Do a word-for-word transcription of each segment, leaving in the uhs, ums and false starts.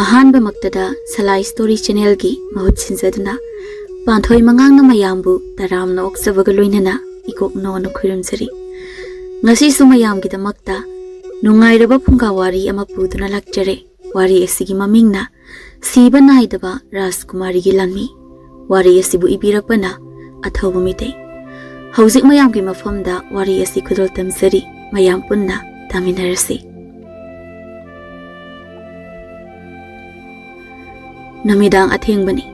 ꯑꯍꯥꯟꯕꯃꯛꯇꯗ ꯁꯂꯥꯏ story ꯆꯦꯅꯦꯜꯒꯤ ꯃꯍꯨꯠ ꯁꯤꯟꯖꯗꯨꯅ ꯄꯥꯟꯊꯣꯏ ꯃꯉꯥꯡꯅ ꯃꯌꯥꯝꯕꯨ ꯇꯔꯥꯝꯅ ꯑꯣꯛꯆꯕꯒ ꯂꯣꯏꯅꯅ ꯏꯀꯣꯛ ꯅꯣꯟꯅ ꯈꯨꯔꯨꯝꯖꯔꯤ꯫ ꯉꯁꯤꯁꯨ ꯃꯌꯥꯝꯒꯤꯗꯃꯛꯇ ꯅꯨꯡꯉꯥꯏꯔꯕ ꯐꯨꯡꯒꯥ ꯋꯥꯔꯤ ꯑꯃ ꯄꯨꯗꯨꯅ ꯂꯥꯛꯆꯔꯦ꯫ ꯋꯥꯔꯤ ꯑꯁꯤꯒꯤ ꯃꯃꯤꯡꯅ ꯁꯤꯕ ꯅꯥꯏꯗꯕ ꯔꯥꯖꯀꯨꯃꯥꯔꯤꯒꯤ ꯂꯥꯟꯃꯤ꯫ ꯋꯥꯔꯤ ꯑꯁꯤꯕꯨ ꯏꯕꯤꯔꯛꯄꯅ ꯑꯊꯧꯕ ꯃꯤꯇꯩ꯫ ꯍꯧꯖꯤꯛ ꯃꯌꯥꯝꯒꯤ ꯃꯐꯝꯗ ꯋꯥꯔꯤ ꯑꯁꯤ ꯈꯨꯗꯣꯜ ꯇꯝꯖꯔꯤ꯫ ꯃꯌꯥꯝ ꯄꯨꯟꯅ ꯇꯥꯃꯤꯟꯅꯔꯁꯤ꯫ ꯅꯨꯃꯤꯗꯥꯡ ꯑꯊꯦꯡꯕꯅꯤ꯫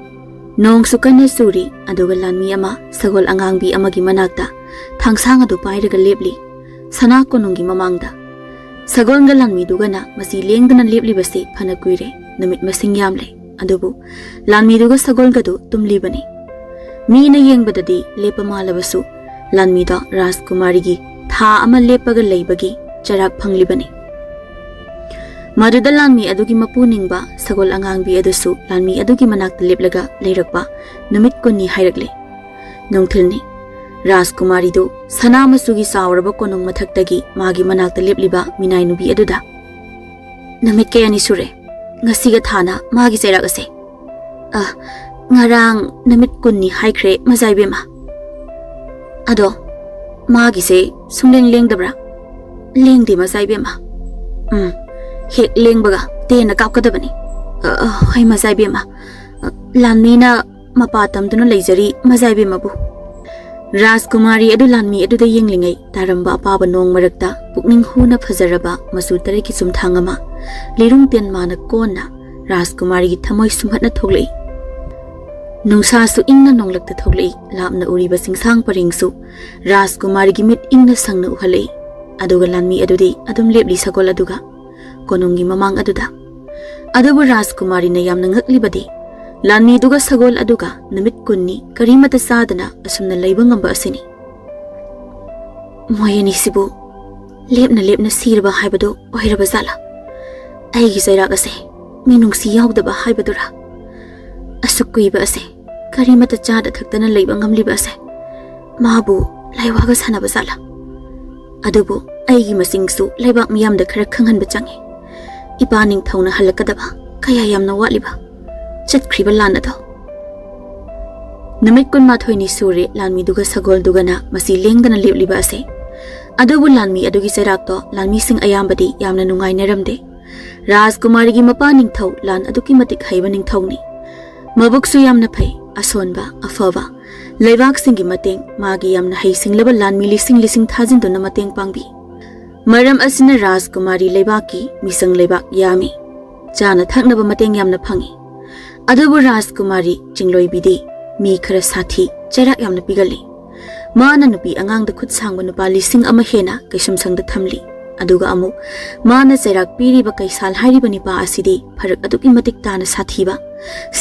ꯅꯣꯡꯁꯨ ꯀꯟꯅ ꯆꯨꯔꯤ, ꯑꯗꯨꯒ ꯂꯥꯟꯃꯤ ꯑꯃ ꯁꯒꯣꯜ ꯑꯉꯥꯡꯕꯤ ꯑꯃꯒꯤ ꯃꯅꯥꯛꯇ ꯊꯥꯡꯁꯥꯡ ꯑꯗꯨ ꯄꯥꯏꯔꯒ ꯂꯦꯞꯂꯤ꯫ ꯁꯅꯥ ꯀꯣꯅꯨꯡꯒꯤ ꯃꯃꯥꯡꯗ꯫ ꯁꯒꯣꯜꯒ ꯂꯥꯟꯃꯤꯗꯨꯒꯅ ꯃꯁꯤ ꯂꯦꯡꯗꯅ ꯂꯦꯞꯂꯤꯕꯁꯤ ꯐꯅ ꯀꯨꯏꯔꯦ, ꯅꯨꯃꯤꯠ ꯃꯁꯤꯡ ꯌꯥꯝꯂꯦ꯫ ꯑꯗꯨꯕꯨ ꯂꯥꯟꯃꯤꯗꯨꯒ ꯁꯒꯣꯜꯒꯗꯨ ꯇꯨꯝꯂꯤꯕꯅꯤ꯫ ꯃꯤꯅ ꯌꯦꯡꯕꯗꯗꯤ ꯂꯦꯞꯄ ꯃꯥꯜꯂꯕꯁꯨ, ꯂꯥꯟꯃꯤꯗ ꯔꯥꯖꯀꯨꯃꯥꯔꯤꯒꯤ ꯊꯥ ꯑꯃ ꯂꯦꯞꯄꯒ ꯂꯩꯕꯒꯤ ꯆꯩꯔꯥꯛ ꯐꯪꯂꯤꯕꯅꯤ꯫ ꯃꯗꯨꯗ ꯂꯥꯟꯃꯤ ꯑꯗꯨꯒꯤ ꯃꯄꯨ ꯅꯤꯡꯕ ꯁꯒꯣꯜ ꯑꯉꯥꯡꯕꯤ ꯑꯗꯨꯁꯨ ꯂꯥꯟꯃꯤ ꯑꯗꯨꯒꯤ ꯃꯅꯥꯛꯇ ꯂꯦꯞꯂꯒ ꯂꯩꯔꯛꯄ ꯅꯨꯃꯤꯠ ꯀꯨꯟꯅꯤ ꯍꯥꯏꯔꯛꯂꯦ꯫ ꯅꯨꯡꯊꯤꯜꯅꯤ꯫ ꯔꯥꯖꯀꯨꯃꯥꯔꯤꯗꯨ ꯁꯅꯥ ꯃꯆꯨꯒꯤ ꯆꯥꯎꯔꯕ ꯀꯣꯅꯨꯡ ꯃꯊꯛꯇꯒꯤ ꯃꯥꯒꯤ ꯃꯅꯥꯛꯇ ꯂꯦꯞꯂꯤꯕ ꯃꯤꯅꯥꯏ ꯅꯨꯄꯤ ꯑꯗꯨꯗ, "ꯅꯨꯃꯤꯠ ꯀꯌꯥꯅꯤ ꯁꯨꯔꯦ ꯉꯁꯤꯒ ꯊꯥꯅ ꯃꯥꯒꯤ ꯆꯩꯔꯥꯛ ꯑꯁꯦ?" "ꯑ, ꯉꯔꯥꯡ ꯅꯨꯃꯤꯠ ꯀꯨꯟꯅꯤ ꯍꯥꯏꯈ꯭ꯔꯦ, ꯃꯖꯥ ꯏꯕꯦꯝꯃ꯫" "ꯑꯗꯣ ꯃꯥꯒꯤꯁꯦ ꯁꯨꯡꯂꯦꯡ ꯂꯦꯡꯗꯕ꯭ꯔꯥ?" "ꯂꯦꯡꯗꯦ, ꯃꯖꯥ ꯏꯕꯦꯝꯃ꯫" "ꯎꯝ, ꯍꯦꯛ ꯂꯦꯡꯕꯒ ꯇꯦꯟꯅ ꯀꯥꯞꯀꯗꯕꯅꯤ꯫" "ꯑ, ꯑ, ꯍꯣꯏ, ꯃꯖꯥ ꯏꯕꯦꯝꯃ꯫ ꯑ, ꯂꯥꯟꯃꯤꯅ ꯃꯄꯥ ꯇꯝꯗꯨꯅ ꯂꯩꯖꯔꯤ, ꯃꯖꯥ ꯏꯕꯦꯝꯃꯕꯨ꯫" ꯔꯥꯖꯀꯨꯃꯥꯔꯤ ꯑꯗꯨ ꯂꯥꯟꯃꯤ ꯑꯗꯨꯗ ꯌꯦꯡꯂꯤꯉꯩ, ꯇꯥꯔꯝꯕ ꯑꯄꯥꯕ ꯅꯣꯡ ꯃꯔꯛꯇ ꯄꯨꯛꯅꯤꯡ ꯍꯨꯅ ꯐꯖꯔꯕ ꯃꯆꯨ ꯇꯔꯦꯠꯀꯤ ꯆꯨꯝꯊꯥꯡ ꯑꯃ ꯂꯤꯔꯨꯡ ꯇꯦꯟ ꯃꯥꯅ ꯀꯣꯟꯅ ꯔꯥꯖꯀꯨꯃꯥꯔꯤꯒꯤ ꯊꯃꯣꯏ ꯁꯨꯝꯍꯠꯅ ꯊꯣꯛꯂꯛꯏ꯫ ꯅꯨꯡꯁꯥꯁꯨ ꯏꯪꯅ ꯅꯣꯡꯂꯛꯇ ꯊꯣꯛꯂꯛꯏ꯫ ꯂꯥꯞꯅ ꯎꯔꯤꯕ ꯆꯤꯡꯁꯥꯡ ꯄꯔꯦꯡꯁꯨ ꯔꯥꯖꯀꯨꯃꯥꯔꯤꯒꯤ ꯃꯤꯠ ꯏꯪꯅ ꯁꯪꯅ ꯎꯍꯜꯂꯛꯏ꯫ ꯑꯗꯨꯒ ꯂꯥꯟꯃꯤ ꯑꯗꯨꯗꯤ ꯑꯗꯨꯝ ꯂꯦꯞꯂꯤ ꯁꯒꯣꯜ ꯑꯗꯨꯒ꯫ ꯀꯣꯅꯨꯡꯒꯤ ꯃꯃꯥꯡ ꯑꯗꯨꯗ꯫ ꯑꯗꯨꯕꯨ ꯔꯥꯖꯀꯨꯃꯥꯔꯤꯅ ꯌꯥꯝꯅ ꯉꯛꯂꯤꯕꯗꯤ ꯂꯥꯟꯃꯤꯗꯨꯒ ꯁꯒꯣꯜ ꯑꯗꯨꯒ ꯅꯨꯃꯤꯠ ꯀꯨꯟꯅꯤ ꯀꯔꯤꯃꯠꯇ ꯆꯥꯗꯅ ꯑꯁꯨꯝꯅ ꯂꯩꯕ ꯉꯝꯕ ꯑꯁꯤꯅꯤ꯫ "ꯃꯣꯏ ꯑꯅꯤꯁꯤꯕꯨ ꯂꯦꯞꯅ ꯂꯦꯞꯅ ꯁꯤꯔꯕ ꯍꯥꯏꯕꯗꯨ ꯑꯣꯏꯔꯕ ꯖꯥꯠꯂꯥ? ꯑꯩꯒꯤ ꯆꯩꯔꯥꯛ ꯑꯁꯦ ꯃꯤꯅꯨꯡꯁꯤ ꯌꯥꯎꯗꯕ ꯍꯥꯏꯕꯗꯨꯔꯥ? ꯑꯁꯨꯛ ꯀꯨꯏꯕ ꯑꯁꯦ ꯀꯔꯤꯃꯠꯇ ꯆꯥꯗ ꯊꯛꯇꯅ ꯂꯩꯕ ꯉꯝꯂꯤꯕ ꯑꯁꯦ ꯃꯥꯕꯨ ꯂꯥꯏꯋꯥꯒ ꯁꯥꯟꯅꯕ ꯖꯥꯠꯂꯥ? ꯑꯗꯨꯕꯨ ꯑꯩꯒꯤ ꯃꯁꯤꯡꯁꯨ ꯂꯩꯕꯥꯛ ꯃꯤꯌꯥꯝꯗ ꯈꯔ ꯈꯪꯍꯟꯕ ꯆꯪꯏ꯫ ꯏꯄꯥ ꯅꯤꯡꯊꯧꯅ ꯍꯜꯂꯛꯀꯗꯕ ꯑꯌꯥ, ꯌꯥꯝꯅ ꯋꯥꯠꯂꯤꯕ꯫ ꯆꯠꯈ꯭ꯔꯤꯕ ꯂꯥꯟ ꯑꯗꯣ꯫ ꯅꯨꯃꯤꯠ ꯀꯨꯟꯃꯥꯊꯣꯏꯅꯤ ꯁꯨꯔꯦ ꯂꯥꯟꯃꯤꯗꯨꯒ ꯁꯒꯣꯜꯗꯨꯒꯅ ꯃꯁꯤ ꯂꯦꯡꯗꯅ ꯂꯦꯞꯂꯤꯕ ꯑꯁꯦ꯫ ꯑꯗꯨꯕꯨ ꯂꯥꯟꯃꯤ ꯑꯗꯨꯒꯤ ꯆꯩꯔꯥꯛꯇꯣ ꯂꯥꯟꯃꯤꯁꯤꯡ ꯑꯌꯥꯝꯕꯗꯤ ꯌꯥꯝꯅ ꯅꯨꯡꯉꯥꯏꯅꯔꯝꯗꯦ꯫ ꯔꯥꯖꯀꯨꯃꯥꯔꯤꯒꯤ ꯃꯄꯥ ꯅꯤꯡꯊꯧ ꯂꯥꯟ ꯑꯗꯨꯛꯀꯤ ꯃꯇꯤꯛ ꯍꯩꯕ ꯅꯤꯡꯊꯧꯅꯤ꯫ ꯃꯕꯨꯛꯁꯨ ꯌꯥꯝꯅ ꯐꯩ, ꯑꯁꯣꯟꯕ, ꯑꯐꯕ꯫ ꯂꯩꯕꯥꯛꯁꯤꯡꯒꯤ ꯃꯇꯦꯡ, ꯃꯥꯒꯤ ꯌꯥꯝꯅ ꯍꯩꯁꯤꯡꯂꯕ ꯂꯥꯟꯃꯤ ꯂꯤꯁꯤꯡ ꯂꯤꯁꯤꯡ ꯊꯥꯖꯤꯟꯗꯨꯅ ꯃꯇꯦꯡ ꯄꯥꯡꯕꯤ꯫ ꯃꯔꯝ ꯑꯁꯤꯅ ꯔꯥꯖꯀꯨꯃꯥꯔꯤ ꯂꯩꯕꯥꯛꯀꯤ ꯃꯤꯁꯪ ꯂꯩꯕꯥꯛ ꯌꯥꯝꯃꯤ꯫ ꯆꯥꯅ ꯊꯛꯅꯕ ꯃꯇꯦꯡ ꯌꯥꯝꯅ ꯐꯪꯏ꯫ ꯑꯗꯨꯕꯨ ꯔꯥꯖꯀꯨꯃꯥꯔꯤ ꯆꯤꯡꯂꯣꯏꯕꯤꯗꯤ ꯃꯤ ꯈꯔ ꯁꯥꯊꯤ, ꯆꯩꯔꯥꯛ ꯌꯥꯝꯅ ꯄꯤꯒꯜꯂꯤ꯫ ꯃꯥꯅ ꯅꯨꯄꯤ ꯑꯉꯥꯡꯗ ꯈꯨꯠ ꯁꯥꯡꯕ ꯅꯨꯄꯥ ꯂꯤꯁꯤꯡ ꯑꯃ ꯍꯦꯟꯅ ꯀꯩꯁꯨꯝꯁꯪꯗ ꯊꯝꯂꯤ꯫ ꯑꯗꯨꯒ ꯑꯃꯨꯛ ꯃꯥꯅ ꯆꯩꯔꯥꯛ ꯄꯤꯔꯤꯕ ꯀꯩꯁꯥꯜ ꯍꯥꯏꯔꯤꯕ ꯅꯨꯄꯥ ꯑꯁꯤꯗꯤ ꯐꯔꯛ ꯑꯗꯨꯛꯀꯤ ꯃꯇꯤꯛ ꯇꯥꯅ ꯁꯥꯊꯤꯕ,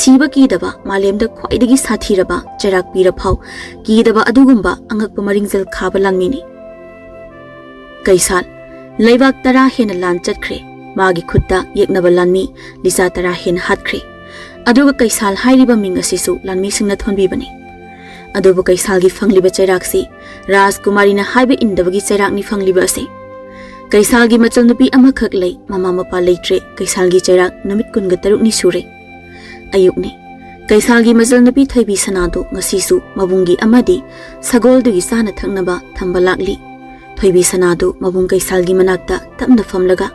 ꯁꯤꯕ ꯀꯤꯗꯕ, ꯃꯥꯂꯦꯝꯗ ꯈ꯭ꯋꯥꯏꯗꯒꯤ ꯁꯥꯊꯤꯔꯕ ꯆꯩꯔꯥꯛ ꯄꯤꯔ ꯐꯥꯎ ꯀꯤꯗꯕ ꯑꯗꯨꯒꯨꯝꯕ ꯑꯉꯛꯄ ꯃꯔꯤꯡꯖꯦꯜ ꯈꯥꯕ ꯂꯥꯟꯃꯤꯅꯤ꯫ ꯀꯩꯁꯥꯜ, ꯂꯩꯕꯥꯛ ꯇꯔꯥ ꯍꯦꯟꯅ ꯂꯥꯟ ꯆꯠꯈ꯭ꯔꯦ꯫ ꯃꯥꯒꯤ ꯈꯨꯠꯇ ꯌꯦꯛꯅꯕ ꯂꯥꯟꯃꯤ ꯂꯤꯁꯥ ꯇꯔꯥ ꯍꯦꯟꯅ ꯍꯥꯠꯈ꯭ꯔꯦ꯫ ꯑꯗꯨꯒ ꯀꯩꯁꯥꯜ ꯍꯥꯏꯔꯤꯕ ꯃꯤꯡ ꯑꯁꯤꯁꯨ ꯂꯥꯟꯃꯤꯁꯤꯡꯅ ꯊꯣꯟꯕꯤꯕꯅꯤ꯫ ꯑꯗꯨꯕꯨ ꯀꯩꯁꯥꯜꯒꯤ ꯐꯪꯂꯤꯕ ꯆꯩꯔꯥꯛꯁꯤ ꯔꯥꯖꯀꯨꯃꯥꯔꯤꯅ ꯍꯥꯏꯕ ꯏꯟꯗꯕꯒꯤ ꯆꯩꯔꯥꯛꯅꯤ ꯐꯪꯂꯤꯕ ꯑꯁꯤ꯫ ꯀꯩꯁꯥꯜꯒꯤ ꯃꯆꯜꯅꯨꯄꯤ ꯑꯃꯈꯛ ꯂꯩ, ꯃꯃꯥ ꯃꯄꯥ ꯂꯩꯇ꯭ꯔꯦ꯫ ꯀꯩꯁꯥꯜꯒꯤ ꯆꯩꯔꯥꯛ ꯅꯨꯃꯤꯠ ꯀꯨꯟꯒ ꯇꯔꯨꯛꯅꯤ ꯁꯨꯔꯦ꯫ ꯑꯌꯨꯛꯅꯤ꯫ ꯀꯩꯁꯥꯜꯒꯤ ꯃꯆꯜꯅꯨꯄꯤ ꯊꯣꯏꯕꯤ ꯁꯅꯥꯗꯨ ꯉꯁꯤꯁꯨ ꯃꯕꯨꯡꯒꯤ ꯑꯃꯗꯤ ꯁꯒꯣꯜꯗꯨꯒꯤ ꯆꯥꯅ ꯊꯛꯅꯕ ꯊꯝꯕ ꯂꯥꯛꯂꯤ꯫ ꯊꯣꯏꯕꯤ ꯁꯅꯥꯗꯨ ꯃꯕꯨꯡ ꯀꯩꯁꯥꯜꯒꯤ ꯃꯅꯥꯛꯇ ꯇꯞꯅ ꯐꯝꯂꯒ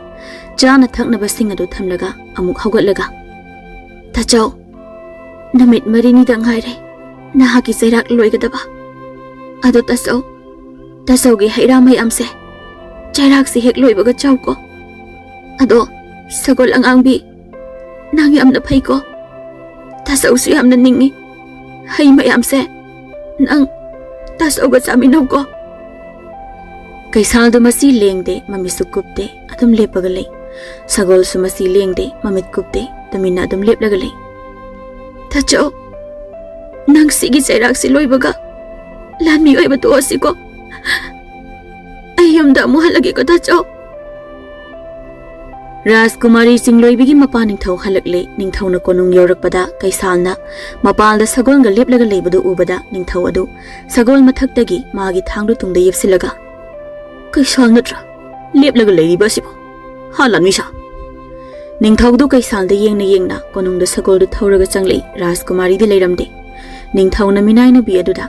ꯆꯥꯅ ꯊꯛꯅꯕꯁꯤꯡ ꯑꯗꯨ ꯊꯝꯂꯒ ꯑꯃꯨꯛ ꯍꯧꯒꯠꯂꯒ, "ꯇꯥꯆꯧ, ꯅꯨꯃꯤꯠ ꯃꯔꯤꯅꯤꯗ ꯉꯥꯏꯔꯦ ꯅꯍꯥꯛꯀꯤ ꯆꯩꯔꯥꯛ ꯂꯣꯏꯒꯗꯕ꯫ ꯑꯗꯣ ꯇꯥꯆꯧ, ꯇꯥꯆꯧꯒꯤ ꯍꯩ ꯔꯥ ꯃꯌꯥꯝꯁꯦ ꯆꯩꯔꯥꯛꯁꯦ ꯍꯦꯛ ꯂꯣꯏꯕꯒ ꯆꯥꯎꯀꯣ꯫ ꯑꯗꯣ ꯁꯒꯣꯜ ꯑꯉꯥꯡꯕꯤ, ꯅꯪ ꯌꯥꯝꯅ ꯐꯩꯀꯣ꯫ ꯇꯥꯆꯧꯁꯨ ꯌꯥꯝꯅ ꯅꯤꯡꯉꯤ꯫ ꯍꯩ ꯃꯌꯥꯝꯁꯦ ꯅꯪ ꯇꯥꯆꯧꯒ ꯆꯥꯃꯤꯟꯅꯧꯀꯣ꯫" ꯀꯩꯁꯥꯜꯗꯨ ꯃꯁꯤ ꯂꯦꯡꯗꯦ, ꯃꯃꯤꯠꯁꯨ ꯀꯨꯞꯇꯦ, ꯑꯗꯨꯝ ꯂꯦꯞꯄꯒ ꯂꯩ꯫ ꯁꯒꯣꯜꯁꯨ ꯃꯁꯤ ꯂꯦꯡꯗꯦ, ꯃꯃꯤꯠ ꯀꯨꯞꯇꯦ, ꯇꯨꯃꯤꯟꯅ ꯑꯗꯨꯝ ꯂꯦꯞꯂꯒ ꯂꯩ꯫ "ꯇꯥꯆꯧ, ꯅꯪ ꯁꯤꯒꯤ ꯆꯩꯔꯥꯛꯁꯤ ꯂꯣꯏꯕꯒ ꯂꯥꯟꯃꯤ ꯑꯣꯏꯕ ꯇꯣꯛꯑꯁꯤꯀꯣ꯫ ꯑꯩ ꯌꯨꯝꯗ ꯑꯃꯨꯛ ꯍꯜꯂꯒꯦꯀꯣ ꯇꯥꯆꯧ꯫" ꯔꯥꯖꯀꯨꯃꯥꯔꯤ ꯆꯤꯡꯂꯣꯏꯕꯤꯒꯤ ꯃꯄꯥ ꯅꯤꯡꯊꯧ ꯍꯜꯂꯛꯂꯦ꯫ ꯅꯤꯡꯊꯧꯅ ꯀꯣꯅꯨꯡ ꯌꯧꯔꯛꯄꯗ ꯀꯩꯁꯥꯜꯅ ꯃꯄꯥꯜꯗ ꯁꯒꯣꯜꯒ ꯂꯦꯞꯂꯒ ꯂꯩꯕꯗꯨ ꯎꯕꯗ ꯅꯤꯡꯊꯧ ꯑꯗꯨ ꯁꯒꯣꯜ ꯃꯊꯛꯇꯒꯤ ꯃꯥꯒꯤ ꯊꯥꯡꯗꯨ ꯇꯨꯡꯗ ꯌꯦꯞꯁꯤꯜꯂꯒ, "ꯀꯩꯁꯥꯜ ꯅꯠꯇ꯭ꯔꯥ ꯂꯦꯞꯂꯒ ꯂꯩꯔꯤꯕ ꯑꯁꯤꯕꯨ? ꯍꯥ, ꯂꯥꯟꯃꯤꯁꯥ?" ꯅꯤꯡꯊꯧꯗꯨ ꯀꯩꯁꯥꯜꯗ ꯌꯦꯡꯅ ꯌꯦꯡꯅ ꯀꯣꯅꯨꯡꯗ ꯁꯒꯣꯜꯗꯨ ꯊꯧꯔꯒ ꯆꯪꯂꯛꯏ꯫ ꯔꯥꯖꯀꯨꯃꯥꯔꯤꯗꯤ ꯂꯩꯔꯝꯗꯦ꯫ ꯅꯤꯡꯊꯧꯅ ꯃꯤꯅꯥꯏ ꯅꯨꯄꯤ ꯑꯗꯨꯗ,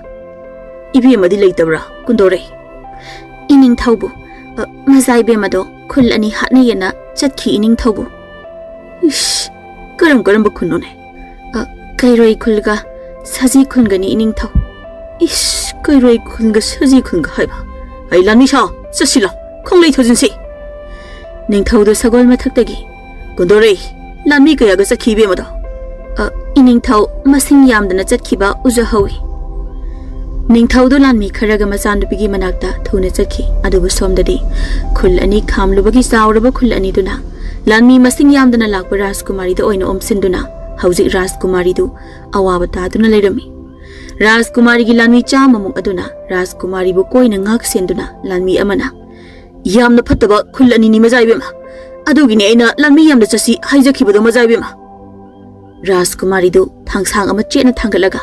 "ꯏꯕꯦꯝꯃꯗꯤ ꯂꯩꯇꯕ꯭ꯔꯥ, ꯀꯨꯟꯗꯣꯔꯩ?" "ꯏꯅꯤꯡꯊꯧꯕꯨ, ꯑ, ꯃꯖꯥ ꯏꯕꯦꯝꯃꯗꯣ ꯈꯨꯜ ꯑꯅꯤ ꯍꯥꯠꯅꯩꯌꯦꯅ ꯆꯠꯈꯤ, ꯏꯅꯤꯡꯊꯧꯕꯨ꯫" "ꯏꯁ, ꯀꯔꯝ ꯀꯔꯝꯕ ꯈꯨꯟꯅꯣꯅꯦ?" "ꯑ, ꯀꯩꯔꯣꯏ ꯈꯨꯜꯒ ꯁꯖꯤ ꯈꯨꯜꯒꯅꯤ, ꯏꯅꯤꯡꯊꯧ꯫" "ꯏꯁ, ꯀꯩꯔꯣꯏ ꯈꯨꯜꯒ ꯁꯖꯤ ꯈꯨꯜꯒ ꯍꯥꯏꯕ? ꯑꯩ ꯂꯥꯟꯃꯤ ꯁꯥ, ꯆꯠꯁꯤꯜꯂꯣ, ꯈꯣꯡꯂꯩ ꯊꯣꯖꯤꯟꯁꯤ꯫" ꯅꯤꯡꯊꯧꯗꯨ ꯁꯒꯣꯜ ꯃꯊꯛꯇꯒꯤ, "ꯀꯨꯟꯗꯣꯔꯩ, ꯂꯥꯟꯃꯤ ꯀꯌꯥꯒ ꯆꯠꯈꯤ ꯏꯕꯦꯝꯃꯗꯣ?" "ꯑ, ꯏꯅꯤꯡꯊꯧ, ꯃꯁꯤꯡ ꯌꯥꯝꯗꯅ ꯆꯠꯈꯤꯕ ꯎꯖꯍꯧꯏ꯫" ꯅꯤꯡꯊꯧꯗꯨ ꯂꯥꯟꯃꯤ ꯈꯔꯒ ꯃꯆꯥꯅꯨꯄꯤꯒꯤ ꯃꯅꯥꯛꯇ ꯊꯨꯅ ꯆꯠꯈꯤ꯫ ꯑꯗꯨꯕꯨ ꯁꯣꯝꯗꯗꯤ ꯈꯨꯜ ꯑꯅꯤ ꯈꯥꯝꯂꯨꯕꯒꯤ ꯆꯥꯎꯔꯕ ꯈꯨꯜ ꯑꯅꯤꯗꯨꯅ ꯂꯥꯟꯃꯤ ꯃꯁꯤꯡ ꯌꯥꯝꯗꯅ ꯂꯥꯛꯄ ꯔꯥꯖꯀꯨꯃꯥꯔꯤꯗ ꯑꯣꯏꯅ ꯑꯣꯝꯁꯤꯟꯗꯨꯅ ꯍꯧꯖꯤꯛ ꯔꯥꯖꯀꯨꯃꯥꯔꯤꯗꯨ ꯑꯋꯥꯕ ꯇꯥꯗꯨꯅ ꯂꯩꯔꯝꯃꯤ꯫ ꯔꯥꯖꯀꯨꯃꯥꯔꯤꯒꯤ ꯂꯥꯟꯃꯤ ꯆꯥꯝꯃꯃꯨꯛ ꯑꯗꯨꯅ ꯔꯥꯖꯀꯨꯃꯥꯔꯤꯕꯨ ꯀꯣꯏꯅ ꯉꯥꯛ ꯁꯦꯟꯗꯨꯅ ꯂꯥꯟꯃꯤ ꯑꯃꯅ, "ꯌꯥꯝꯅ ꯐꯠꯇꯕ ꯈꯨꯜ ꯑꯅꯤꯅꯤ, ꯃꯖꯥ ꯏꯕꯦꯝꯃ꯫ ꯑꯗꯨꯒꯤꯅꯦ ꯑꯩꯅ ꯂꯥꯟꯃꯤ ꯌꯥꯝꯅ ꯆꯠꯁꯤ ꯍꯥꯏꯖꯈꯤꯕꯗꯣ, ꯃꯖꯥ ꯏꯕꯦꯝꯃ꯫" ꯔꯥꯖꯀꯨꯃꯥꯔꯤꯗꯨ ꯊꯥꯡꯁꯥꯡ ꯑꯃ ꯆꯦꯠꯅ ꯊꯥꯡꯒꯠꯂꯒ,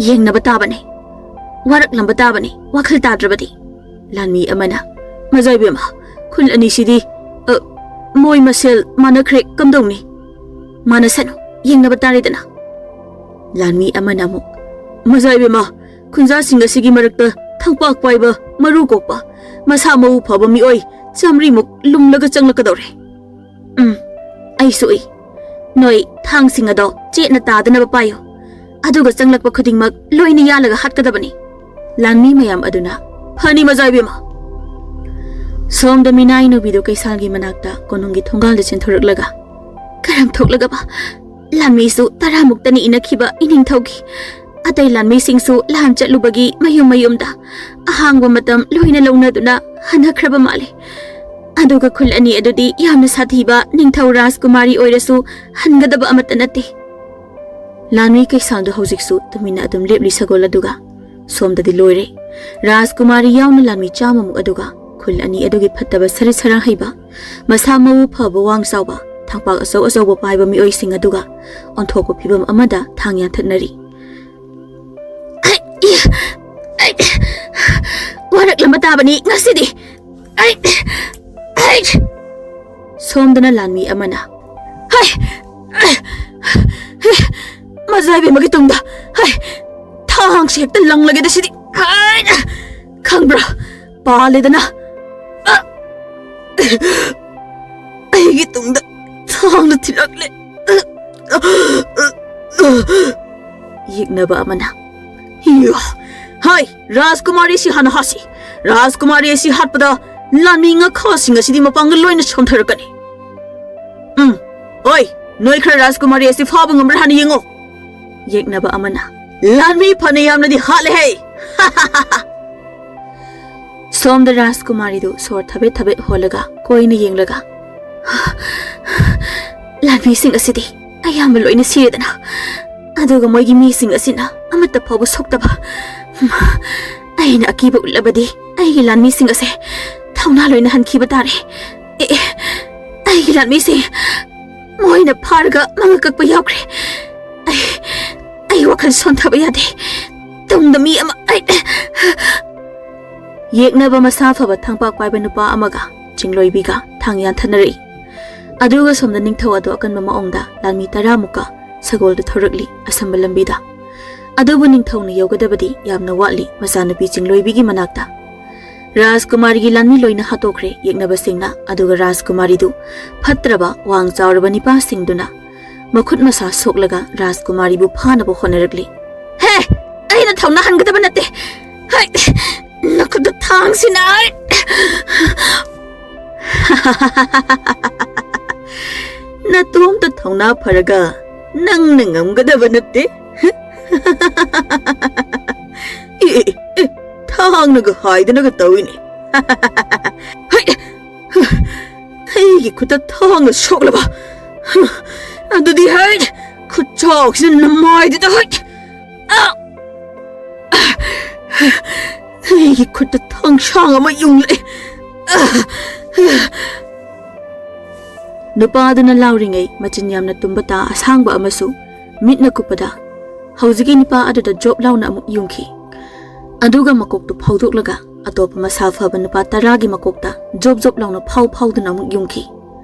"ꯌꯦꯡꯅꯕ ꯇꯥꯕꯅꯦ, ꯋꯥꯔꯛꯂꯝꯕ ꯇꯥꯕꯅꯦ, ꯋꯥꯈꯜ ꯇꯥꯗ꯭ꯔꯕꯗꯤ꯫" ꯂꯥꯟꯃꯤ ꯑꯃꯅ, "ꯃꯖꯥ ꯏꯕꯦꯝꯃ, ꯈꯨꯜ ꯑꯅꯤꯁꯤꯗꯤ, ꯑ, ꯃꯣꯏ ꯃꯁꯦꯜ ꯃꯥꯟꯅꯈ꯭ꯔꯦ, ꯀꯝꯗꯧꯅꯤ? ꯃꯥꯟꯅꯁꯅꯨ, ꯌꯦꯡꯅꯕ ꯇꯥꯔꯦꯗꯅ꯫" ꯂꯥꯟꯃꯤ ꯑꯃꯅ ꯑꯃꯨꯛ, "ꯃꯖꯥ ꯏꯕꯦꯝꯃ, ꯈꯨꯟꯖꯥꯁꯤꯡ ꯑꯁꯤꯒꯤ ꯃꯔꯛꯇ ꯊꯝꯄꯥꯛ ꯄꯥꯏꯕ, ꯃꯔꯨ ꯀꯣꯛꯄ, ꯃꯁꯥ ꯃꯎ ꯐꯕ ꯃꯤꯑꯣꯏ ꯆꯥꯃꯔꯤꯃꯨꯛ ꯂꯨꯝꯂꯒ ꯆꯪꯂꯛꯀꯗꯧꯔꯦ꯫ ꯎꯝ, ꯑꯩꯁꯨ ꯎꯏ꯫ ꯅꯣꯏ ꯊꯥꯡꯁꯤꯡ ꯑꯗꯣ ꯆꯦꯠꯅ ꯇꯥꯗꯅꯕ ꯄꯥꯏꯌꯨ꯫ ꯑꯗꯨꯒ ꯆꯪꯂꯛꯄ ꯈꯨꯗꯤꯡꯃꯛ ꯂꯣꯏꯅ ꯌꯥꯜꯂꯒ ꯍꯥꯠꯀꯗꯕꯅꯤ꯫" ꯂꯥꯟꯃꯤ ꯃꯌꯥꯝ ꯑꯗꯨꯅ, "ꯐꯅꯤ, ꯃꯖꯥ ꯏꯕꯦꯝꯃ꯫" ꯁꯣꯝꯗ ꯃꯤꯅꯥꯏ ꯅꯨꯄꯤꯗꯨ ꯀꯩꯁꯥꯜꯒꯤ ꯃꯅꯥꯛꯇ ꯀꯣꯅꯨꯡꯒꯤ ꯊꯣꯡꯒꯥꯜꯗ ꯆꯦꯟꯊꯣꯔꯛꯂꯒ, "ꯀꯔꯝ ꯊꯣꯛꯂꯒꯕ? ꯂꯥꯟꯃꯤꯁꯨ ꯇꯔꯥꯃꯨꯛꯇꯅꯤ ꯏꯟꯅꯈꯤꯕ, ꯏꯅꯤꯡꯊꯧꯒꯤ꯫ ꯑꯇꯩ ꯂꯥꯟꯃꯤꯁꯤꯡꯁꯨ ꯂꯥꯟ ꯆꯠꯂꯨꯕꯒꯤ ꯃꯌꯨꯝ ꯃꯌꯨꯝꯗ ꯑꯍꯥꯡꯕ ꯃꯇꯝ ꯂꯣꯏꯅ ꯂꯧꯅꯗꯨꯅ ꯍꯟꯅꯈ꯭ꯔꯕ ꯃꯥꯜꯂꯦ꯫ ꯑꯗꯨꯒ ꯈꯨꯜ ꯑꯅꯤ ꯑꯗꯨꯗꯤ ꯌꯥꯝꯅ ꯁꯥꯊꯤꯕ ꯅꯤꯡꯊꯧ ꯔꯥꯖꯀꯨꯃꯥꯔꯤ ꯑꯣꯏꯔꯁꯨ ꯍꯟꯒꯗꯕ ꯑꯃꯠꯇ ꯅꯠꯇꯦ꯫" ꯂꯥꯟꯃꯤ ꯀꯩꯁꯥꯜꯗꯨ ꯍꯧꯖꯤꯛꯁꯨ ꯇꯨꯃꯤꯟꯅ ꯑꯗꯨꯝ ꯂꯦꯞꯂꯤ ꯁꯒꯣꯜ ꯑꯗꯨꯒ꯫ ꯁꯣꯝꯗꯗꯤ ꯂꯣꯏꯔꯦ꯫ ꯔꯥꯖꯀꯨꯃꯥꯔꯤ ꯌꯥꯎꯅ ꯂꯥꯟꯃꯤ ꯆꯥꯝꯃꯃꯨꯛ ꯑꯗꯨꯒ ꯈꯨꯜ ꯑꯅꯤ ꯑꯗꯨꯒꯤ ꯐꯠꯇꯕ ꯁꯔꯤꯠ ꯁꯔꯥꯡ ꯍꯩꯕ, ꯃꯁꯥ ꯃꯎ ꯐꯕ, ꯋꯥꯡ ꯆꯥꯎꯕ, ꯊꯥꯡꯄꯥꯛ ꯑꯆꯧ ꯑꯆꯧꯕ ꯄꯥꯏꯕ ꯃꯤꯑꯣꯏꯁꯤꯡ ꯑꯗꯨꯒ ꯑꯣꯟꯊꯣꯛꯄ ꯐꯤꯚꯝ ꯑꯃꯗ ꯊꯥꯡ ꯌꯥꯟꯊꯠꯅꯔꯤ꯫ "ꯑꯩ, ꯑꯩ, ꯋꯥꯔꯛꯂꯝꯕ ꯇꯥꯕꯅꯤ ꯉꯁꯤꯗꯤ꯫ ꯑꯩ, ꯑꯩ꯫" ꯁꯣꯝꯗꯅ ꯂꯥꯟꯃꯤ ꯑꯃꯅ, "ꯍꯩ! ꯃꯖꯥ ꯏꯕꯦꯝꯃꯒꯤ ꯇꯨꯡꯗ, ꯍꯩ! ꯊꯥꯡꯁꯦ ꯍꯦꯛꯇ ꯂꯪꯂꯒꯦꯗ ꯁꯤꯗꯤ꯫ ꯍꯩ! ꯈꯪꯕ꯭ꯔꯥ? ꯄꯥꯜꯂꯦꯗꯅ꯫ ꯑ! ꯑꯩꯒꯤ ꯇꯨꯡꯗ ꯊꯥꯡꯅ ꯊꯤꯜꯂꯛꯂꯦ꯫" ꯌꯦꯛꯅꯕ ꯑꯃꯅ, "ꯏꯌꯥ! ꯍꯥꯏ, ꯔꯥꯖꯀꯨꯃꯥꯔꯤ ꯑꯁꯤ ꯍꯥꯟꯅ ꯍꯥꯠꯁꯤ꯫ ꯔꯥꯖꯀꯨꯃꯥꯔꯤ ꯑꯁꯤ ꯍꯥꯠꯄꯗ ꯂꯥꯟꯃꯤ ꯉꯥꯈꯥꯁꯤꯡ ꯑꯁꯤꯗꯤ ꯃꯄꯥꯡꯒꯜ ꯂꯣꯏꯅ ꯁꯣꯟꯊꯔꯛꯀꯅꯤ꯫ ꯎꯝ, ꯑꯣꯏ, ꯅꯣꯏ ꯈꯔ ꯔꯥꯖꯀꯨꯃꯥꯔꯤ ꯑꯁꯤ ꯐꯥꯕ ꯉꯝꯕ꯭ꯔꯥ ꯍꯥꯟꯅ ꯌꯦꯡꯉꯣ꯫" ꯌꯦꯛꯅꯕ ꯑꯃꯅ, "ꯂꯥꯟꯃꯤ ꯐꯅ ꯌꯥꯝꯅꯗꯤ ꯍꯥꯠꯂꯦꯍꯦ꯫" ꯁꯣꯝꯗ ꯔꯥꯖꯀꯨꯃꯥꯔꯤꯗꯨ ꯁꯣꯔ ꯊꯕꯦꯠ ꯊꯕꯦꯠ ꯍꯣꯜꯂꯒ ꯀꯣꯏꯅ ꯌꯦꯡꯂꯒ, "ꯂꯥꯟꯃꯤꯁꯤꯡ ꯑꯁꯤꯗꯤ ꯑꯌꯥꯝꯕ ꯂꯣꯏꯅ ꯁꯤꯔꯦꯗꯅ, ꯑꯗꯨꯒ ꯃꯣꯏꯒꯤ ꯃꯤꯁꯤꯡ ꯑꯁꯤꯅ ꯑꯃꯠꯇ ꯐꯥꯎꯕ ꯁꯣꯛꯇꯕ꯫ ꯑꯩꯅ ꯑꯀꯤꯕ ꯎꯠꯂꯕꯗꯤ ꯑꯩꯒꯤ ꯂꯥꯟꯃꯤꯁꯤꯡ ꯑꯁꯦ ꯊꯧꯅꯥ ꯂꯣꯏꯅ ꯍꯟꯈꯤꯕ ꯇꯥꯔꯦ꯫ ꯑꯦ, ꯑꯦ, ꯑꯩꯒꯤ ꯂꯥꯟꯃꯤꯁꯤꯡ ꯃꯣꯏꯅ ꯐꯥꯔꯒ ꯃꯉꯛ ꯀꯛꯄ ꯌꯥꯎꯈ꯭ꯔꯦ꯫ ꯑꯩ, ꯑꯩ ꯋꯥꯈꯜ ꯁꯣꯟꯊꯕ ꯌꯥꯗꯦ꯫ ꯇꯨꯡꯗ ꯃꯤ ꯑꯃ, ꯑꯩ..." ꯌꯦꯛꯅꯕ ꯃꯁꯥ ꯐꯕ ꯊꯥꯡꯄꯥꯛ ꯄꯥꯏꯕ ꯅꯨꯄꯥ ꯑꯃꯒ ꯆꯤꯡꯂꯣꯏꯕꯤꯒ ꯊꯥꯡ ꯌꯥꯟꯊꯅꯔꯛꯏ꯫ ꯑꯗꯨꯒ ꯁꯣꯝꯗ ꯅꯤꯡꯊꯧ ꯑꯗꯨ ꯑꯀꯟꯕ ꯃꯑꯣꯡꯗ ꯂꯥꯟꯃꯤ ꯇꯔꯥꯃꯨꯛꯀ ꯁꯒꯣꯜꯗ ꯊꯧꯔꯛꯂꯤ ꯑꯁꯝꯕ ꯂꯝꯕꯤꯗ꯫ ꯑꯗꯨꯕꯨ ꯅꯤꯡꯊꯧꯅ ꯌꯧꯒꯗꯕꯗꯤ ꯌꯥꯝꯅ ꯋꯥꯠꯂꯤ ꯃꯆꯥꯅꯨꯄꯤ ꯆꯤꯡꯂꯣꯏꯕꯤꯒꯤ ꯃꯅꯥꯛꯇ꯫ ꯔꯥꯖꯀꯨꯃꯥꯔꯤꯒꯤ ꯂꯥꯟꯃꯤ ꯂꯣꯏꯅ ꯍꯥꯠꯇꯣꯛꯈ꯭ꯔꯦ ꯌꯦꯛꯅꯕꯁꯤꯡꯅ, ꯑꯗꯨꯒ ꯔꯥꯖꯀꯨꯃꯥꯔꯤꯗꯨ ꯐꯠꯇ꯭ꯔꯕ ꯋꯥꯡ ꯆꯥꯎꯔꯕ ꯅꯤꯄꯥꯁꯤꯡꯗꯨꯅ ꯃꯈꯨꯠ ꯃꯁꯥ ꯁꯣꯛꯂꯒ ꯔꯥꯖꯀꯨꯃꯥꯔꯤꯕꯨ ꯐꯥꯅꯕ ꯍꯣꯠꯅꯔꯛꯂꯤ꯫ "ꯍꯦ! ꯑꯩꯅ ꯊꯧꯅꯥ ꯍꯟꯒꯗꯕ ꯅꯠꯇꯦ꯫ ꯍꯩ! ꯅꯈꯨꯠꯇ ꯊꯥꯡꯁꯤꯅ ꯑꯩ..." "ꯅꯇꯣꯝꯇ ꯊꯧꯅꯥ ꯐꯔꯒ ꯅꯪꯅ ꯉꯝꯒꯗꯕ ꯅꯠꯇꯦ꯫" "ꯑꯦ, ꯑꯦ, ꯑꯦ, ꯊꯥꯡꯅꯒ ꯍꯥꯏꯗꯅꯒ ꯇꯧꯏꯅꯦ꯫ ꯍꯩ! ꯑꯩꯒꯤ ꯈꯨꯠꯇ ꯊꯥꯡꯅ ꯁꯣꯛꯂꯕ? ꯑꯗꯨꯗꯤ ꯍꯩ! ꯈꯨꯠꯆꯥꯎꯁꯤꯅ ꯅꯃꯥꯏꯗꯨꯗ ꯍꯩ! ꯑ! ꯑꯩꯒꯤ ꯈꯨꯠꯇ ꯊꯥꯡꯁꯥꯡ ꯑꯃ ꯌꯨꯡꯂꯛꯑꯦ꯫" ꯅꯨꯄꯥꯗꯨꯅ ꯂꯥꯎꯔꯤꯉꯩ ꯃꯆꯤꯟ ꯌꯥꯝꯅ ꯇꯨꯝꯕ ꯇꯥ ꯑꯁꯥꯡꯕ ꯑꯃꯁꯨ ꯃꯤꯠꯅ ꯀꯨꯞꯄꯗ ꯍꯧꯖꯤꯛꯀꯤ ꯅꯨꯄꯥ ꯑꯗꯨꯗ ꯖꯣꯞ ꯂꯥꯎꯅ ꯑꯃꯨꯛ ꯌꯨꯡꯈꯤ꯫ ꯑꯗꯨꯒ ꯃꯀꯣꯛꯇꯨ ꯐꯥꯎꯗꯣꯛꯂꯒ ꯑꯇꯣꯞꯄ ꯃꯁꯥ ꯐꯕ ꯅꯨꯄꯥ ꯇꯔꯥꯒꯤ ꯃꯀꯣꯛꯇ ꯖꯣꯞ ꯖꯣꯞ ꯂꯥꯎꯅ ꯐꯥꯎ ꯐꯥꯎꯗꯨꯅ ꯑꯃꯨꯛ ꯌꯨꯡꯈꯤ꯫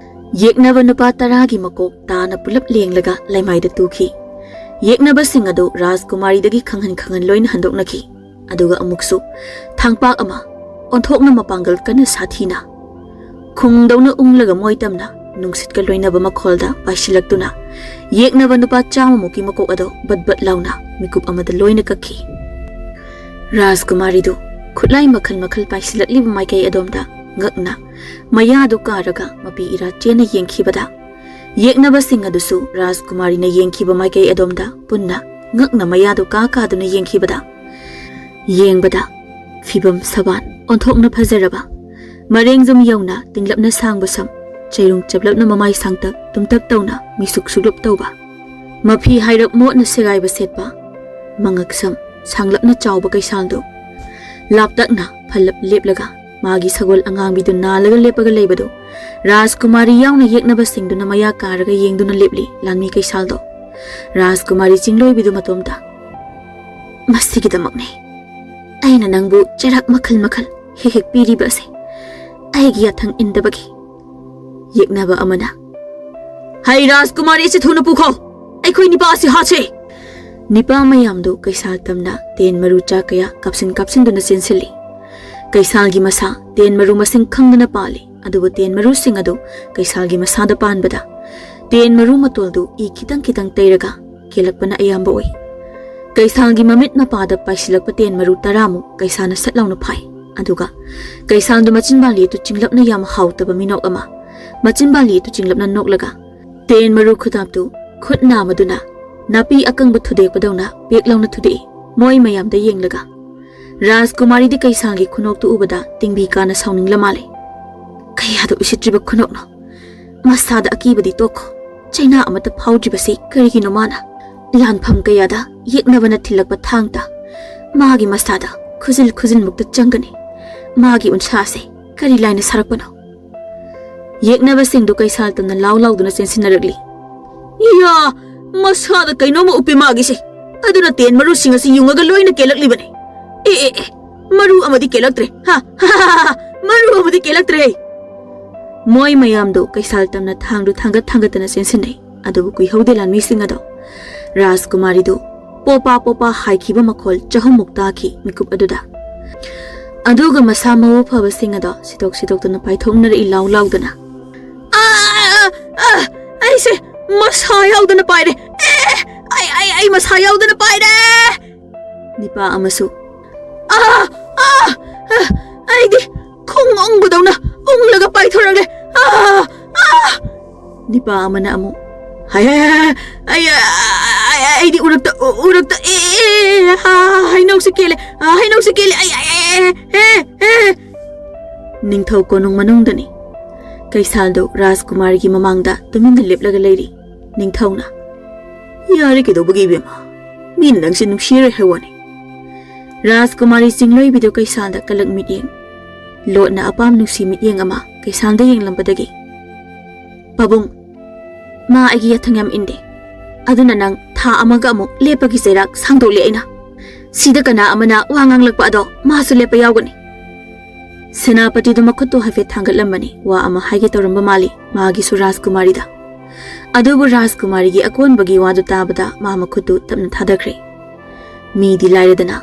ꯌꯦꯛꯅꯕ ꯅꯨꯄꯥ ꯇꯔꯥꯒꯤ ꯃꯀꯣꯛ ꯇꯥꯅ ꯄꯨꯂꯞ ꯂꯦꯡꯂꯒ ꯂꯩꯃꯥꯏꯗ ꯇꯨꯈꯤ꯫ ꯌꯦꯛꯅꯕꯁꯤꯡ ꯑꯗꯨ ꯔꯥꯖꯀꯨꯃꯥꯔꯤꯗꯒꯤ ꯈꯪꯍꯟ ꯈꯪꯍꯟ ꯂꯣꯏꯅ ꯍꯟꯗꯣꯛꯅꯈꯤ꯫ ꯑꯗꯨꯒ ꯑꯃꯨꯛꯁꯨ ꯊꯥꯡꯄꯥꯛ ꯑꯃ ꯑꯣꯟꯊꯣꯛꯅ ꯃꯄꯥꯡꯒꯜ ꯀꯟꯅ ꯁꯥꯊꯤꯅ ꯈꯣꯡꯗꯧꯅ ꯎꯪꯂꯒ ꯃꯣꯏ ꯇꯝꯅ ꯅꯨꯡꯁꯤꯠꯀ ꯂꯣꯏꯅꯕ ꯃꯈꯣꯜꯗ ꯄꯥꯏꯁꯤꯜꯂꯛꯇꯨꯅ ꯌꯦꯛꯅꯕ ꯅꯨꯄꯥ ꯆꯥꯝꯃꯃꯨꯛꯀꯤ ꯃꯀꯣꯛ ꯑꯗꯣ ꯕꯠ ꯕꯠ ꯂꯥꯎꯅ ꯃꯤꯀꯨꯞ ꯑꯃꯗ ꯂꯣꯏꯅ ꯀꯛꯈꯤ꯫ ꯔꯥꯖꯀꯨꯃꯥꯔꯤꯗꯨ ꯈꯨꯠꯂꯥꯏ ꯃꯈꯜ ꯃꯈꯜ ꯄꯥꯏꯁꯤꯜꯂꯛꯂꯤꯕ ꯃꯥꯏꯀꯩ ꯑꯗꯣꯝꯗ ꯉꯛꯅ ꯃꯌꯥꯗꯨ ꯀꯥꯔꯒ ꯃꯄꯤ ꯏꯔꯥ ꯆꯦꯟꯅ ꯌꯦꯡꯈꯤꯕꯗ, ꯌꯦꯛꯅꯕꯁꯤꯡ ꯑꯗꯨꯁꯨ ꯔꯥꯖꯀꯨꯃꯥꯔꯤꯅ ꯌꯦꯡꯈꯤꯕ ꯃꯥꯏꯀꯩ ꯑꯗꯣꯝꯗ ꯄꯨꯟꯅ ꯉꯛꯅ ꯃꯌꯥꯗꯨ ꯀꯥ ꯀꯥꯗꯨꯅ ꯌꯦꯡꯈꯤꯕꯗ, ꯌꯦꯡꯕꯗ ꯐꯤꯕꯝ ꯁꯕꯥꯟ ꯑꯣꯟꯊꯣꯛꯅ ꯐꯖꯔꯕ, ꯃꯔꯦꯡꯖꯨꯝ ꯌꯧꯅ ꯇꯤꯡꯂꯞꯅ ꯁꯥꯡꯕ ꯁꯝ, ꯆꯩꯔꯨꯡ ꯆꯞꯂꯞꯅ ꯃꯃꯥꯏ ꯁꯥꯡꯇꯛ ꯇꯨꯝꯇꯛ ꯇꯧꯅ ꯃꯤꯁꯨꯛ ꯁꯨꯛꯂꯨꯞ ꯇꯧꯕ, ꯃꯐꯤ ꯍꯥꯏꯔꯞ ꯃꯣꯠꯅ ꯁꯦꯒꯥꯏꯕ ꯁꯦꯠꯄ, ꯃꯉꯛ ꯁꯝ ꯁꯥꯡꯂꯞꯅ ꯆꯥꯎꯕ ꯀꯩꯁꯥꯜꯗꯨ ꯂꯥꯞꯇꯛꯅ ꯐꯜꯂꯞ ꯂꯦꯞꯂꯒ ꯃꯥꯒꯤ ꯁꯒꯣꯜ ꯑꯉꯥꯡꯕꯤꯗꯨ ꯅꯥꯜꯂꯒ ꯂꯦꯞꯄꯒ ꯂꯩꯕꯗꯨ ꯔꯥꯖꯀꯨꯃꯥꯔꯤ ꯌꯥꯎꯅ ꯌꯦꯛꯅꯕꯁꯤꯡꯗꯨꯅ ꯃꯌꯥ ꯀꯥꯔꯒ ꯌꯦꯡꯗꯨꯅ ꯂꯦꯞꯂꯤ꯫ ꯂꯥꯟꯃꯤ ꯀꯩꯁꯥꯜꯗꯣ ꯔꯥꯖꯀꯨꯃꯥꯔꯤ ꯆꯤꯡꯂꯣꯏꯕꯤꯗꯨ ꯃꯇꯣꯝꯇ, "ꯃꯁꯤꯒꯤꯗꯃꯛꯅꯦ ꯑꯩꯅ ꯅꯪꯕꯨ ꯆꯩꯔꯥꯛ ꯃꯈꯜ ꯃꯈꯜ ꯍꯦꯛ ꯍꯦꯛ ꯄꯤꯔꯤꯕ ꯑꯁꯦ꯫ ꯑꯩꯒꯤ ꯌꯥꯊꯪ ꯏꯟꯗꯕꯒꯤ ꯌꯦꯛꯅꯕ ꯑꯃꯅ, "ꯍꯩ ꯔꯥꯖꯀꯨꯃꯥꯔꯤ ꯑꯁꯤ ꯊꯨꯅ ꯄꯨꯈꯣ! ꯑꯩꯈꯣꯏ ꯅꯤꯄꯥ ꯑꯁꯤ ꯍꯥꯠꯁꯦ!" ꯅꯤꯄꯥ ꯃꯌꯥꯝꯗꯨ ꯀꯩꯁꯥꯜ ꯇꯝꯅ ꯇꯦꯟ ꯃꯔꯨ ꯆꯥ ꯀꯌꯥ ꯀꯥꯞꯁꯤꯟ ꯀꯥꯞꯁꯤꯟꯗꯨꯅ ꯆꯦꯟꯁꯤꯜꯂꯤ꯫ ꯀꯩꯁꯥꯜꯒꯤ ꯃꯁꯥ ꯇꯦꯟ ꯃꯔꯨ ꯃꯁꯤꯡ ꯈꯪꯗꯅ ꯄꯥꯜꯂꯤ, ꯑꯗꯨꯕꯨ ꯇꯦꯟ ꯃꯔꯨꯁꯤꯡ ꯑꯗꯨ ꯀꯩꯁꯥꯜꯒꯤ ꯃꯁꯥꯗ ꯄꯥꯟꯕꯗ ꯇꯦꯟ ꯃꯔꯨ ꯃꯇꯣꯜꯗꯨ ꯏ ꯈꯤꯇꯪ ꯈꯤꯇꯪ ꯇꯩꯔꯒ ꯀꯦꯜꯂꯛꯄꯅ ꯑꯌꯥꯝꯕ ꯑꯣꯏ꯫ ꯀꯩꯁꯥꯜꯒꯤ ꯃꯃꯤꯠ ꯃꯄꯥꯗ ꯄꯥꯏꯁꯤꯜꯂꯛꯄ ꯇꯦꯟ ꯃꯔꯨ ꯇꯔꯥꯃꯨꯛ ꯀꯩꯁꯥꯜꯅ ꯁꯠ ꯂꯥꯎꯅ ꯐꯥꯏ꯫ ꯑꯗꯨꯒ ꯀꯩꯁꯥꯜꯗꯨ ꯃꯆꯤꯟꯕꯥꯜ ꯌꯦꯠꯇꯨ ꯆꯤꯡꯂꯞꯅ ꯌꯥꯝ ꯍꯥꯎꯇꯕ ꯃꯤꯅꯣꯛ ꯑꯃ, ꯃꯆꯤꯟꯕꯥꯜ ꯌꯦꯠꯇꯨ ꯆꯤꯡꯂꯞꯅ ꯅꯣꯛꯂꯒ ꯇꯦꯟ ꯃꯔꯨ ꯈꯨꯗꯥꯞꯇꯨ ꯈꯨꯠ ꯅꯥꯝꯃꯗꯨꯅ ꯅꯥꯄꯤ ꯑꯀꯪꯕ ꯊꯨꯗꯦꯛꯄꯗꯧꯅ ꯄꯦꯛ ꯂꯥꯎꯅ ꯊꯨꯗꯦꯛꯏ꯫ ꯃꯣꯏ ꯃꯌꯥꯝꯗ ꯌꯦꯡꯂꯒ ꯔꯥꯖꯀꯨꯃꯥꯔꯤꯗꯤ ꯀꯩꯁꯥꯜꯒꯤ ꯈꯨꯅꯣꯛꯇꯨ ꯎꯕꯗ ꯇꯤꯡꯕꯤ ꯀꯥꯅ ꯁꯥꯎꯅꯤꯡꯂ ꯃꯥꯜꯂꯦ꯫ "ꯀꯌꯥꯗ ꯎꯁꯤꯠꯇ꯭ꯔꯤꯕ ꯈꯨꯅꯣꯛꯅꯣ! ꯃꯁꯥꯗ ꯑꯀꯤꯕꯗꯤ ꯇꯣꯛꯈꯣ, ꯆꯩꯅꯥ ꯑꯃꯠꯇ ꯐꯥꯎꯗ꯭ꯔꯤꯕꯁꯤ ꯀꯔꯤꯒꯤꯅꯣ ꯃꯥꯅ? ꯂꯥꯟꯐꯝ ꯀꯌꯥꯗ ꯌꯦꯛꯅꯕꯅ ꯊꯤꯜꯂꯛꯄ ꯊꯥꯡꯇ ꯃꯥꯒꯤ ꯃꯁꯥꯗ ꯈꯨꯖꯤꯜ ꯈꯨꯖꯤꯜꯃꯨꯛꯇ ꯆꯪꯒꯅꯤ꯫ ꯃꯥꯒꯤ ꯎꯟꯁꯥꯁꯦ ꯀꯔꯤ ꯂꯥꯏꯅ ꯁꯥꯔꯛꯄꯅꯣ?" ꯌꯦꯛꯅꯕꯁꯤꯡꯗꯨ ꯀꯩꯁꯥꯜ ꯇꯝꯅ ꯂꯥꯎ ꯂꯥꯎꯗꯨꯅ ꯆꯦꯟꯁꯤꯟꯅꯔꯛꯂꯤ꯫ "ꯏꯌꯥ! ꯃꯁꯥꯗ ꯀꯩꯅꯣꯝꯃ ꯎꯞꯄꯤ ꯃꯥꯒꯤꯁꯦ꯫ ꯑꯗꯨꯅ ꯇꯦꯟ ꯃꯔꯨꯁꯤꯡ ꯑꯁꯤ ꯌꯨꯡꯉꯒ ꯂꯣꯏꯅ ꯀꯦꯜꯂꯛꯂꯤꯕꯅꯤ꯫ ꯑꯦ, ꯑꯦ, ꯑꯦ, ꯃꯔꯨ ꯑꯃꯗꯤ ꯀꯦꯜꯂꯛꯇ꯭ꯔꯦ꯫ ꯍꯥ, ꯍꯥ, ꯍꯥ, ꯍꯥ, ꯃꯔꯨ ꯑꯃꯗꯤ ꯀꯦꯜꯂꯛꯇ꯭ꯔꯦ!" ꯃꯣꯏ ꯃꯌꯥꯝꯗꯨ ꯀꯩꯁꯥꯜ ꯇꯝꯅ ꯊꯥꯡꯗꯨ ꯊꯥꯡꯒꯠ ꯊꯥꯡꯒꯠꯇꯅ ꯆꯦꯟꯁꯤꯟꯅꯩ꯫ ꯑꯗꯨꯕꯨ ꯀꯨꯏꯍꯧꯗꯦ ꯂꯥꯟꯃꯤꯁꯤꯡ ꯑꯗꯣ꯫ ꯔꯥꯖꯀꯨꯃꯥꯔꯤꯗꯨ ꯄꯣꯄꯥ ꯄꯣꯄꯥ ꯍꯥꯏꯈꯤꯕ ꯃꯈꯣꯜ ꯆꯍꯨꯝꯃꯨꯛ ꯇꯥꯈꯤ ꯃꯤꯀꯨꯞ ꯑꯗꯨꯗ꯫ ꯑꯗꯨꯒ ꯃꯁꯥ ꯃꯎ ꯐꯕꯁꯤꯡ ꯑꯗꯣ ꯁꯤꯗꯣꯛ ꯁꯤꯗꯣꯛꯇꯨꯅ ꯄꯥꯏꯊꯣꯛꯅꯔꯛꯏ ꯂꯥꯎ ꯂꯥꯎꯗꯅ꯫ "ꯑꯥ, ꯑꯥ, ꯑꯥ, ꯑꯩꯁꯦ ꯃꯁꯥ ꯌꯥꯎꯗꯅ ꯄꯥꯏꯔꯦ꯫ ꯑꯦ, ꯑꯩ, ꯑꯩ, ꯑꯩ ꯃꯁꯥ ꯌꯥꯎꯗꯅ ꯄꯥꯏꯔꯦ!" ꯅꯤꯄꯥ ꯑꯃꯁꯨ, "ꯑꯥ, ꯑꯥ, ꯑꯥ, ꯑꯩꯗꯤ ꯈꯣꯡ ꯎꯪꯕꯗꯧꯅ ꯎꯪꯂꯒ ꯄꯥꯏꯊꯣꯔꯛꯂꯦ꯫ ꯑꯥ, ꯑꯥ!" ꯅꯤꯄꯥ ꯑꯃꯅ ꯑꯃꯨꯛ, "ꯍꯥꯏ, ꯍꯥꯏ, ꯍꯥꯏ, ꯍꯥꯏ, ꯑꯩ, ꯑꯩ, ꯑꯩꯗꯤ ꯎꯔꯛꯇ, ꯎ-, ꯎꯔꯛꯇ, ꯑꯦ, ꯑꯦ, ꯑꯦ, ꯑꯥ, ꯍꯩꯅꯧꯁꯤ ꯀꯦꯜꯂꯦ, ꯑꯥ, ꯍꯩꯅꯧꯁꯤ ꯀꯦꯜꯂꯦ, ꯑꯩ, ꯑꯩ, ꯑꯦ, ꯑꯦ, ꯑꯦ, ꯑꯦ!" ꯅꯤꯡꯊꯧ ꯀꯣꯅꯨꯡ ꯃꯅꯨꯡꯗꯅꯤ꯫ ꯀꯩꯁꯥꯜꯗꯨ ꯔꯥꯖꯀꯨꯃꯥꯔꯤꯒꯤ ꯃꯃꯥꯡꯗ ꯇꯨꯃꯤꯟꯅ ꯂꯦꯞꯂꯒ ꯂꯩꯔꯤ꯫ ꯅꯤꯡꯊꯧꯅ, "ꯌꯥꯔꯦ, ꯀꯩꯗꯧꯕꯒꯤ, ꯏꯕꯦꯝꯃ? ꯃꯤꯅ ꯅꯪꯁꯦ ꯅꯨꯡꯁꯤꯔꯣꯏ ꯍꯥꯏ ꯋꯥꯅꯤ꯫" ꯔꯥꯖꯀꯨꯃꯥꯔꯤ ꯆꯤꯡꯂꯣꯏꯕꯤꯗꯨ ꯀꯩꯁꯥꯜꯗ ꯀꯂꯛ ꯃꯤꯠꯌꯦꯡ, ꯂꯣꯠꯅ ꯑꯄꯥꯝ ꯅꯨꯡꯁꯤ ꯃꯤꯠꯌꯦꯡ ꯑꯃ ꯀꯩꯁꯥꯜꯗ ꯌꯦꯡꯂꯝꯕꯗꯒꯤ, "ꯄꯥꯕꯨꯡ, ꯃꯥ ꯑꯩꯒꯤ ꯌꯥꯊꯪ ꯌꯥꯝ ꯏꯟꯗꯦ꯫ ꯑꯗꯨꯅ ꯅꯪ ꯊꯥ ꯑꯃꯒ ꯑꯃꯨꯛ ꯂꯦꯞꯄꯒꯤ ꯆꯩꯔꯥꯛ ꯁꯥꯡꯗꯣꯛꯂꯦ ꯑꯩꯅ꯫ ꯁꯤꯗ ꯀꯅꯥ ꯑꯃꯅ ꯋꯥ ꯉꯥꯡꯂꯛꯄ ꯑꯗꯣ ꯃꯥꯁꯨ ꯂꯦꯞꯄ ꯌꯥꯎꯒꯅꯤ꯫" ꯁꯦꯅꯥꯄꯇꯤꯗꯨ ꯃꯈꯨꯠꯇꯨ ꯍꯥꯏꯐꯦꯠ ꯊꯥꯡꯒꯠꯂꯝꯕꯅꯤ, ꯋꯥ ꯑꯃ ꯍꯥꯏꯒꯦ ꯇꯧꯔꯝꯕ ꯃꯥꯜꯂꯤ ꯃꯥꯒꯤꯁꯨ ꯔꯥꯖꯀꯨꯃꯥꯔꯤꯗ꯫ ꯑꯗꯨꯕꯨ ꯔꯥꯖꯀꯨꯃꯥꯔꯤꯒꯤ ꯑꯀꯣꯟꯕꯒꯤ ꯋꯥꯗꯨ ꯇꯥꯕꯗ ꯃꯥ ꯃꯈꯨꯠꯇꯨ ꯇꯞꯅ ꯊꯥꯗꯈ꯭ꯔꯦ꯫ ꯃꯤꯗꯤ ꯂꯥꯏꯔꯗꯅ,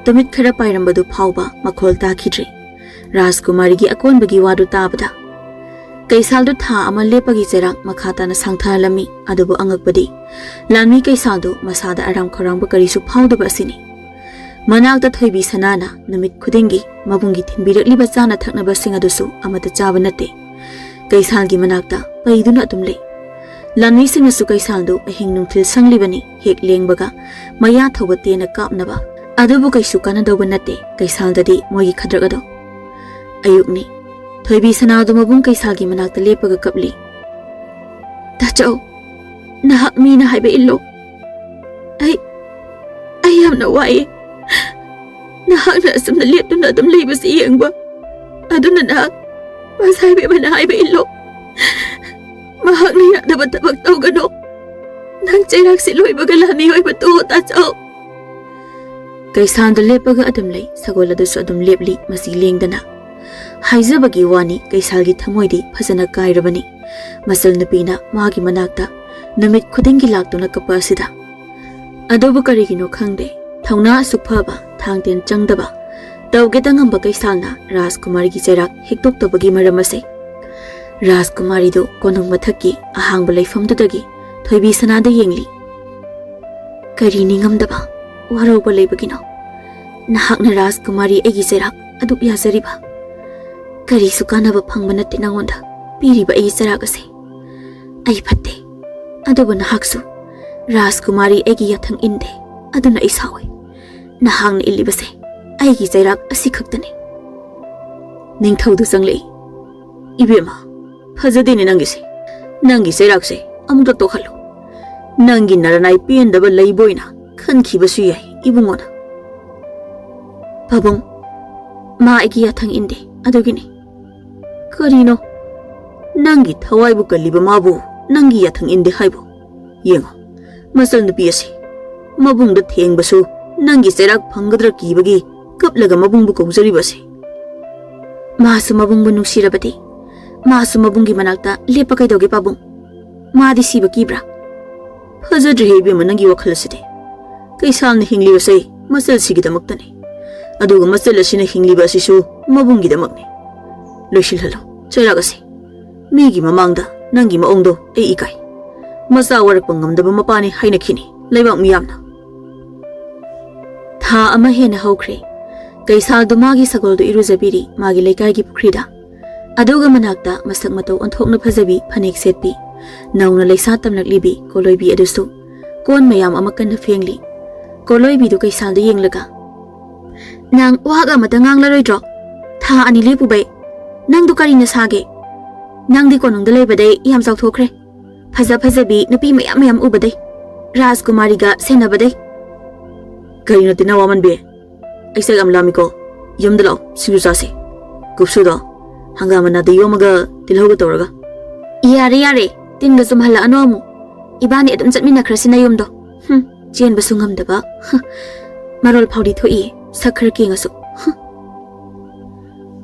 ꯇꯨꯃꯤꯠ ꯈꯔ ꯄꯥꯏꯔꯝꯕꯗꯨ ꯐꯥꯎꯕ ꯃꯈꯣꯜ ꯇꯥꯈꯤꯗ꯭ꯔꯦ꯫ ꯔꯥꯖꯀꯨꯃꯥꯔꯤꯒꯤ ꯑꯀꯣꯟꯕꯒꯤ ꯋꯥꯗꯨ ꯇꯥꯕꯗ ꯀꯩꯁꯥꯜꯗꯨ ꯊꯥ ꯑꯃ ꯂꯦꯞꯄꯒꯤ ꯆꯩꯔꯥꯛ ꯃꯈꯥ ꯇꯥꯅ ꯁꯥꯡꯊꯍꯜꯂꯝꯃꯤ꯫ ꯑꯗꯨꯕꯨ ꯑꯉꯛꯄꯗꯤ, ꯂꯥꯟꯃꯤ ꯀꯩꯁꯥꯜꯗꯨ ꯃꯁꯥꯗ ꯑꯔꯥꯝ ꯈꯧꯔꯥꯡꯕ ꯀꯔꯤꯁꯨ ꯐꯥꯎꯗꯕ ꯑꯁꯤꯅꯤ꯫ ꯃꯅꯥꯛꯇ ꯊꯣꯏꯕꯤ ꯁꯅꯥꯅ ꯅꯨꯃꯤꯠ ꯈꯨꯗꯤꯡꯒꯤ ꯃꯕꯨꯡꯒꯤ ꯊꯤꯟꯕꯤꯔꯛꯂꯤꯕ ꯆꯥꯅ ꯊꯛꯅꯕꯁꯤꯡ ꯑꯗꯨꯁꯨ ꯑꯃꯠꯇ ꯆꯥꯕ ꯅꯠꯇꯦ꯫ ꯀꯩꯁꯥꯜꯒꯤ ꯃꯅꯥꯛꯇ ꯄꯩꯗꯨꯅ ꯑꯗꯨꯝ ꯂꯩ꯫ ꯂꯥꯟꯃꯤꯁꯤꯡꯅꯁꯨ ꯀꯩꯁꯥꯜꯗꯨ ꯑꯍꯤꯡ ꯅꯨꯡꯊꯤꯜ ꯁꯪꯂꯤꯕꯅꯤ, ꯍꯦꯛ ꯂꯦꯡꯕꯒ ꯃꯌꯥ ꯊꯧꯕ ꯇꯦꯟꯅ ꯀꯥꯞꯅꯕ꯫ ꯑꯗꯨꯕꯨ ꯀꯩꯁꯨ ꯀꯥꯟꯅꯗꯧꯕ ꯅꯠꯇꯦ ꯀꯩꯁꯥꯜꯗꯗꯤ ꯃꯣꯏꯒꯤ ꯈꯗ꯭ꯔꯛ ꯑꯗꯣ꯫ ꯑꯌꯨꯛꯅꯤ꯫ ꯊꯣꯏꯕꯤ ꯁꯅꯥꯗꯨ ꯃꯕꯨꯡ ꯀꯩꯁꯥꯜꯒꯤ ꯃꯅꯥꯛꯇ ꯂꯦꯞꯄꯒ ꯀꯞꯂꯤ꯫ "ꯇꯥꯆꯧ, ꯅꯍꯥꯛ ꯃꯤꯅ ꯍꯥꯏꯕ ꯏꯜꯂꯣ꯫ ꯑꯩ, ꯑꯩ ꯌꯥꯝꯅ ꯋꯥꯏꯌꯦ꯫ ꯅꯍꯥꯛꯅ ꯑꯁꯨꯝꯅ ꯂꯦꯞꯇꯨꯅ ꯑꯗꯨꯝ ꯂꯩꯕꯁꯤ ꯌꯦꯡꯕ꯫ ꯑꯗꯨꯅ ꯅꯍꯥꯛ ꯃꯁꯥꯏꯕꯦꯝꯃꯅ ꯍꯥꯏꯕ ꯏꯜꯂꯣ꯫ ꯃꯍꯥꯛꯅ ꯌꯥꯗꯕ ꯊꯕꯛ ꯇꯧꯒꯅꯨ꯫ ꯅꯪ ꯆꯩꯔꯥꯛꯁꯤ ꯂꯣꯏꯕꯒ ꯂꯥꯟꯃꯤ ꯑꯣꯏꯕ ꯇꯣꯛꯑꯣ, ꯇꯥꯆꯧ꯫" ꯀꯩꯁꯥꯜꯗꯨ ꯂꯦꯞꯄꯒ ꯑꯗꯨꯝ ꯂꯩ꯫ ꯁꯒꯣꯜ ꯑꯗꯨꯁꯨ ꯑꯗꯨꯝ ꯂꯦꯞꯂꯤ, ꯃꯁꯤ ꯂꯦꯡꯗꯅ꯫ ꯍꯥꯏꯖꯕꯒꯤ ꯋꯥꯅꯤ, ꯀꯩꯁꯥꯜꯒꯤ ꯊꯃꯣꯏꯗꯤ ꯐꯖꯅ ꯀꯥꯏꯔꯕꯅꯤ꯫ ꯃꯆꯜ ꯅꯨꯄꯤꯅ ꯃꯥꯒꯤ ꯃꯅꯥꯛꯇ ꯅꯨꯃꯤꯠ ꯈꯨꯗꯤꯡꯒꯤ ꯂꯥꯛꯇꯨꯅ ꯀꯞꯄ ꯑꯁꯤꯗ꯫ ꯑꯗꯨꯕꯨ ꯀꯔꯤꯒꯤꯅꯣ ꯈꯪꯗꯦ, ꯊꯧꯅꯥ ꯑꯁꯨꯛ ꯐꯕ, ꯊꯥꯡꯇꯦꯟ ꯆꯪꯗꯕ, ꯇꯧꯒꯦꯇ ꯉꯝꯕ ꯀꯩꯁꯥꯜꯅ ꯔꯥꯖꯀꯨꯃꯥꯔꯤꯒꯤ ꯆꯩꯔꯥꯛ ꯍꯤꯛꯇꯣꯛꯇꯕꯒꯤ ꯃꯔꯝ ꯑꯁꯦ꯫ ꯔꯥꯖꯀꯨꯃꯥꯔꯤꯗꯨ ꯀꯣꯅꯨꯡ ꯃꯊꯛꯀꯤ ꯑꯍꯥꯡꯕ ꯂꯩꯐꯝꯗꯨꯗꯒꯤ ꯊꯣꯏꯕꯤ ꯁꯅꯥꯗ ꯌꯦꯡꯂꯤ꯫ "ꯀꯔꯤ ꯅꯤꯡꯉꯝꯗꯕ, ꯋꯥꯔꯧꯕ ꯂꯩꯕꯒꯤꯅꯣ? ꯅꯍꯥꯛꯅ ꯔꯥꯖꯀꯨꯃꯥꯔꯤ ꯑꯩꯒꯤ ꯆꯩꯔꯥꯛ ꯑꯗꯨꯛ ꯌꯥꯖꯔꯤꯕ? ꯀꯔꯤꯁꯨ ꯀꯥꯟꯅꯕ ꯐꯪꯕ ꯅꯠꯇꯦ ꯅꯉꯣꯟꯗ ꯄꯤꯔꯤꯕ ꯑꯩꯒꯤ ꯆꯩꯔꯥꯛ ꯑꯁꯦ꯫ ꯑꯩ ꯐꯠꯇꯦ, ꯑꯗꯨꯕꯨ ꯅꯍꯥꯛꯁꯨ ꯔꯥꯖꯀꯨꯃꯥꯔꯤ ꯑꯩꯒꯤ ꯌꯥꯊꯪ ꯏꯟꯗꯦ, ꯑꯗꯨꯅ ꯑꯩ ꯁꯥꯎꯏ꯫ ꯅꯍꯥꯛꯅ ꯏꯜꯂꯤꯕꯁꯦ ꯑꯩꯒꯤ ꯆꯩꯔꯥꯛ ꯑꯁꯤ ꯈꯛꯇꯅꯤ꯫" ꯅꯤꯡꯊꯧꯗꯨ ꯆꯪꯂꯛꯏ꯫ "ꯏꯕꯦꯝꯃ, ꯐꯖꯗꯦꯅꯦ ꯅꯪꯒꯤꯁꯦ꯫ ꯅꯪꯒꯤ ꯆꯩꯔꯥꯛꯁꯦ ꯑꯃꯨꯛꯇ ꯇꯣꯛꯍꯜꯂꯨ꯫ ꯅꯪꯒꯤ ꯅꯔꯅꯥꯏ ꯄꯦꯟꯗꯕ ꯂꯩꯕꯣꯏꯅ ꯈꯟꯈꯤꯕꯁꯨ ꯌꯥꯏ ꯏꯕꯨꯡꯉꯣꯅ꯫" "ꯄꯥꯕꯨꯡ, ꯃꯥ ꯑꯩꯒꯤ ꯌꯥꯊꯪ ꯏꯟꯗꯦ, ꯑꯗꯨꯒꯤꯅꯤ꯫" "ꯀꯔꯤꯅꯣ? ꯅꯪꯒꯤ ꯊꯋꯥꯏꯕꯨ ꯀꯜꯂꯤꯕ ꯃꯥꯕꯨ ꯅꯪꯒꯤ ꯌꯥꯊꯪ ꯏꯟꯗꯦ ꯍꯥꯏꯕꯣ? ꯌꯦꯡꯉꯣ, ꯃꯆꯜ ꯅꯨꯄꯤ ꯑꯁꯤ ꯃꯕꯨꯡꯗ ꯊꯦꯡꯕꯁꯨ ꯅꯪꯒꯤ ꯆꯩꯔꯥꯛ ꯐꯪꯒꯗ꯭ꯔꯥ ꯀꯤꯕꯒꯤ ꯀꯞꯂꯒ ꯃꯕꯨꯡꯕꯨ ꯀꯧꯖꯔꯤꯕ ꯑꯁꯤ꯫" "ꯃꯥꯁꯨ ꯃꯕꯨꯡꯕꯨ ꯅꯨꯡꯁꯤꯔꯕꯗꯤ ꯃꯥꯁꯨ ꯃꯕꯨꯡꯒꯤ ꯃꯅꯥꯛꯇ ꯂꯦꯞꯄ ꯀꯩꯗꯧꯒꯦ ꯄꯥꯕꯨꯡ? ꯃꯥꯗꯤ ꯁꯤꯕ ꯀꯤꯕ꯭ꯔꯥ?" "ꯐꯖꯗ꯭ꯔꯦꯍꯦ ꯏꯕꯦꯝꯃ, ꯅꯪꯒꯤ ꯋꯥꯈꯜ ꯑꯁꯤꯗꯤ꯫ ꯀꯩꯁꯥꯜꯅ ꯍꯤꯡꯂꯤꯕꯁꯦ ꯃꯆꯜꯁꯤꯒꯤꯗꯃꯛꯇꯅꯤ, ꯑꯗꯨꯒ ꯃꯆꯜ ꯑꯁꯤꯅ ꯍꯤꯡꯂꯤꯕ ꯑꯁꯤꯁꯨ ꯃꯕꯨꯡꯒꯤꯗꯃꯛꯅꯤ꯫ ꯂꯣꯏꯁꯤꯜꯍꯜꯂꯣ ꯆꯩꯔꯥꯛ ꯑꯁꯤ꯫ ꯃꯤꯒꯤ ꯃꯃꯥꯡꯗ ꯅꯪꯒꯤ ꯃꯑꯣꯡꯗꯣ ꯑꯩ ꯏꯀꯥꯏ꯫ ꯃꯆꯥ ꯋꯥꯔꯛꯄ ꯉꯝꯗꯕ ꯃꯄꯥꯅꯤ ꯍꯥꯏꯅꯈꯤꯅꯤ ꯂꯩꯕꯥꯛ ꯃꯤꯌꯥꯝꯅ꯫" ꯊꯥ ꯑꯃ ꯍꯦꯟꯅ ꯍꯧꯈ꯭ꯔꯦ꯫ ꯀꯩꯁꯥꯜꯗꯣ ꯃꯥꯒꯤ ꯁꯒꯣꯜꯗꯨ ꯏꯔꯨꯖꯕꯤꯔꯤ ꯃꯥꯒꯤ ꯂꯩꯀꯥꯏꯒꯤ ꯄꯨꯈ꯭ꯔꯤꯗ꯫ ꯑꯗꯨꯒ ꯃꯅꯥꯛꯇ ꯃꯁꯛ ꯃꯇꯧ ꯑꯣꯟꯊꯣꯛꯅ ꯐꯖꯕꯤ, ꯐꯅꯦꯛ ꯁꯦꯠꯄꯤ, ꯅꯧꯅ ꯂꯩꯁꯥ ꯇꯝꯂꯛꯂꯤꯕꯤ ꯀꯣꯂꯣꯏꯕꯤ ꯑꯗꯨꯁꯨ ꯀꯣꯟ ꯃꯌꯥꯝ ꯑꯃ ꯀꯟꯅ ꯐꯦꯡꯂꯤ꯫ ꯀꯣꯂꯣꯏꯕꯤꯗꯨ ꯀꯩꯁꯥꯜꯗ ꯌꯦꯡꯂꯒ, "ꯅꯪ ꯋꯥꯍꯪ ꯑꯃꯇ ꯉꯥꯡꯂꯔꯣꯏꯗ꯭ꯔꯣ? ꯊꯥ ꯑꯅꯤ ꯂꯦꯞꯄꯨꯕꯩ ꯅꯪꯗꯨ ꯀꯔꯤꯅ ꯁꯥꯒꯦ? ꯅꯪꯗꯤ ꯀꯣꯅꯨꯡꯗ ꯂꯩꯕꯗꯩ ꯌꯥꯝ ꯆꯥꯎꯊꯣꯛꯈ꯭ꯔꯦ꯫ ꯐꯖ ꯐꯖꯕꯤ ꯅꯨꯄꯤ ꯃꯌꯥꯝ ꯃꯌꯥꯝ ꯎꯕꯗꯩ, ꯔꯥꯖꯀꯨꯃꯥꯔꯤꯒ ꯁꯦꯟꯅꯕꯗꯩ꯫" "ꯀꯔꯤꯅꯣ ꯇꯤꯟꯅ ꯋꯥꯃꯟꯕꯤ? ꯑꯩ ꯆꯥꯛ ꯌꯥꯝ ꯂꯥꯝꯃꯤꯀꯣ꯫ ꯌꯨꯝꯗ ꯂꯥꯛꯑꯣ, ꯁꯤꯡꯖꯨ ꯆꯥꯁꯦ꯫ ꯀꯨꯞꯁꯨꯗꯣ ꯍꯪꯒꯥꯝ ꯃꯅꯥꯗ ꯌꯣꯝꯃꯒ ꯇꯤꯜꯍꯧꯒ ꯇꯧꯔꯒ꯫" "ꯌꯥꯔꯦ, ꯌꯥꯔꯦ, ꯇꯤꯟꯒ ꯆꯨꯝꯍꯜꯂꯛꯑꯅꯣ ꯑꯃꯨꯛ꯫ ꯏꯕꯥꯅꯤ ꯑꯗꯨꯝ ꯆꯠꯃꯤꯟꯅꯈ꯭ꯔꯁꯤ ꯅꯌꯨꯝꯗꯣ꯫ ꯍꯨꯝ, ꯆꯦꯟꯕꯁꯨ ꯉꯝꯗꯕ꯫ ꯍꯨꯝ, ꯃꯔꯣꯜ ꯐꯥꯎꯗꯤ ꯊꯣꯛꯏ, ꯁꯛ ꯈꯔ ꯀꯦꯡꯉꯁꯨ꯫ ꯍꯨꯝ꯫"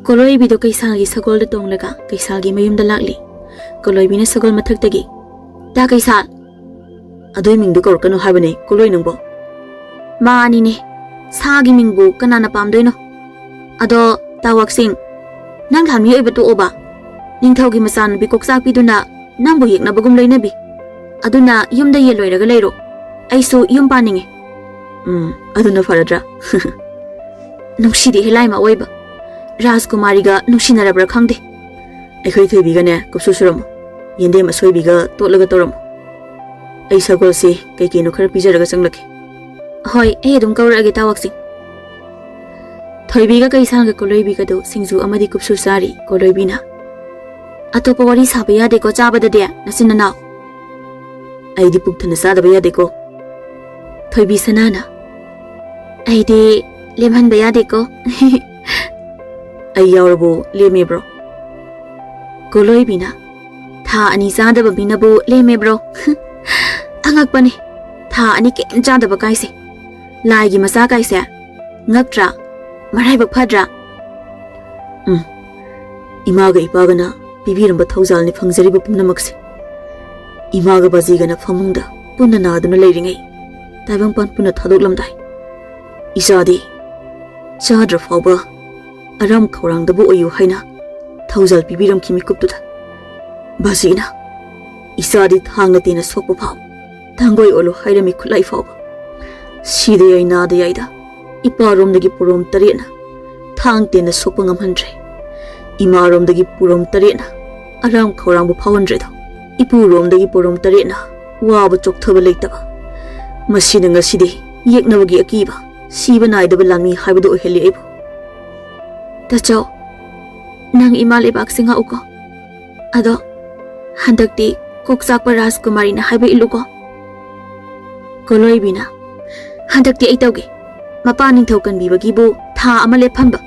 ꯀꯣꯂꯣꯏꯕꯤꯗꯣ ꯀꯩꯁꯥꯜꯒꯤ ꯁꯒꯣꯜꯗ ꯇꯣꯡꯂꯒ ꯀꯩꯁꯥꯜꯒꯤ ꯃꯌꯨꯝꯗ ꯂꯥꯛꯂꯤ꯫ ꯀꯣꯂꯣꯏꯕꯤꯅ ꯁꯒꯣꯜ ꯃꯊꯛꯇꯒꯤ, "ꯇꯥ ꯀꯩꯁꯥꯜ!" "ꯑꯗꯨꯏ ꯃꯤꯡꯗꯨ ꯀꯧꯔꯛꯀꯅꯨ ꯍꯥꯏꯕꯅꯦ, ꯀꯣꯂꯣꯏ ꯅꯪꯕꯣ꯫" "ꯃꯥꯅꯤꯅꯦ, ꯁꯥꯒꯤ ꯃꯤꯡꯕꯨ ꯀꯅꯥꯅ ꯄꯥꯝꯗꯣꯏꯅꯣ? ꯑꯗꯣ, ꯇꯥ ꯋꯥꯛꯁꯤꯡ, ꯅꯪ ꯂꯥꯟꯃꯤ ꯑꯣꯏꯕ ꯇꯣꯛꯑꯣꯕ꯫ ꯅꯤꯡꯊꯧꯒꯤ ꯃꯆꯥꯅꯨꯄꯤ ꯀꯣꯛꯆꯥꯛꯄꯤꯗꯨꯅ ꯅꯪꯕꯨ ꯌꯦꯛꯅꯕꯒꯨꯝ ꯂꯣꯏꯅꯕꯤ꯫ ꯑꯗꯨꯅ ꯌꯨꯝꯗ ꯌꯦꯟ ꯂꯣꯏꯔꯒ ꯂꯩꯔꯣ꯫ ꯑꯩꯁꯨ ꯌꯨꯝ ꯄꯥꯅꯤꯡꯉꯦ꯫" "ꯎꯝ, ꯑꯗꯨꯅ ꯐꯔꯗ꯭ꯔꯥ?" "ꯅꯨꯡꯁꯤꯗꯦ ꯍꯦ ꯂꯥꯏꯃ ꯑꯣꯏꯕ꯫ ꯔꯥꯖꯀꯨꯃꯥꯔꯤꯒ ꯅꯨꯡꯁꯤꯅꯔꯕ꯭ꯔꯥ ꯈꯪꯗꯦ꯫" "ꯑꯩꯈꯣꯏ ꯊꯣꯏꯕꯤꯒꯅꯦ ꯀꯨꯞꯁꯨ ꯁꯨꯔꯝꯃꯣ꯫ ꯌꯦꯟꯗꯦꯝ ꯑꯁꯣꯏꯕꯤꯒ ꯇꯣꯠꯂꯒ ꯇꯧꯔꯝꯃꯣ꯫ ꯑꯩ ꯁꯒꯣꯜꯁꯦ ꯀꯩ ꯀꯩꯅꯣ ꯈꯔ ꯄꯤꯖꯔꯒ ꯆꯪꯂꯛꯀꯦ꯫" "ꯍꯣꯏ, ꯑꯩ ꯑꯗꯨꯝ ꯀꯧꯔꯛꯑꯒꯦ, ꯇꯥ ꯋꯥꯛꯁꯤꯡ꯫" ꯊꯣꯏꯕꯤꯒ ꯀꯩꯁꯥꯜꯒ ꯀꯣꯂꯣꯏꯕꯤꯒꯗꯨ ꯁꯤꯡꯖꯨ ꯑꯃꯗꯤ ꯀꯨꯞꯁꯨ ꯆꯥꯔꯤ꯫ ꯀꯣꯂꯣꯏꯕꯤꯅ, "ꯑꯇꯣꯞꯄ ꯋꯥꯔꯤ ꯁꯥꯕ ꯌꯥꯗꯦꯀꯣ ꯆꯥꯕꯗꯗꯤ, ꯅꯆꯤꯟ ꯅꯅꯥꯎ꯫" "ꯑꯩꯗꯤ ꯄꯨꯛ ꯊꯟꯅ ꯆꯥꯗꯕ ꯌꯥꯗꯦꯀꯣ꯫" ꯊꯣꯏꯕꯤ ꯁꯅꯥꯅ, "ꯑꯩꯗꯤ ꯂꯦꯝꯍꯟꯕ ꯌꯥꯗꯦꯀꯣ꯫" "ꯑꯩ ꯌꯥꯎꯔꯕꯣ ꯂꯦꯝꯃꯦꯕ꯭ꯔꯣ?" ꯀꯣꯂꯣꯏꯕꯤꯅ, "ꯊꯥ ꯑꯅꯤ ꯆꯥꯗꯕ ꯃꯤꯅꯕꯨ ꯂꯦꯝꯃꯦꯕ꯭ꯔꯣ? ꯑꯉꯛꯄꯅꯤ, ꯊꯥ ꯑꯅꯤ ꯀꯩꯝ ꯆꯥꯗꯕ ꯀꯥꯏꯁꯦ꯫ ꯂꯥꯏꯒꯤ ꯃꯆꯥ ꯀꯥꯏꯁꯦ꯫ ꯉꯛꯇ꯭ꯔꯥ? ꯃꯔꯥꯏꯕꯛ ꯐꯗ꯭ꯔꯥ?" "ꯎꯝ, ꯏꯃꯥꯒ ꯏꯄꯥꯒꯅ ꯄꯤꯕꯤꯔꯝꯕ ꯊꯧꯖꯥꯜꯅꯤ ꯐꯪꯖꯔꯤꯕ ꯄꯨꯝꯅꯃꯛꯁꯦ꯫ ꯏꯃꯥꯒ ꯕꯥꯖꯤꯒꯅ ꯐꯃꯨꯡꯗ ꯄꯨꯟꯅ ꯅꯥꯗꯨꯅ ꯂꯩꯔꯤꯉꯩ, ꯇꯥꯏꯕꯪꯄꯥꯟ ꯄꯨꯟꯅ ꯊꯥꯗꯣꯛꯂꯝꯗꯥꯏ, ꯏꯆꯥꯗꯤ ꯆꯥꯗ꯭ꯔ ꯐꯥꯎꯕ ꯑꯔꯥꯝ ꯈꯧꯔꯥꯡꯗꯕ ꯑꯣꯏꯌꯨ ꯍꯥꯏꯅ ꯊꯧꯖꯥꯜ ꯄꯤꯕꯤꯔꯝꯈꯤ ꯃꯤꯀꯨꯞꯇꯨꯗ꯫ ꯕꯥꯖꯤꯅ ꯏꯆꯥꯗꯤ ꯊꯥꯡꯅ ꯇꯦꯟꯅ ꯁꯣꯛꯄ ꯐꯥꯎ ꯊꯥꯡꯒꯣꯏ ꯑꯣꯜꯂꯨ ꯍꯥꯏꯔꯝꯃꯤ ꯈꯨꯠꯂꯥꯏ ꯐꯥꯎꯕ꯫ ꯁꯤꯗ ꯌꯥꯏ ꯅꯥꯗ ꯌꯥꯏꯗ ꯏꯄꯥꯔꯣꯝꯗꯒꯤ ꯄꯣꯔꯣꯝ ꯇꯔꯦꯠꯅ ꯊꯥꯡ ꯇꯦꯟꯅ ꯁꯣꯛꯄ ꯉꯝꯍꯟꯗ꯭ꯔꯦ꯫ ꯏꯃꯥꯔꯣꯝꯗꯒꯤ ꯄꯨꯔꯣꯝ ꯇꯔꯦꯠꯅ ꯑꯔꯥꯝ ꯈꯧꯔꯥꯡꯕ ꯐꯥꯎꯍꯟꯗ꯭ꯔꯦꯗꯣ꯫ ꯏꯄꯨꯔꯣꯝꯗꯒꯤ ꯄꯣꯔꯣꯝ ꯇꯔꯦꯠꯅ ꯋꯥꯕ ꯆꯣꯛꯊꯕ ꯂꯩꯇꯕ꯫ ꯃꯁꯤꯅ ꯉꯁꯤꯗꯤ ꯌꯦꯛꯅꯕꯒꯤ ꯑꯀꯤꯕ, ꯁꯤꯕ ꯅꯥꯏꯗꯕ ꯂꯥꯟꯃꯤ ꯍꯥꯏꯕꯗꯨ ꯑꯣꯏꯍꯜꯂꯤ ꯑꯩꯕꯨ꯫" "ꯇꯥꯆꯧ, ꯅꯪ ꯏꯃꯥ ꯂꯩꯕꯥꯛꯁꯦ ꯉꯥꯛꯎꯀꯣ꯫ ꯑꯗꯣ ꯍꯟꯗꯛꯇꯤ ꯀꯣꯛ ꯆꯥꯛꯄ ꯔꯥꯖꯀꯨꯃꯥꯔꯤꯅ ꯍꯥꯏꯕ ꯏꯜꯂꯨꯀꯣ꯫" ꯀꯣꯂꯣꯏꯕꯤꯅ, "ꯍꯟꯗꯛꯇꯤ ꯑꯩ ꯇꯧꯒꯦ꯫ ꯃꯄꯥ ꯅꯤꯡꯊꯧ ꯀꯟꯕꯤꯕꯒꯤꯕꯨ ꯊꯥ ꯑꯃ ꯂꯦꯞꯍꯟꯕ,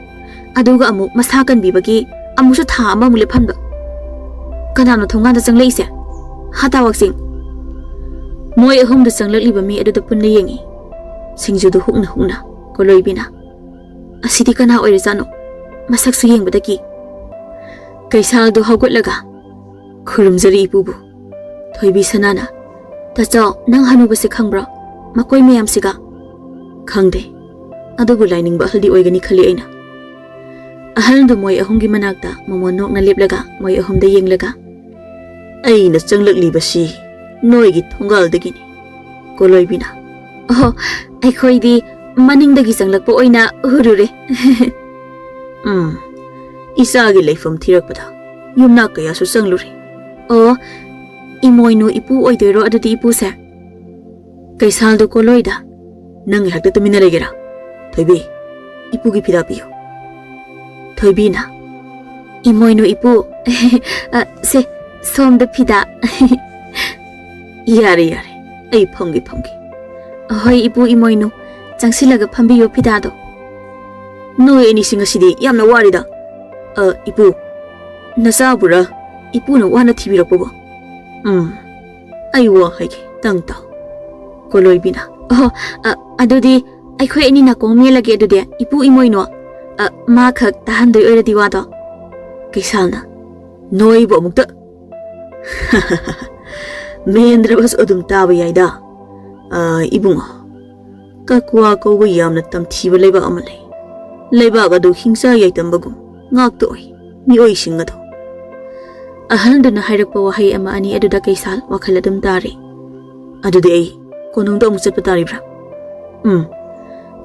ꯑꯗꯨꯒ ꯑꯃꯨꯛ ꯃꯁꯥ ꯀꯟꯕꯤꯕꯒꯤ ꯑꯃꯨꯛꯁꯨ ꯊꯥ ꯑꯃꯃꯨꯛ ꯂꯦꯞꯍꯟꯕ꯫" "ꯀꯅꯥꯅꯣ ꯊꯣꯡꯒꯥꯟꯗ ꯆꯪꯂꯛꯏꯁꯦ?" "ꯍꯥ, ꯇꯥ ꯋꯥꯛꯆꯤꯡ?" ꯃꯣꯏ ꯑꯍꯨꯝꯗꯨ ꯆꯪꯂꯛꯂꯤꯕ ꯃꯤ ꯑꯗꯨꯗ ꯄꯨꯟꯅ ꯌꯦꯡꯉꯤ꯫ ꯁꯤꯡꯖꯨꯗꯨ ꯍꯨꯛꯅ ꯍꯨꯛꯅ ꯀꯣꯂꯣꯏꯕꯤꯅ, "ꯑꯁꯤꯗꯤ ꯀꯅꯥ ꯑꯣꯏꯔꯖꯥꯠꯅꯣ? ꯃꯁꯛꯁꯨ ꯌꯦꯡꯕꯗ ꯀꯤ꯫ ꯀꯩꯁꯥꯜꯗꯨ ꯍꯧꯒꯠꯂꯒ, "ꯈꯨꯔꯨꯝꯖꯔꯤ ꯏꯄꯨꯕꯨ꯫" ꯊꯣꯏꯕꯤ ꯁꯅꯥꯅ, "ꯇꯥꯆꯧ, ꯅꯪ ꯍꯅꯨꯕꯁꯦ ꯈꯪꯕ꯭ꯔꯣ? ꯃꯀꯣꯏ ꯃꯌꯥꯝꯁꯤꯒ?" "ꯈꯪꯗꯦ꯫ ꯑꯗꯨꯕꯨ ꯂꯥꯏꯅꯤꯡꯕ ꯑꯍꯜꯗꯤ ꯑꯣꯏꯒꯅꯤ ꯈꯜꯂꯤ ꯑꯩꯅ꯫" ꯑꯍꯜꯗꯨ ꯃꯣꯏ ꯑꯍꯨꯝꯒꯤ ꯃꯅꯥꯛꯇ ꯃꯃꯣꯟ ꯅꯣꯛꯅ ꯂꯦꯞꯂꯒ ꯃꯣꯏ ꯑꯍꯨꯝꯗ ꯌꯦꯡꯂꯒ, "ꯑꯩꯅ ꯆꯪꯂꯛꯂꯤꯕꯁꯤ ꯅꯣꯏꯒꯤ ꯊꯣꯡꯒꯥꯜꯗꯒꯤꯅꯤ, ꯀꯣꯂꯣꯏꯕꯤꯅ꯫" "ꯑꯣꯍꯣ, ꯑꯩꯈꯣꯏꯗꯤ ꯃꯅꯤꯡꯗꯒꯤ ꯆꯪꯂꯛꯄ ꯑꯣꯏꯅ ꯎꯔꯨꯔꯦ꯫" "ꯎꯝ, ꯏꯆꯥꯒꯤ ꯂꯩꯐꯝ ꯊꯤꯔꯛꯄꯗ ꯌꯨꯝꯅꯥꯛ ꯀꯌꯥꯁꯨ ꯆꯪꯂꯨꯔꯦ꯫" "ꯑꯣ, ꯏꯃꯣꯏꯅꯨ ꯏꯄꯨ ꯑꯣꯏꯗꯣꯏꯔꯣ ꯑꯗꯨꯗꯤ ꯏꯄꯨꯁꯦ?" ꯀꯩꯁꯥꯜꯗꯣ ꯀꯣꯂꯣꯏꯗ, "ꯅꯪ ꯉꯥꯏꯍꯥꯛꯇ ꯇꯨꯃꯤꯟꯅ ꯂꯩꯒꯦꯔꯥ? ꯊꯣꯏꯕꯤ, ꯏꯄꯨꯒꯤ ꯐꯤꯗꯥ ꯄꯤꯌꯨ꯫" ꯊꯣꯏꯕꯤꯅ, "ꯏꯃꯣꯏꯅꯨ ꯏꯄꯨ, ꯑ, ꯁꯦ, ꯁꯣꯝꯗ ꯐꯤꯗꯥ꯫" "ꯌꯥꯔꯦ, ꯌꯥꯔꯦ, ꯑꯩ ꯐꯝꯒꯦ, ꯐꯝꯒꯦ꯫" "ꯍꯣꯏ, ꯏꯄꯨ ꯏꯃꯣꯏꯅꯨ, ꯆꯪꯁꯤꯜꯂꯒ ꯐꯝꯕꯤꯌꯨ ꯐꯤꯗꯥꯗꯣ꯫" "ꯅꯣꯏ ꯑꯅꯤꯁꯤ ꯉꯁꯤꯗꯤ ꯌꯥꯝꯅ ꯋꯥꯔꯤꯗ꯫" "ꯑ, ꯏꯄꯨ, ꯅꯆꯥꯕꯨꯔꯥ ꯏꯄꯨꯅ ꯋꯥꯅ ꯊꯤꯕꯤꯔꯛꯄꯕꯣ?" "ꯎꯝ, ꯑꯩ ꯋꯥ ꯍꯥꯏꯒꯦ, ꯇꯪ ꯇꯥꯎ꯫" ꯀꯣꯂꯣꯏꯕꯤꯅ, "ꯑꯣ, ꯑ, ꯑꯗꯨꯗꯤ ꯑꯩꯈꯣꯏ ꯑꯅꯤ ꯅꯥꯀꯣꯡ ꯃꯦꯜꯂꯒꯦ ꯑꯗꯨꯗꯤ, ꯏꯄꯨ ꯏꯃꯣꯏꯅꯨ꯫ ꯑ, ꯃꯥ ꯈꯛ ꯇꯥꯍꯟꯗꯣꯏ ꯑꯣꯏꯔꯗꯤ ꯋꯥꯗꯣ꯫" ꯀꯩꯁꯥꯜꯅ, "ꯅꯣꯏꯕꯨ ꯑꯃꯨꯛꯇ꯫ ꯃꯍꯦꯟꯗ꯭ꯔꯕꯁꯨ ꯑꯗꯨꯝ ꯇꯥꯕ ꯌꯥꯏꯗ꯫ ꯑ, ꯏꯕꯨꯡꯉꯣ, ꯀꯛꯋꯥ ꯀꯧꯕ ꯌꯥꯝꯅ ꯇꯝꯊꯤꯕ ꯂꯩꯕꯥꯛ ꯑꯃ ꯂꯩ꯫ ꯂꯩꯕꯥꯛ ꯑꯗꯨ ꯍꯤꯡꯆꯥ ꯌꯥꯏꯇꯝꯕꯒꯨꯝ ꯉꯥꯛꯇ ꯑꯣꯏ, ꯃꯤꯑꯣꯏꯁꯤꯡ ꯑꯗꯨ꯫" ꯑꯍꯜꯗꯨꯅ ꯍꯥꯏꯔꯛꯄ ꯋꯥꯍꯩ ꯑꯃ ꯑꯅꯤ ꯑꯗꯨꯗ ꯀꯩꯁꯥꯜ ꯋꯥꯈꯜ ꯑꯗꯨꯝ ꯇꯥꯔꯤ꯫ "ꯑꯗꯨꯗꯤ ꯑꯩ ꯀꯣꯅꯨꯡꯗ ꯑꯃꯨꯛ ꯆꯠꯄ ꯇꯥꯔꯤꯕ꯭ꯔꯥ?" "ꯎꯝ,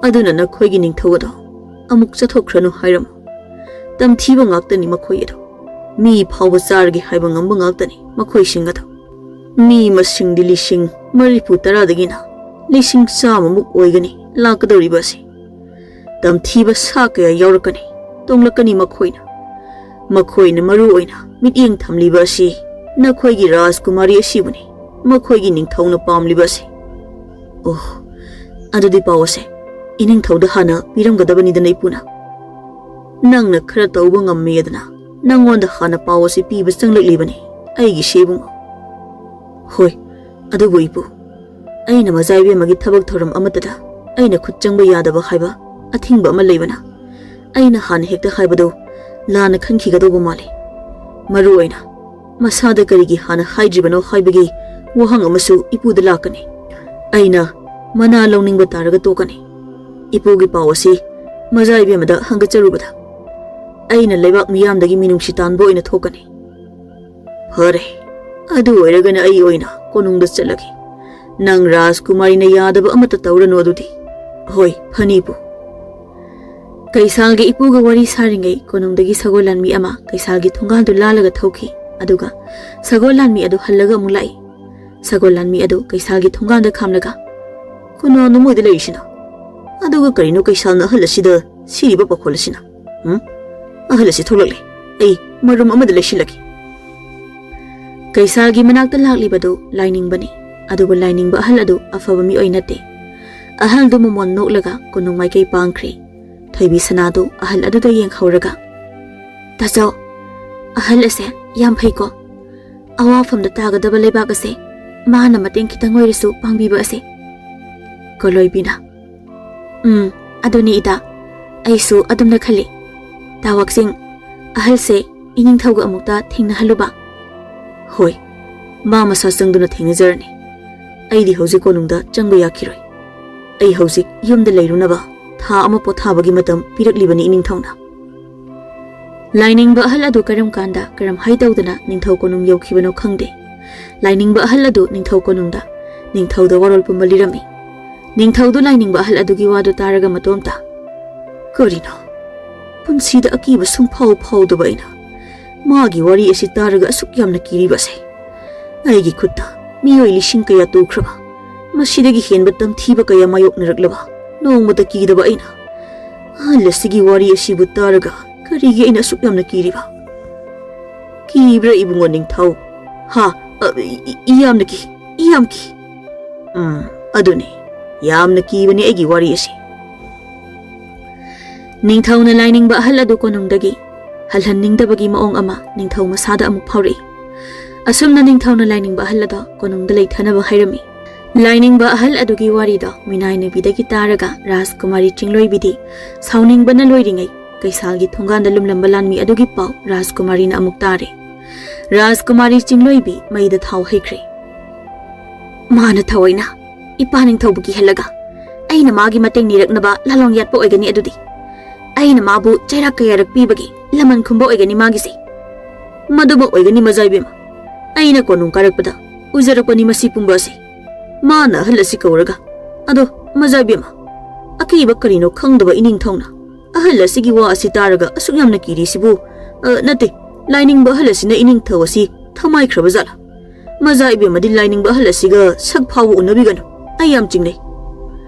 ꯑꯗꯨꯅ ꯅꯈꯣꯏꯒꯤ ꯅꯤꯡꯊꯧ ꯑꯗꯣ ꯑꯃꯨꯛ ꯆꯠꯊꯣꯛꯈ꯭ꯔꯅꯨ ꯍꯥꯏꯔꯝꯃꯨ꯫ ꯇꯝꯊꯤꯕ ꯉꯥꯛꯇꯅꯤ ꯃꯈꯣꯏ ꯑꯗꯣ꯫ ꯃꯤ ꯐꯥꯎꯕ ꯆꯥꯔꯒꯦ ꯍꯥꯏꯕ ꯉꯝꯕ ꯉꯥꯛꯇꯅꯤ ꯃꯈꯣꯏꯁꯤꯡ ꯑꯗꯣ꯫ ꯃꯤ ꯃꯁꯤꯡꯗꯤ ꯂꯤꯁꯤꯡ ꯃꯔꯤꯐꯨ ꯇꯔꯥꯗꯒꯤꯅ ꯂꯤꯁꯤꯡ ꯆꯥꯝꯃꯃꯨꯛ ꯑꯣꯏꯒꯅꯤ ꯂꯥꯛꯀꯗꯧꯔꯤꯕ ꯑꯁꯤ꯫ ꯇꯝꯊꯤꯕ ꯁꯥ ꯀꯌꯥ ꯌꯥꯎꯔꯛꯀꯅꯤ, ꯇꯣꯡꯂꯛꯀꯅꯤ ꯃꯈꯣꯏꯅ꯫ ꯃꯈꯣꯏꯅ ꯃꯔꯨ ꯑꯣꯏꯅ ꯃꯤꯠꯌꯦꯡ ꯊꯝꯂꯤꯕ ꯑꯁꯤ ꯅꯈꯣꯏꯒꯤ ꯔꯥꯖꯀꯨꯃꯥꯔꯤ ꯑꯁꯤꯕꯨꯅꯤ, ꯃꯈꯣꯏꯒꯤ ꯅꯤꯡꯊꯧꯅ ꯄꯥꯝꯂꯤꯕ ꯑꯁꯤ꯫" "ꯑꯣ, ꯑꯗꯨꯗꯤ ꯄꯥꯎ ꯑꯁꯦ ꯏꯅꯤꯡꯊꯧꯗ ꯍꯥꯟꯅ ꯄꯤꯔꯝꯒꯗꯕꯅꯤꯗꯅ ꯏꯄꯨꯅ꯫ ꯅꯪꯅ ꯈꯔ ꯇꯧꯕ ꯉꯝꯃꯦꯗꯅ ꯅꯪꯉꯣꯟꯗ ꯍꯥꯟꯅ ꯄꯥꯎ ꯑꯁꯤ ꯄꯤꯕ ꯆꯪꯂꯛꯂꯤꯕꯅꯤ ꯑꯩꯒꯤꯁꯦ ꯏꯕꯨꯡꯉꯣ꯫" "ꯍꯣꯏ, ꯑꯗꯨꯕꯨ ꯏꯄꯨ, ꯑꯩꯅ ꯃꯆꯥ ꯏꯕꯦꯝꯃꯒꯤ ꯊꯕꯛ ꯊꯧꯔꯝ ꯑꯃꯠꯇꯗ ꯑꯩꯅ ꯈꯨꯠ ꯆꯪꯕ ꯌꯥꯗꯕ ꯍꯥꯏꯕ ꯑꯊꯤꯡꯕ ꯑꯃ ꯂꯩꯕꯅ ꯑꯩꯅ ꯍꯥꯟꯅ ꯍꯦꯛꯇ ꯍꯥꯏꯕꯗꯨ ꯂꯥꯟꯅ ꯈꯟꯈꯤꯒꯗꯧꯕ ꯃꯥꯜꯂꯤ꯫ ꯃꯔꯨ ꯑꯣꯏꯅ ꯃꯁꯥꯗ ꯀꯔꯤꯒꯤ ꯍꯥꯟꯅ ꯍꯥꯏꯗ꯭ꯔꯤꯕꯅꯣ ꯍꯥꯏꯕꯒꯤ ꯋꯥꯍꯪ ꯑꯃꯁꯨ ꯏꯄꯨꯗ ꯂꯥꯛꯀꯅꯤ꯫ ꯑꯩꯅ ꯃꯅꯥ ꯂꯧꯅꯤꯡꯕ ꯇꯥꯔꯒ ꯇꯣꯛꯀꯅꯤ꯫ ꯏꯄꯨꯒꯤ ꯄꯥꯎ ꯑꯁꯤ ꯃꯖꯥ ꯏꯕꯦꯝꯃꯗ ꯍꯪꯒꯠꯆꯔꯨꯕꯗ ꯑꯩꯅ ꯂꯩꯕꯥꯛ ꯃꯤꯌꯥꯝꯗꯒꯤ ꯃꯤꯅꯨꯡꯁꯤ ꯇꯥꯟꯕ ꯑꯣꯏꯅ ꯊꯣꯛꯀꯅꯤ꯫ ꯐꯔꯦ, ꯑꯗꯨ ꯑꯣꯏꯔꯒꯅ ꯑꯩ ꯑꯣꯏꯅ ꯀꯣꯅꯨꯡꯗ ꯆꯠꯂꯒꯦ꯫ ꯅꯪ ꯔꯥꯖꯀꯨꯃꯥꯔꯤꯅ ꯌꯥꯗꯕ ꯑꯃꯠꯇ ꯇꯧꯔꯅꯨ ꯑꯗꯨꯗꯤ꯫ ꯍꯣꯏ, ꯐꯅꯤ ꯏꯄꯨ꯫ ꯀꯩꯁꯥꯜꯒꯤ ꯏꯄꯨꯒ ꯋꯥꯔꯤ ꯁꯥꯔꯤꯉꯩ ꯀꯣꯅꯨꯡꯗꯒꯤ ꯁꯒꯣꯜ ꯂꯥꯟꯃꯤ ꯑꯃ ꯀꯩꯁꯥꯜꯒꯤ ꯊꯣꯡꯒꯥꯟꯗꯨ ꯂꯥꯜꯂꯒ ꯊꯧꯈꯤ꯫ ꯑꯗꯨꯒ ꯁꯒꯣꯜ ꯂꯥꯟꯃꯤ ꯑꯗꯨ ꯍꯜꯂꯒ ꯑꯃꯨꯛ ꯂꯥꯛꯏ꯫ ꯁꯒꯣꯜ ꯂꯥꯟꯃꯤ ꯑꯗꯨ ꯀꯩꯁꯥꯜꯒꯤ ꯊꯣꯡꯒꯥꯟꯗ ꯈꯥꯝꯂꯒ, "ꯀꯅꯥꯅꯣ ꯃꯣꯏꯗ ꯂꯩꯔꯤꯁꯤꯅ? ꯑꯗꯨꯒ ꯀꯔꯤꯅꯣ ꯀꯩꯁꯥꯜꯅ ꯑꯍꯜ ꯑꯁꯤꯗ ꯁꯤꯔꯤꯕ ꯄꯥꯈꯣꯜ ꯑꯁꯤꯅ? ꯎꯝ? ꯑꯍꯜ ꯑꯁꯤ ꯊꯣꯛꯂꯛꯂꯦ꯫ ꯑꯩ ꯃꯔꯨꯝ ꯑꯃꯗ ꯂꯩꯁꯤꯜꯂꯒꯦ꯫" ꯀꯩꯁꯥꯜꯒꯤ ꯃꯅꯥꯛꯇ ꯂꯥꯛꯂꯤꯕꯗꯨ ꯂꯥꯏꯅꯤꯡꯕꯅꯤ꯫ ꯑꯗꯨꯕꯨ ꯂꯥꯏꯅꯤꯡꯕ ꯑꯍꯜ ꯑꯗꯨ ꯑꯐꯕ ꯃꯤꯑꯣꯏ ꯅꯠꯇꯦ꯫ ꯑꯍꯜꯗꯨ ꯃꯃꯣꯟ ꯅꯣꯛꯂꯒ ꯀꯣꯅꯨꯡ ꯃꯥꯏꯀꯩ ꯄꯥꯡꯈ꯭ꯔꯦ꯫ ꯊꯣꯏꯕꯤ ꯁꯅꯥꯗꯨ ꯑꯍꯜ ꯑꯗꯨꯗ ꯌꯦꯡꯍꯧꯔꯒ, "ꯇꯥꯆꯧ, ꯑꯍꯜ ꯑꯁꯦ ꯌꯥꯝ ꯐꯩꯀꯣ꯫ ꯑꯋꯥꯐꯝꯗ ꯇꯥꯒꯗꯕ ꯂꯩꯕꯥꯛ ꯑꯁꯦ ꯃꯥꯅ ꯃꯇꯦꯡ ꯈꯤꯇꯪ ꯑꯣꯏꯔꯁꯨ ꯄꯥꯡꯕꯤꯕ ꯑꯁꯦ꯫" ꯀꯣꯂꯣꯏꯕꯤꯅ, "ꯎꯝ, ꯑꯗꯨꯅꯤ ꯏꯇꯥ꯫ ꯑꯩꯁꯨ ꯑꯗꯨꯝꯅ ꯈꯜꯂꯤ꯫ ꯇꯥ ꯋꯥꯛꯆꯤꯡ, ꯑꯍꯜꯁꯦ ꯏꯅꯤꯡꯊꯧꯒ ꯑꯃꯨꯛꯇ ꯊꯦꯡꯅꯍꯜꯂꯨꯕ꯫" "ꯍꯣꯏ, ꯃꯥ ꯃꯁꯥ ꯆꯪꯗꯨꯅ ꯊꯦꯡꯅꯖꯔꯅꯤ꯫ ꯑꯩꯗꯤ ꯍꯧꯖꯤꯛ ꯀꯣꯅꯨꯡꯗ ꯆꯪꯕ ꯌꯥꯈꯤꯔꯣꯏ꯫ ꯑꯩ ꯍꯧꯖꯤꯛ ꯌꯨꯝꯗ ꯂꯩꯔꯨꯅꯕ ꯊꯥ ꯑꯃ ꯄꯣꯊꯥꯕꯒꯤ ꯃꯇꯝ ꯄꯤꯔꯛꯂꯤꯕꯅꯤ ꯏꯅꯤꯡꯊꯧꯅ꯫" ꯂꯥꯏꯅꯤꯡꯕ ꯑꯍꯜ ꯑꯗꯨ ꯀꯔꯝ ꯀꯥꯟꯗ ꯀꯔꯝꯍꯥꯏ ꯇꯧꯗꯅ ꯅꯤꯡꯊꯧ ꯀꯣꯅꯨꯡ ꯌꯧꯈꯤꯕꯅꯣ ꯈꯪꯗꯦ꯫ ꯂꯥꯏꯅꯤꯡꯕ ꯑꯍꯜ ꯑꯗꯨ ꯅꯤꯡꯊꯧ ꯀꯣꯅꯨꯡꯗ ꯅꯤꯡꯊꯧꯗ ꯋꯥꯔꯣꯜ ꯄꯨꯝꯕ ꯂꯤꯔꯝꯃꯤ꯫ ꯅꯤꯡꯊꯧꯗꯨ ꯂꯥꯏꯅꯤꯡꯕ ꯑꯍꯜ ꯑꯗꯨꯒꯤ ꯋꯥꯗꯨ ꯇꯥꯔꯒ ꯃꯇꯣꯝꯇ, "ꯀꯔꯤꯅꯣ? ꯄꯨꯟꯁꯤꯗ ꯑꯀꯤꯕ ꯁꯨꯡꯐꯥꯎ ꯐꯥꯎꯗꯕ ꯑꯩꯅ ꯃꯥꯒꯤ ꯋꯥꯔꯤ ꯑꯁꯤ ꯇꯥꯔꯒ ꯑꯁꯨꯛ ꯌꯥꯝꯅ ꯀꯤꯔꯤꯕ ꯑꯁꯦ꯫ ꯑꯩꯒꯤ ꯈꯨꯠꯇ ꯃꯤꯑꯣꯏ ꯂꯤꯁꯤꯡ ꯀꯌꯥ ꯇꯨꯈ꯭ꯔꯕ, ꯃꯁꯤꯗꯒꯤ ꯍꯦꯟꯕ ꯇꯝꯊꯤꯕ ꯀꯌꯥ ꯃꯥꯌꯣꯛꯅꯔꯛꯂꯕ ꯅꯣꯡꯃꯇ ꯀꯤꯗꯕ ꯑꯩꯅ ꯑꯍꯜ ꯑꯁꯤꯒꯤ ꯋꯥꯔꯤ ꯑꯁꯤꯕꯨ ꯇꯥꯔꯒ ꯀꯔꯤꯒꯤ ꯑꯩꯅ ꯑꯁꯨꯛ ꯌꯥꯝꯅ ꯀꯤꯔꯤꯕ? ꯀꯤꯕ꯭ꯔꯥ ꯏꯕꯨꯡꯉꯣ ꯅꯤꯡꯊꯧ? ꯍꯥ? ꯑ, ꯏ-, ꯏ-, ꯌꯥꯝꯅ ꯀꯤ, ꯌꯥꯝ ꯀꯤ꯫" "ꯎꯝ, ꯑꯗꯨꯅꯤ, ꯌꯥꯝꯅ ꯀꯤꯕꯅꯤ ꯑꯩꯒꯤ ꯋꯥꯔꯤ ꯑꯁꯤ꯫" ꯅꯤꯡꯊꯧꯅ ꯂꯥꯏꯅꯤꯡꯕ ꯑꯍꯜ ꯑꯗꯨ ꯀꯣꯅꯨꯡꯗꯒꯤ ꯍꯜꯍꯟꯅꯤꯡꯗꯕꯒꯤ ꯃꯑꯣꯡ ꯑꯃ ꯅꯤꯡꯊꯧ ꯃꯁꯥꯗ ꯑꯃꯨꯛ ꯐꯥꯎꯔꯛꯏ꯫ ꯑꯁꯨꯝꯅ ꯅꯤꯡꯊꯧꯅ ꯂꯥꯏꯅꯤꯡꯕ ꯑꯍꯜ ꯑꯗꯣ ꯀꯣꯅꯨꯡꯗ ꯂꯩꯊꯅꯕ ꯍꯥꯏꯔꯝꯃꯤ꯫ ꯂꯥꯏꯅꯤꯡꯕ ꯑꯍꯜ ꯑꯗꯨꯒꯤ ꯋꯥꯔꯤꯗꯣ ꯃꯤꯅꯥꯏ ꯅꯨꯄꯤꯗꯒꯤ ꯇꯥꯔꯒ ꯔꯥꯖꯀꯨꯃꯥꯔꯤ ꯆꯤꯡꯂꯣꯏꯕꯤꯗꯤ ꯁꯥꯎꯅꯤꯡꯕꯅ ꯂꯣꯏꯔꯤꯉꯩ ꯀꯩꯁꯥꯜꯒꯤ ꯊꯣꯡꯒꯥꯟꯗ ꯂꯨꯝꯂꯝꯕ ꯂꯥꯟꯃꯤ ꯑꯗꯨꯒꯤ ꯄꯥꯎ ꯔꯥꯖꯀꯨꯃꯥꯔꯤꯅ ꯑꯃꯨꯛ ꯇꯥꯔꯦ꯫ ꯔꯥꯖꯀꯨꯃꯥꯔꯤ ꯆꯤꯡꯂꯣꯏꯕꯤ ꯃꯩꯗ ꯊꯥꯎ ꯍꯩꯈ꯭ꯔꯦ꯫ ꯃꯥꯅ ꯊꯑꯣꯏꯅ ꯏꯄꯥ ꯅꯤꯡꯊꯧꯕꯨ ꯀꯤꯍꯜꯂꯒ ꯑꯩꯅ ꯃꯥꯒꯤ ꯃꯇꯦꯡ ꯅꯤꯔꯛꯅꯕ ꯂꯥꯂꯣꯡ ꯌꯥꯠꯄ ꯑꯣꯏꯒꯅꯤ ꯑꯗꯨꯗꯤ꯫ ꯑꯩꯅ ꯃꯥꯕꯨ ꯆꯩꯔꯥꯛ ꯀꯌꯥꯔꯛ ꯄꯤꯕꯒꯤ ꯂꯃꯟ ꯈꯨꯝꯕ ꯑꯣꯏꯒꯅꯤ ꯃꯥꯒꯤꯁꯦ꯫ ꯃꯗꯨꯃꯛ ꯑꯣꯏꯒꯅꯤ ꯃꯖꯥ ꯏꯕꯦꯝꯃ꯫ ꯑꯩꯅ ꯀꯣꯅꯨꯡ ꯀꯥꯔꯛꯄꯗ ꯎꯖꯔꯛꯄꯅꯤ ꯃꯁꯤ ꯄꯨꯝꯕ ꯑꯁꯤ꯫ ꯃꯥꯅ ꯑꯍꯜ ꯑꯁꯤ ꯀꯧꯔꯒ, "ꯑꯗꯣ, ꯃꯖꯥ ꯏꯕꯦꯝꯃ, ꯑꯀꯤꯕ ꯀꯔꯤꯅꯣ ꯈꯪꯗꯕ ꯏꯅꯤꯡꯊꯧꯅ ꯑꯍꯜ ꯑꯁꯤꯒꯤ ꯋꯥ ꯑꯁꯤ ꯇꯥꯔꯒ ꯑꯁꯨꯛ ꯌꯥꯝꯅ ꯀꯤꯔꯤꯁꯤꯕꯨ? ꯑ, ꯅꯠꯇꯦ, ꯂꯥꯏꯅꯤꯡꯕ ꯑꯍꯜ ꯑꯁꯤꯅ ꯏꯅꯤꯡꯊꯧ ꯑꯁꯤ ꯊꯃꯥꯏꯈ꯭ꯔꯕ ꯖꯥꯠꯂ? ꯃꯖꯥ ꯏꯕꯦꯝꯃꯗꯤ ꯂꯥꯏꯅꯤꯡꯕ ꯑꯍꯜ ꯑꯁꯤꯒ ꯁꯛ ꯐꯥꯎꯕ ꯎꯅꯕꯤꯒꯅꯨ꯫ ꯑꯩ ꯌꯥꯝ ꯆꯤꯡꯅꯩ꯫"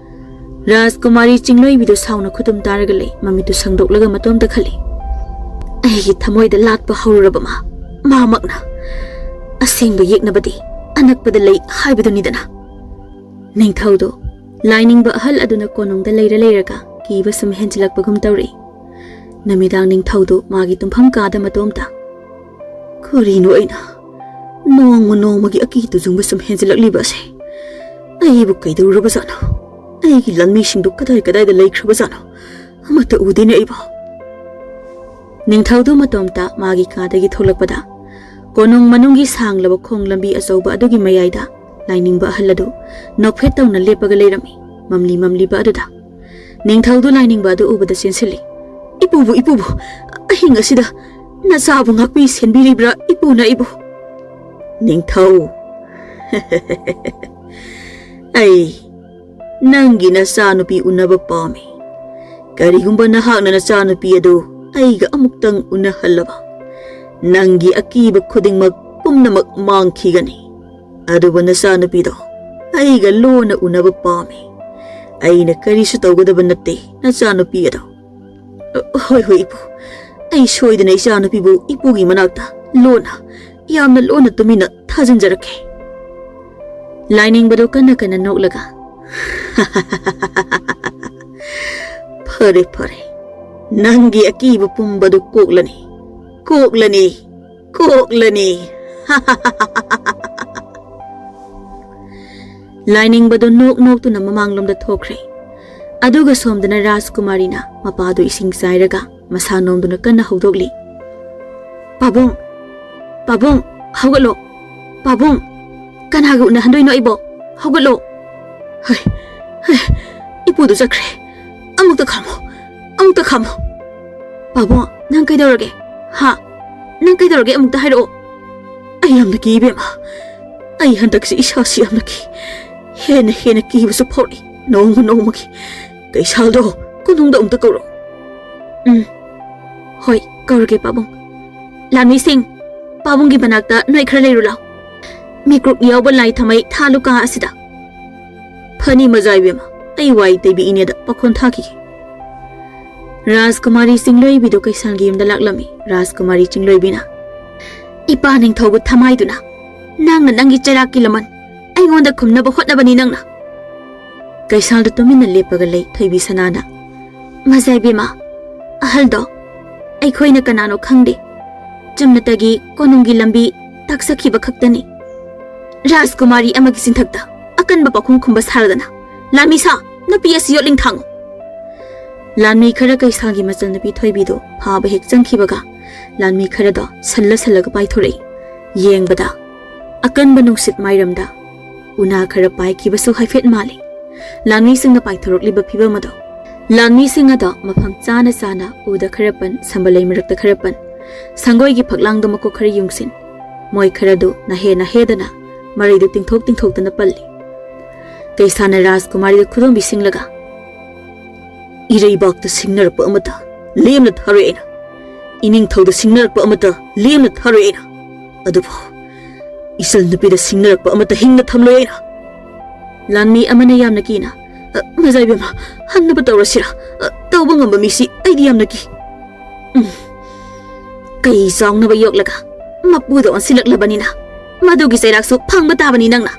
ꯔꯥꯖꯀꯨꯃꯥꯔꯤ ꯆꯤꯡꯂꯣꯏꯕꯤꯗꯨ ꯁꯥꯎꯅ ꯈꯨꯇꯨꯝ ꯇꯥꯔꯒ ꯂꯩ, ꯃꯃꯤꯠꯇꯨ ꯁꯪꯗꯣꯛꯂꯒ ꯃꯇꯣꯝꯇ ꯈꯜꯂꯤ꯫ "ꯑꯩꯒꯤ ꯊꯃꯣꯏꯗ ꯂꯥꯠꯄ ꯍꯧꯔꯨꯔꯕ ꯃꯥ, ꯃꯥꯃꯛꯅ ꯑꯁꯦꯡꯕ ꯌꯦꯛꯅꯕꯗꯤ ꯑꯅꯛꯄꯗ ꯂꯩ ꯍꯥꯏꯕꯗꯨꯅꯤꯗꯅ꯫" ꯅꯤꯡꯊꯧꯗꯨ ꯂꯥꯏꯅꯤꯡꯕ ꯑꯍꯜ ꯑꯗꯨꯅ ꯀꯣꯅꯨꯡꯗ ꯂꯩꯔ ꯂꯩꯔꯒ ꯀꯤꯕ ꯁꯨꯝ ꯍꯦꯟꯖꯤꯜꯂꯛꯄꯒꯨꯝ ꯇꯧꯔꯛꯏ꯫ ꯅꯨꯃꯤꯗꯥꯡ ꯅꯤꯡꯊꯧꯗꯨ ꯃꯥꯒꯤ ꯇꯨꯝꯐꯝ ꯀꯥꯗ ꯃꯇꯣꯝꯇ, "ꯀꯔꯤꯅꯣ ꯑꯩꯅ ꯅꯣꯡꯃ ꯅꯣꯡꯃꯒꯤ ꯑꯀꯤ ꯇꯨꯖꯨꯡꯕ ꯁꯨꯝ ꯍꯦꯟꯖꯤꯜꯂꯛꯂꯤꯕ ꯑꯁꯦ? ꯑꯩꯕꯨ ꯀꯩꯗꯧꯔꯨꯔꯕꯖꯥꯠꯅꯣ? ꯑꯩꯒꯤ ꯂꯥꯟꯃꯤꯁꯤꯡꯗꯨ ꯀꯗꯥꯏ ꯀꯗꯥꯏꯗ ꯂꯩꯈ꯭ꯔꯕꯖꯥꯠꯅꯣ? ꯑꯃꯠꯇ ꯎꯗꯦꯅꯦ ꯑꯩꯕꯨ꯫" ꯅꯤꯡꯊꯧꯗꯨ ꯃꯇꯣꯝꯇ ꯃꯥꯒꯤ ꯀꯥꯗꯒꯤ ꯊꯣꯛꯂꯛꯄꯗ ꯀꯣꯅꯨꯡ ꯃꯅꯨꯡꯒꯤ ꯁꯥꯡꯂꯕ ꯈꯣꯡ ꯂꯝꯕꯤ ꯑꯆꯧꯕ ꯑꯗꯨꯒꯤ ꯃꯌꯥꯏꯗ ꯂꯥꯏꯅꯤꯡꯕ ꯑꯍꯜ ꯑꯗꯨ ꯅꯣꯛꯐꯦꯠ ꯇꯧꯅ ꯂꯦꯞꯄꯒ ꯂꯩꯔꯝꯃꯤ꯫ ꯃꯝꯂꯤ ꯃꯝꯂꯤꯕ ꯑꯗꯨꯗ ꯅꯤꯡꯊꯧꯗꯨ ꯂꯥꯏꯅꯤꯡꯕ ꯑꯗꯨ ꯎꯕꯗ ꯆꯦꯟꯁꯤꯜꯂꯤ꯫ "ꯏꯄꯨꯕꯨ, ꯏꯄꯨꯕꯨ, ꯑꯍꯤꯡ ꯑꯁꯤꯗ ꯅꯆꯥꯕꯨ ꯉꯥꯛꯄꯤ ꯁꯦꯟꯕꯤꯔꯤꯕ꯭ꯔꯥ ꯏꯄꯨꯅ ꯑꯩꯕꯨ?" "ꯅꯤꯡꯊꯧ, ꯑꯩ ꯅꯪꯒꯤ ꯅꯆꯥꯅꯨꯄꯤ ꯎꯅꯕ ꯄꯥꯝꯃꯤ꯫ ꯀꯔꯤꯒꯨꯝꯕ ꯅꯍꯥꯛꯅ ꯅꯆꯥꯅꯨꯄꯤ ꯑꯗꯨ ꯑꯩꯒ ꯑꯃꯨꯛꯇꯪ ꯎꯅꯍꯜꯂꯕ, ꯅꯪꯒꯤ ꯑꯀꯤꯕ ꯈꯨꯗꯤꯡꯃꯛ ꯄꯨꯝꯅꯃꯛ ꯃꯥꯡꯈꯤꯒꯅꯤ꯫ ꯑꯗꯨꯕꯨ ꯅꯆꯥꯅꯨꯄꯤꯗꯣ ꯑꯩꯒ ꯂꯣꯟꯅ ꯎꯅꯕ ꯄꯥꯝꯃꯤ꯫ ꯑꯩꯅ ꯀꯔꯤꯁꯨ ꯇꯧꯒꯗꯕ ꯅꯠꯇꯦ ꯅꯆꯥꯅꯨꯄꯤ ꯑꯗꯣ꯫" "ꯍꯣꯏ, ꯍꯣꯏ, ꯏꯄꯨ꯫ ꯑꯩ ꯁꯣꯏꯗꯅ ꯏꯆꯥꯅꯨꯄꯤꯕꯨ ꯏꯄꯨꯒꯤ ꯃꯅꯥꯛꯇ ꯂꯣꯟꯅ, ꯌꯥꯝꯅ ꯂꯣꯟꯅ ꯇꯨꯃꯤꯟꯅ ꯊꯥꯖꯤꯟꯖꯔꯛꯀꯦ꯫" ꯂꯥꯏꯅꯤꯡꯕꯗꯨ ꯀꯟꯅ ꯀꯟꯅ ꯅꯣꯛꯂꯒ, "ꯐꯔꯦ, ꯐꯔꯦ꯫ ꯅꯪꯒꯤ ꯑꯀꯤꯕ ꯄꯨꯝꯕꯗꯨ ꯀꯣꯛꯂꯅꯤ, ꯀꯣꯛꯂꯅꯤ, ꯀꯣꯛꯂꯅꯤ꯫" ꯂꯥꯏꯅꯤꯡꯕꯗꯨ ꯅꯣꯛ ꯅꯣꯛꯇꯨꯅ ꯃꯃꯥꯡꯂꯣꯝꯗ ꯊꯣꯛꯈ꯭ꯔꯦ꯫ ꯑꯗꯨꯒ ꯁꯣꯝꯗꯅ ꯔꯥꯖꯀꯨꯃꯥꯔꯤꯅ ꯃꯄꯥꯗꯨ ꯏꯁꯤꯡ ꯆꯥꯏꯔꯒ ꯃꯁꯥ ꯅꯣꯝꯗꯨꯅ ꯀꯟꯅ ꯍꯧꯗꯣꯛꯂꯤ꯫ "ꯄꯥꯕꯨꯡ! ꯄꯥꯕꯨꯡ! ꯍꯧꯒꯠꯂꯣ! ꯄꯥꯕꯨꯡ! ꯀꯅꯥꯒ ꯎꯅꯍꯟꯗꯣꯏꯅꯣ ꯑꯩꯕꯣ? ꯍꯧꯒꯠꯂꯣ!" "ꯍꯩ! ꯍꯩ! ꯏꯄꯨꯗꯨ ꯆꯠꯈ꯭ꯔꯦ꯫ ꯑꯃꯨꯛꯇ ꯈꯥꯝꯃꯣ! ꯑꯃꯨꯛꯇ ꯈꯥꯝꯃꯣ!" "ꯄꯥꯕꯨꯡ, ꯅꯪ ꯀꯩꯗꯧꯔꯒꯦ? ꯍꯥ? ꯅꯪ ꯀꯩꯗꯧꯔꯒꯦ? ꯑꯃꯨꯛꯇ ꯍꯥꯏꯔꯛꯑꯣ!" "ꯑꯩ ꯌꯥꯝꯅ ꯀꯤ, ꯏꯕꯦꯝꯃ꯫ ꯑꯩ ꯍꯟꯗꯛꯁꯤ ꯏꯁꯥꯁꯤ ꯌꯥꯝꯅ ꯀꯤ꯫ ꯍꯦꯟꯅ ꯍꯦꯟꯅ ꯀꯤꯕꯁꯨ ꯐꯥꯎꯔꯛꯏ, ꯅꯣꯡꯃ ꯅꯣꯡꯃꯒꯤ꯫ ꯀꯩꯁꯥꯜꯗꯣ, ꯀꯣꯅꯨꯡꯗ ꯑꯃꯨꯛꯇ ꯀꯧꯔꯣ꯫" "ꯎꯝ, ꯍꯣꯏ, ꯀꯧꯔꯒꯦ, ꯄꯥꯕꯨꯡ꯫ ꯂꯥꯟꯃꯤꯁꯤꯡ, ꯄꯥꯕꯨꯡꯒꯤ ꯃꯅꯥꯛꯇ ꯅꯣꯏ ꯈꯔ ꯂꯩꯔꯨ ꯂꯥꯎ꯫ ꯃꯤꯀ꯭ꯔꯨꯛ ꯌꯥꯎꯕ ꯂꯥꯏ ꯊꯝꯃꯩ ꯊꯥꯂꯨ ꯀꯥ ꯑꯁꯤꯗ꯫" "ꯐꯅꯤ, ꯃꯖꯥ ꯏꯕꯦꯝꯃ, ꯑꯩ ꯋꯥꯏ ꯇꯩꯕꯤ ꯏꯅꯦꯗ ꯄꯥꯈꯣꯟ ꯊꯥꯈꯤꯒꯦ꯫" ꯔꯥꯖꯀꯨꯃꯥꯔꯤ ꯆꯤꯡꯂꯣꯏꯕꯤꯗꯨ ꯀꯩꯁꯥꯜꯒꯤ ꯌꯨꯝꯗ ꯂꯥꯛꯂꯝꯃꯤ꯫ ꯔꯥꯖꯀꯨꯃꯥꯔꯤ ꯆꯤꯡꯂꯣꯏꯕꯤꯅ, "ꯏꯄꯥ ꯅꯤꯡꯊꯧꯕꯨ ꯊꯃꯥꯏꯗꯨꯅ ꯅꯪꯅ ꯅꯪꯒꯤ ꯆꯩꯔꯥꯛꯀꯤ ꯂꯃꯟ ꯑꯩꯉꯣꯟꯗ ꯈꯨꯝꯅꯕ ꯍꯣꯠꯅꯕꯅꯤ ꯅꯪꯅ꯫" ꯀꯩꯁꯥꯜꯗ ꯇꯨꯃꯤꯟꯅ ꯂꯦꯞꯄꯒ ꯂꯩ ꯊꯣꯏꯕꯤ ꯁꯅꯥꯅ꯫ "ꯃꯖꯥ ꯏꯕꯦꯝꯃ, ꯑꯍꯜꯗꯣ ꯑꯩꯈꯣꯏꯅ ꯀꯅꯥꯅꯣ ꯈꯪꯗꯦ꯫ ꯆꯨꯝꯅꯇꯒꯤ ꯀꯣꯅꯨꯡꯒꯤ ꯂꯝꯕꯤ ꯇꯥꯛꯆꯈꯤꯕ ꯈꯛꯇꯅꯤ꯫ ꯔꯥꯖꯀꯨꯃꯥꯔꯤ ꯑꯃꯒꯤ ꯆꯤꯟꯊꯛꯇ ꯑꯀꯟꯕ ꯄꯥꯎꯈꯨꯝ ꯈꯨꯝꯕ ꯁꯥꯔꯗꯅ꯫ ꯂꯥꯟꯃꯤ ꯁꯥ, ꯅꯨꯄꯤ ꯑꯁꯤ ꯌꯣꯠꯂꯤꯡ ꯊꯥꯡꯉꯨ꯫" ꯂꯥꯟꯃꯤ ꯈꯔ ꯀꯩꯁꯥꯜꯒꯤ ꯃꯆꯜꯅꯨꯄꯤ ꯊꯣꯏꯕꯤꯗꯨ ꯐꯥꯕ ꯍꯦꯛ ꯆꯪꯈꯤꯕꯒ ꯂꯥꯟꯃꯤ ꯈꯔꯗꯣ ꯁꯜꯂ ꯁꯜꯂꯒ ꯄꯥꯏꯊꯣꯔꯛꯏ꯫ ꯌꯦꯡꯕꯗ ꯑꯀꯟꯕ ꯅꯨꯡꯁꯤꯠ ꯃꯥꯏꯔꯝꯗ ꯎꯅꯥ ꯈꯔ ꯄꯥꯏꯈꯤꯕꯁꯨ ꯍꯥꯏꯐꯦꯠ ꯃꯥꯜꯂꯤ꯫ ꯂꯥꯟꯃꯤꯁꯤꯡꯅ ꯄꯥꯏꯊꯣꯔꯛꯂꯤꯕ ꯐꯤꯕꯝ ꯑꯗꯣ, ꯂꯥꯟꯃꯤꯁꯤꯡ ꯑꯗꯣ ꯃꯐꯝ ꯆꯥꯅ ꯆꯥꯅ ꯎꯗ ꯈꯔ ꯄꯟ, ꯁꯝꯕꯜꯂꯩ ꯃꯔꯛꯇ ꯈꯔ ꯄꯟ, ꯁꯪꯒꯣꯏꯒꯤ ꯐꯛꯂꯥꯡꯗ ꯃꯀꯣꯛ ꯈꯔ ꯌꯨꯡꯁꯤꯟ, ꯃꯣꯏ ꯈꯔꯗꯨ ꯅꯍꯦ ꯅꯍꯦꯗꯅ ꯃꯔꯩꯗꯨ ꯇꯤꯡꯊꯣꯛ ꯇꯤꯡꯊꯣꯛꯇꯅ ꯄꯜꯂꯤ꯫ ꯀꯩꯁꯥꯅ ꯔꯥꯖꯀꯨꯃꯥꯔꯤꯗ ꯈꯨꯗꯣꯝꯕꯤ ꯁꯤꯡꯂꯒ, "ꯏꯔꯩꯕꯥꯛꯇ ꯁꯤꯡꯅꯔꯛꯄ ꯑꯃꯠꯇ ꯂꯦꯝꯅ ꯊꯥꯔꯣꯏ ꯑꯩꯅ꯫ ꯏꯅꯤꯡꯊꯧꯗ ꯁꯤꯡꯅꯔꯛꯄ ꯑꯃꯠꯇ ꯂꯦꯝꯅ ꯊꯥꯔꯣꯏ ꯑꯩꯅ꯫ ꯑꯗꯨꯕꯨ ꯏꯆꯜ ꯅꯨꯄꯤꯗ ꯁꯤꯡꯅꯔꯛꯄ ꯑꯃꯠꯇ ꯍꯤꯡꯅ ꯊꯝꯂꯣꯏ ꯑꯩꯅ꯫" ꯂꯥꯟꯃꯤ ꯑꯃꯅ ꯌꯥꯝꯅ ꯀꯤꯅ, "ꯑ, ꯃꯖꯥ ꯏꯕꯦꯝꯃ, ꯍꯟꯅꯕ ꯇꯧꯔꯁꯤꯔꯥ? ꯑ, ꯇꯧꯕ ꯉꯝꯕ ꯃꯤꯁꯤ ꯑꯩꯗꯤ ꯌꯥꯝꯅ ꯀꯤ꯫" "ꯎꯝ, ꯀꯩ ꯆꯥꯎꯅꯕ ꯌꯣꯛꯂꯒ ꯃꯄꯨꯗ ꯑꯣꯟꯁꯤꯜꯂꯛꯂꯕꯅꯤꯅ ꯃꯗꯨꯒꯤ ꯆꯩꯔꯥꯛꯁꯨ ꯐꯪꯕ ꯇꯥꯕꯅꯤ ꯅꯪꯅ꯫"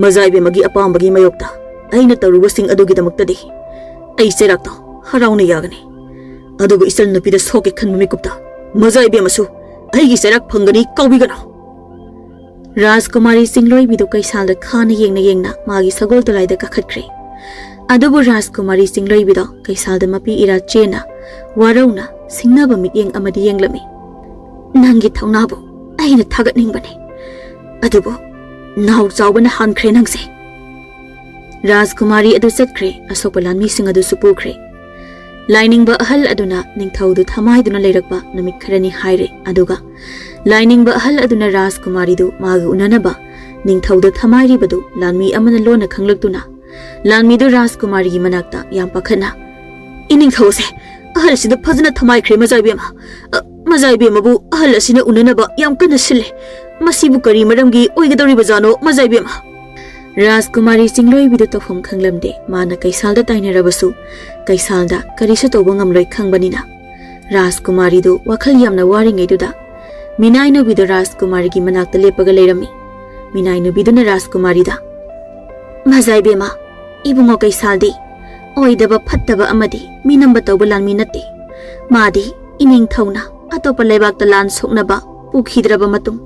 "ꯃꯖꯥ ꯏꯕꯦꯝꯃꯒꯤ ꯑꯄꯥꯝꯕꯒꯤ ꯃꯥꯌꯣꯛꯇ ꯑꯩꯅ ꯇꯧꯔꯨꯕꯁꯤꯡ ꯑꯗꯨꯒꯤꯗꯃꯛꯇꯗꯤ ꯑꯩ ꯆꯩꯔꯥꯛꯇꯣ ꯍꯔꯥꯎꯅ ꯌꯥꯒꯅꯤ꯫ ꯑꯗꯨꯕꯨ ꯏꯆꯜ ꯅꯨꯄꯤꯗ ꯁꯣꯛꯀꯦ ꯈꯟꯕ ꯃꯤꯀꯨꯞꯇ ꯃꯖꯥ ꯏꯕꯦꯝꯃꯁꯨ ꯑꯩꯒꯤ ꯆꯩꯔꯥꯛ ꯐꯪꯒꯅꯤ, ꯀꯥꯎꯕꯤꯒꯅꯨ꯫" ꯔꯥꯖꯀꯨꯃꯥꯔꯤ ꯆꯤꯡꯂꯣꯏꯕꯤꯗꯨ ꯀꯩꯁꯥꯜꯗ ꯈꯥꯅ ꯌꯦꯡꯅ ꯌꯦꯡꯅ ꯃꯥꯒꯤ ꯁꯒꯣꯜ ꯇꯨꯂꯥꯏꯗ ꯀꯥꯈꯠꯈ꯭ꯔꯦ꯫ ꯑꯗꯨꯕꯨ ꯔꯥꯖꯀꯨꯃꯥꯔꯤ ꯆꯤꯡꯂꯣꯏꯕꯤꯗꯣ ꯀꯩꯁꯥꯜꯗ ꯃꯄꯤ ꯏꯔꯥ ꯆꯦꯟꯅ ꯋꯥꯔꯧꯅ ꯁꯤꯡꯅꯕ ꯃꯤꯠꯌꯦꯡ ꯑꯃꯗꯤ ꯌꯦꯡꯂꯝꯃꯤ꯫ "ꯅꯪꯒꯤ ꯊꯧꯅꯥꯕꯨ ꯑꯩꯅ ꯊꯥꯒꯠꯅꯤꯡꯕꯅꯤ, ꯑꯗꯨꯕꯨ ꯅꯥꯎ ꯆꯥꯎꯕꯅ ꯍꯥꯟꯈ꯭ꯔꯦ ꯅꯪꯁꯦ"꯫ ꯔꯥꯖꯀꯨꯃꯥꯔꯤ ꯑꯗꯨ ꯆꯠꯈ꯭ꯔꯦ, ꯑꯁꯣꯛꯄ ꯂꯥꯟꯃꯤꯁꯤꯡ ꯑꯗꯨꯁꯨ ꯄꯨꯈ꯭ꯔꯦ꯫ ꯂꯥꯏꯅꯤꯡꯕ ꯑꯍꯜ ꯑꯗꯨꯅ ꯅꯤꯡꯊꯧꯗꯨ ꯊꯃꯥꯏꯗꯨꯅ ꯂꯩꯔꯛꯄ ꯅꯨꯃꯤꯠ ꯈꯔꯅꯤ ꯍꯥꯏꯔꯦ, ꯑꯗꯨꯒ ꯂꯥꯏꯅꯤꯡꯕ ꯑꯍꯜ ꯑꯗꯨꯅ ꯔꯥꯖꯀꯨꯃꯥꯔꯤꯗꯨ ꯃꯥꯒ ꯎꯅꯅꯕ ꯅꯤꯡꯊꯧꯗ ꯊꯃꯥꯏꯔꯤꯕꯗꯨ ꯂꯥꯟꯃꯤ ꯑꯃꯅ ꯂꯣꯟꯅ ꯈꯪꯂꯛꯇꯨꯅ ꯂꯥꯟꯃꯤꯗꯨ ꯔꯥꯖꯀꯨꯃꯥꯔꯤꯒꯤ ꯃꯅꯥꯛꯇ ꯌꯥꯝ ꯄꯥꯈꯠꯅ, "ꯏꯅꯤꯡꯊꯧꯁꯦ, ꯑꯍꯜ ꯑꯁꯤꯗ ꯐꯖꯅ ꯊꯃꯥꯏꯈ꯭ꯔꯦ ꯃꯖꯥꯏꯕꯦꯝꯃ꯫ ꯑ, ꯃꯖꯥꯏꯕꯦꯝꯃꯕꯨ ꯑꯍꯜ ꯑꯁꯤꯅ ꯎꯅꯅꯕ ꯌꯥꯝ ꯀꯟꯅ ꯁꯤꯜꯂꯦ꯫ ꯃꯁꯤꯕꯨ ꯀꯔꯤ ꯃꯔꯝꯒꯤ ꯑꯣꯏꯒꯗꯧꯔꯤꯕꯖꯥꯠꯅꯣ ꯃꯖꯥꯏꯕꯦꯝꯃ?" ꯔꯥꯖꯀꯨꯃꯥꯔꯤ ꯆꯤꯡꯂꯣꯏꯕꯤꯗꯨ ꯇꯧꯐꯝ ꯈꯪꯂꯝꯗꯦ꯫ ꯃꯥꯅ ꯀꯩꯁꯥꯜꯗ ꯇꯥꯏꯅꯔꯕꯁꯨ ꯀꯩꯁꯥꯜꯗ ꯀꯔꯤꯁꯨ ꯇꯧꯕ ꯉꯝꯂꯣꯏ ꯈꯪꯕꯅꯤꯅ꯫ ꯔꯥꯖꯀꯨꯃꯥꯔꯤꯗꯨ ꯋꯥꯈꯜ ꯌꯥꯝꯅ ꯋꯥꯔꯤꯉꯩꯗꯨꯗ ꯃꯤꯅꯥꯏꯅꯨꯕꯤꯗꯨ ꯔꯥꯖꯀꯨꯃꯥꯔꯤꯒꯤ ꯃꯅꯥꯛꯇ ꯂꯦꯞꯄꯒ ꯂꯩꯔꯝꯃꯤ꯫ ꯃꯤꯅꯥꯏꯅꯨꯕꯤꯗꯨꯅ ꯔꯥꯖꯀꯨꯃꯥꯔꯤꯗ, "ꯃꯖꯥꯏꯕꯦꯝꯃ, ꯏꯕꯨꯡꯉꯣ ꯀꯩꯁꯥꯜꯗꯤ ꯑꯣꯏꯗꯕ ꯐꯠꯇꯕ ꯑꯃꯗꯤ ꯃꯤꯅꯝꯕ ꯇꯧꯕ ꯂꯥꯟꯃꯤ ꯅꯠꯇꯦ꯫ ꯃꯥꯗꯤ ꯏꯅꯤꯡꯊꯧꯅ ꯑꯇꯣꯞꯄ ꯂꯩꯕꯥꯛꯇ ꯂꯥꯟ ꯁꯣꯛꯅꯕ ꯄꯨꯈꯤꯗ꯭ꯔꯕ ꯃꯇꯨꯡ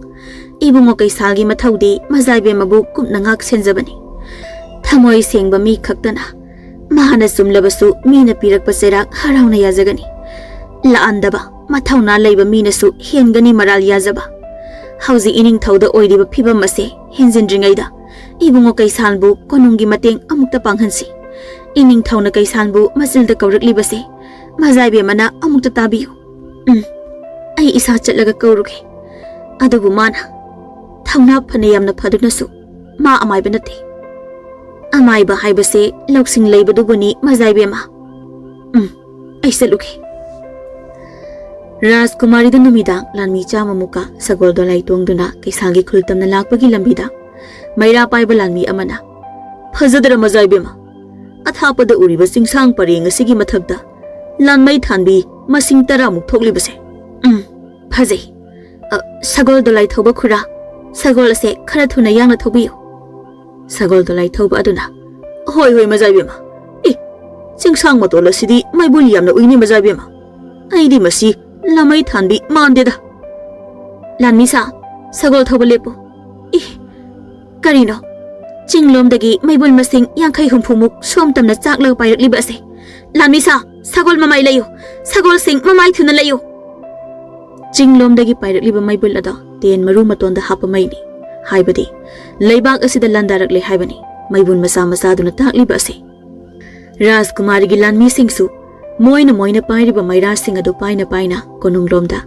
ꯏꯕꯨꯡꯉꯣ ꯀꯩꯁꯥꯜꯒꯤ ꯃꯊꯧꯗꯤ ꯃꯖꯥꯏꯕꯦꯝꯃꯕꯨ ꯀꯨꯞꯅ ꯉꯥꯛ ꯁꯦꯟꯖꯕꯅꯤ꯫ ꯊꯃꯣꯏ ꯁꯦꯡꯕ ꯃꯤ ꯈꯛꯇꯅ ꯃꯍꯥꯛꯅ ꯆꯨꯝꯂꯕꯁꯨ ꯃꯤꯅ ꯄꯤꯔꯛꯄ ꯆꯩꯔꯥꯛ ꯍꯔꯥꯎꯅ ꯌꯥꯖꯒꯅꯤ꯫ ꯂꯥꯛꯑꯟꯗꯕ ꯃꯊꯧꯅꯥ ꯂꯩꯕ ꯃꯤꯅꯁꯨ ꯍꯦꯟꯒꯅꯤ ꯃꯔꯥꯜ ꯌꯥꯖꯕ꯫ ꯍꯧꯖꯤꯛ ꯏꯅꯤꯡꯊꯧꯗ ꯑꯣꯏꯔꯤꯕ ꯐꯤꯕꯝ ꯑꯁꯦ ꯍꯦꯟꯖꯤꯟꯗ꯭ꯔꯤꯉꯩꯗ ꯏꯕꯨꯡꯉꯣ ꯀꯩꯁꯥꯜꯕꯨ ꯀꯣꯅꯨꯡꯒꯤ ꯃꯇꯦꯡ ꯑꯃꯨꯛꯇ ꯄꯥꯡꯍꯟꯁꯤ꯫ ꯏꯅꯤꯡꯊꯧꯅ ꯀꯩꯁꯥꯜꯕꯨ ꯃꯆꯤꯜꯗ ꯀꯧꯔꯛꯂꯤꯕꯁꯦ ꯃꯖꯥꯏꯕꯦꯝꯃꯅ ꯑꯃꯨꯛꯇ ꯇꯥꯕꯤꯌꯨ꯫ ꯎꯝ, ꯑꯩ ꯏꯁꯥ ꯆꯠꯂꯒ ꯀꯧꯔꯨꯒꯦ꯫ ꯑꯗꯨꯕꯨ ꯃꯥꯅ ꯊꯧꯅꯥ ꯐꯅ ꯌꯥꯝꯅ ꯐꯗꯨꯅꯁꯨ ꯃꯥ ꯑꯃꯥꯏꯕ ꯅꯠꯇꯦ꯫ ꯑꯃꯥꯏꯕ ꯍꯥꯏꯕꯁꯦ ꯂꯧꯁꯤꯡ ꯂꯩꯕꯗꯨꯕꯨꯅꯤ ꯃꯖꯥꯏꯕꯦꯝꯃ꯫ ꯎꯝ, ꯑꯩ ꯆꯠꯂꯨꯒꯦ"꯫ ꯔꯥꯖꯀꯨꯃꯥꯔꯤꯗꯨ ꯅꯨꯃꯤꯗꯥꯡ ꯂꯥꯟꯃꯤ ꯆꯥꯝꯃꯃꯨꯛꯀ ꯁꯒꯣꯜ ꯗꯣꯂꯥꯏ ꯇꯣꯡꯗꯨꯅ ꯀꯩꯁꯥꯜꯒꯤ ꯈꯨꯜ ꯇꯝꯅ ꯂꯥꯛꯄꯒꯤ ꯂꯝꯕꯤꯗ ꯃꯩꯔꯥ ꯄꯥꯏꯕ ꯂꯥꯟꯃꯤ ꯑꯃꯅ, "ꯐꯖꯗ꯭ꯔ ꯃꯖꯥꯏꯕꯦꯝꯃ? ꯑꯊꯥꯞꯄꯗ ꯎꯔꯤꯕ ꯆꯤꯡꯁꯥꯡ ꯄꯔꯦꯡ ꯑꯁꯤꯒꯤ ꯃꯊꯛꯇ ꯂꯥꯟꯃꯩ ꯊꯥꯟꯕꯤ ꯃꯁꯤꯡ ꯇꯔꯥꯃꯨꯛ ꯊꯣꯛꯂꯤꯕꯁꯦ꯫ ꯎꯝ, ꯐꯖꯩ꯫ ꯑ, ꯁꯒꯣꯜ ꯗꯣꯂꯥꯏ ꯊꯧꯕ ꯈꯨꯔꯥ, ꯁꯒꯣꯜ ꯑꯁꯦ ꯈꯔ ꯊꯨꯅ ꯌꯥꯡꯅ ꯊꯧꯕꯤꯌꯨ"꯫ ꯁꯒꯣꯜ ꯗꯣꯂꯥꯏ ꯊꯧꯕ ꯑꯗꯨꯅ, "ꯍꯣꯏ, ꯍꯣꯏ, ꯃꯖꯥꯏꯕꯦꯝꯃ꯫ ꯑꯦ, ꯆꯤꯡꯁꯥꯡ ꯃꯇꯣꯜ ꯑꯁꯤꯗꯤ ꯃꯩꯕꯨꯜ ꯌꯥꯝꯅ ꯎꯏꯅꯦ, ꯃꯖꯥꯏꯕꯦꯝꯃ꯫ ꯑꯩꯗꯤ ꯃꯁꯤ ꯂꯥꯟꯃꯩ ꯊꯥꯟꯕꯤ ꯃꯥꯟꯗꯦꯗ"꯫ "ꯂꯥꯟꯃꯤ ꯁꯥ, ꯁꯒꯣꯜ ꯊꯧꯕ ꯂꯦꯞꯄꯨ꯫ ꯑꯦ, ꯀꯔꯤꯅꯣ? ꯆꯤꯡꯂꯣꯝꯗꯒꯤ ꯃꯩꯕꯨꯜ ꯃꯁꯤꯡ ꯌꯥꯡꯈꯩ ꯍꯨꯝꯐꯨꯃꯨꯛ ꯁꯣꯝ ꯇꯝꯅ ꯆꯥꯛꯂꯒ ꯄꯥꯏꯔꯛꯂꯤꯕ ꯑꯁꯦ꯫ ꯂꯥꯟꯃꯤ ꯁꯥ, "ꯁꯒꯣꯜ ꯃꯃꯥꯏ ꯂꯩꯌꯨ, ꯁꯒꯣꯜꯁꯤꯡ ꯃꯃꯥꯏ ꯊꯨꯅ ꯂꯩꯌꯨ!" ꯆꯤꯡꯂꯣꯝꯗꯒꯤ ꯄꯥꯏꯔꯛꯂꯤꯕ ꯃꯩꯕꯨꯜ ꯑꯗꯣ ꯇꯦꯟ ꯃꯔꯨ ꯃꯇꯣꯟꯗ ꯍꯥꯞꯄ ꯃꯩꯅꯤ꯫ ꯍꯥꯏꯕꯗꯤ ꯂꯩꯕꯥꯛ ꯑꯁꯤꯗ ꯂꯥꯟꯗꯥꯔꯛꯂꯦ ꯍꯥꯏꯕꯅꯤ ꯃꯩꯕꯨꯜ ꯃꯆꯥ ꯃꯆꯥꯗꯨꯅ ꯇꯥꯛꯂꯤꯕ ꯑꯁꯤ꯫ ꯔꯥꯖꯀꯨꯃꯥꯔꯤꯒꯤ ꯂꯥꯟꯃꯤꯁꯤꯡꯁꯨ ꯃꯣꯏꯅ ꯃꯣꯏꯅ ꯄꯥꯏꯔꯤꯕ ꯃꯩꯔꯥꯁꯤꯡ ꯑꯗꯨ ꯄꯥꯏꯅ ꯄꯥꯏꯅ ꯀꯣꯅꯨꯡꯂꯣꯝꯗ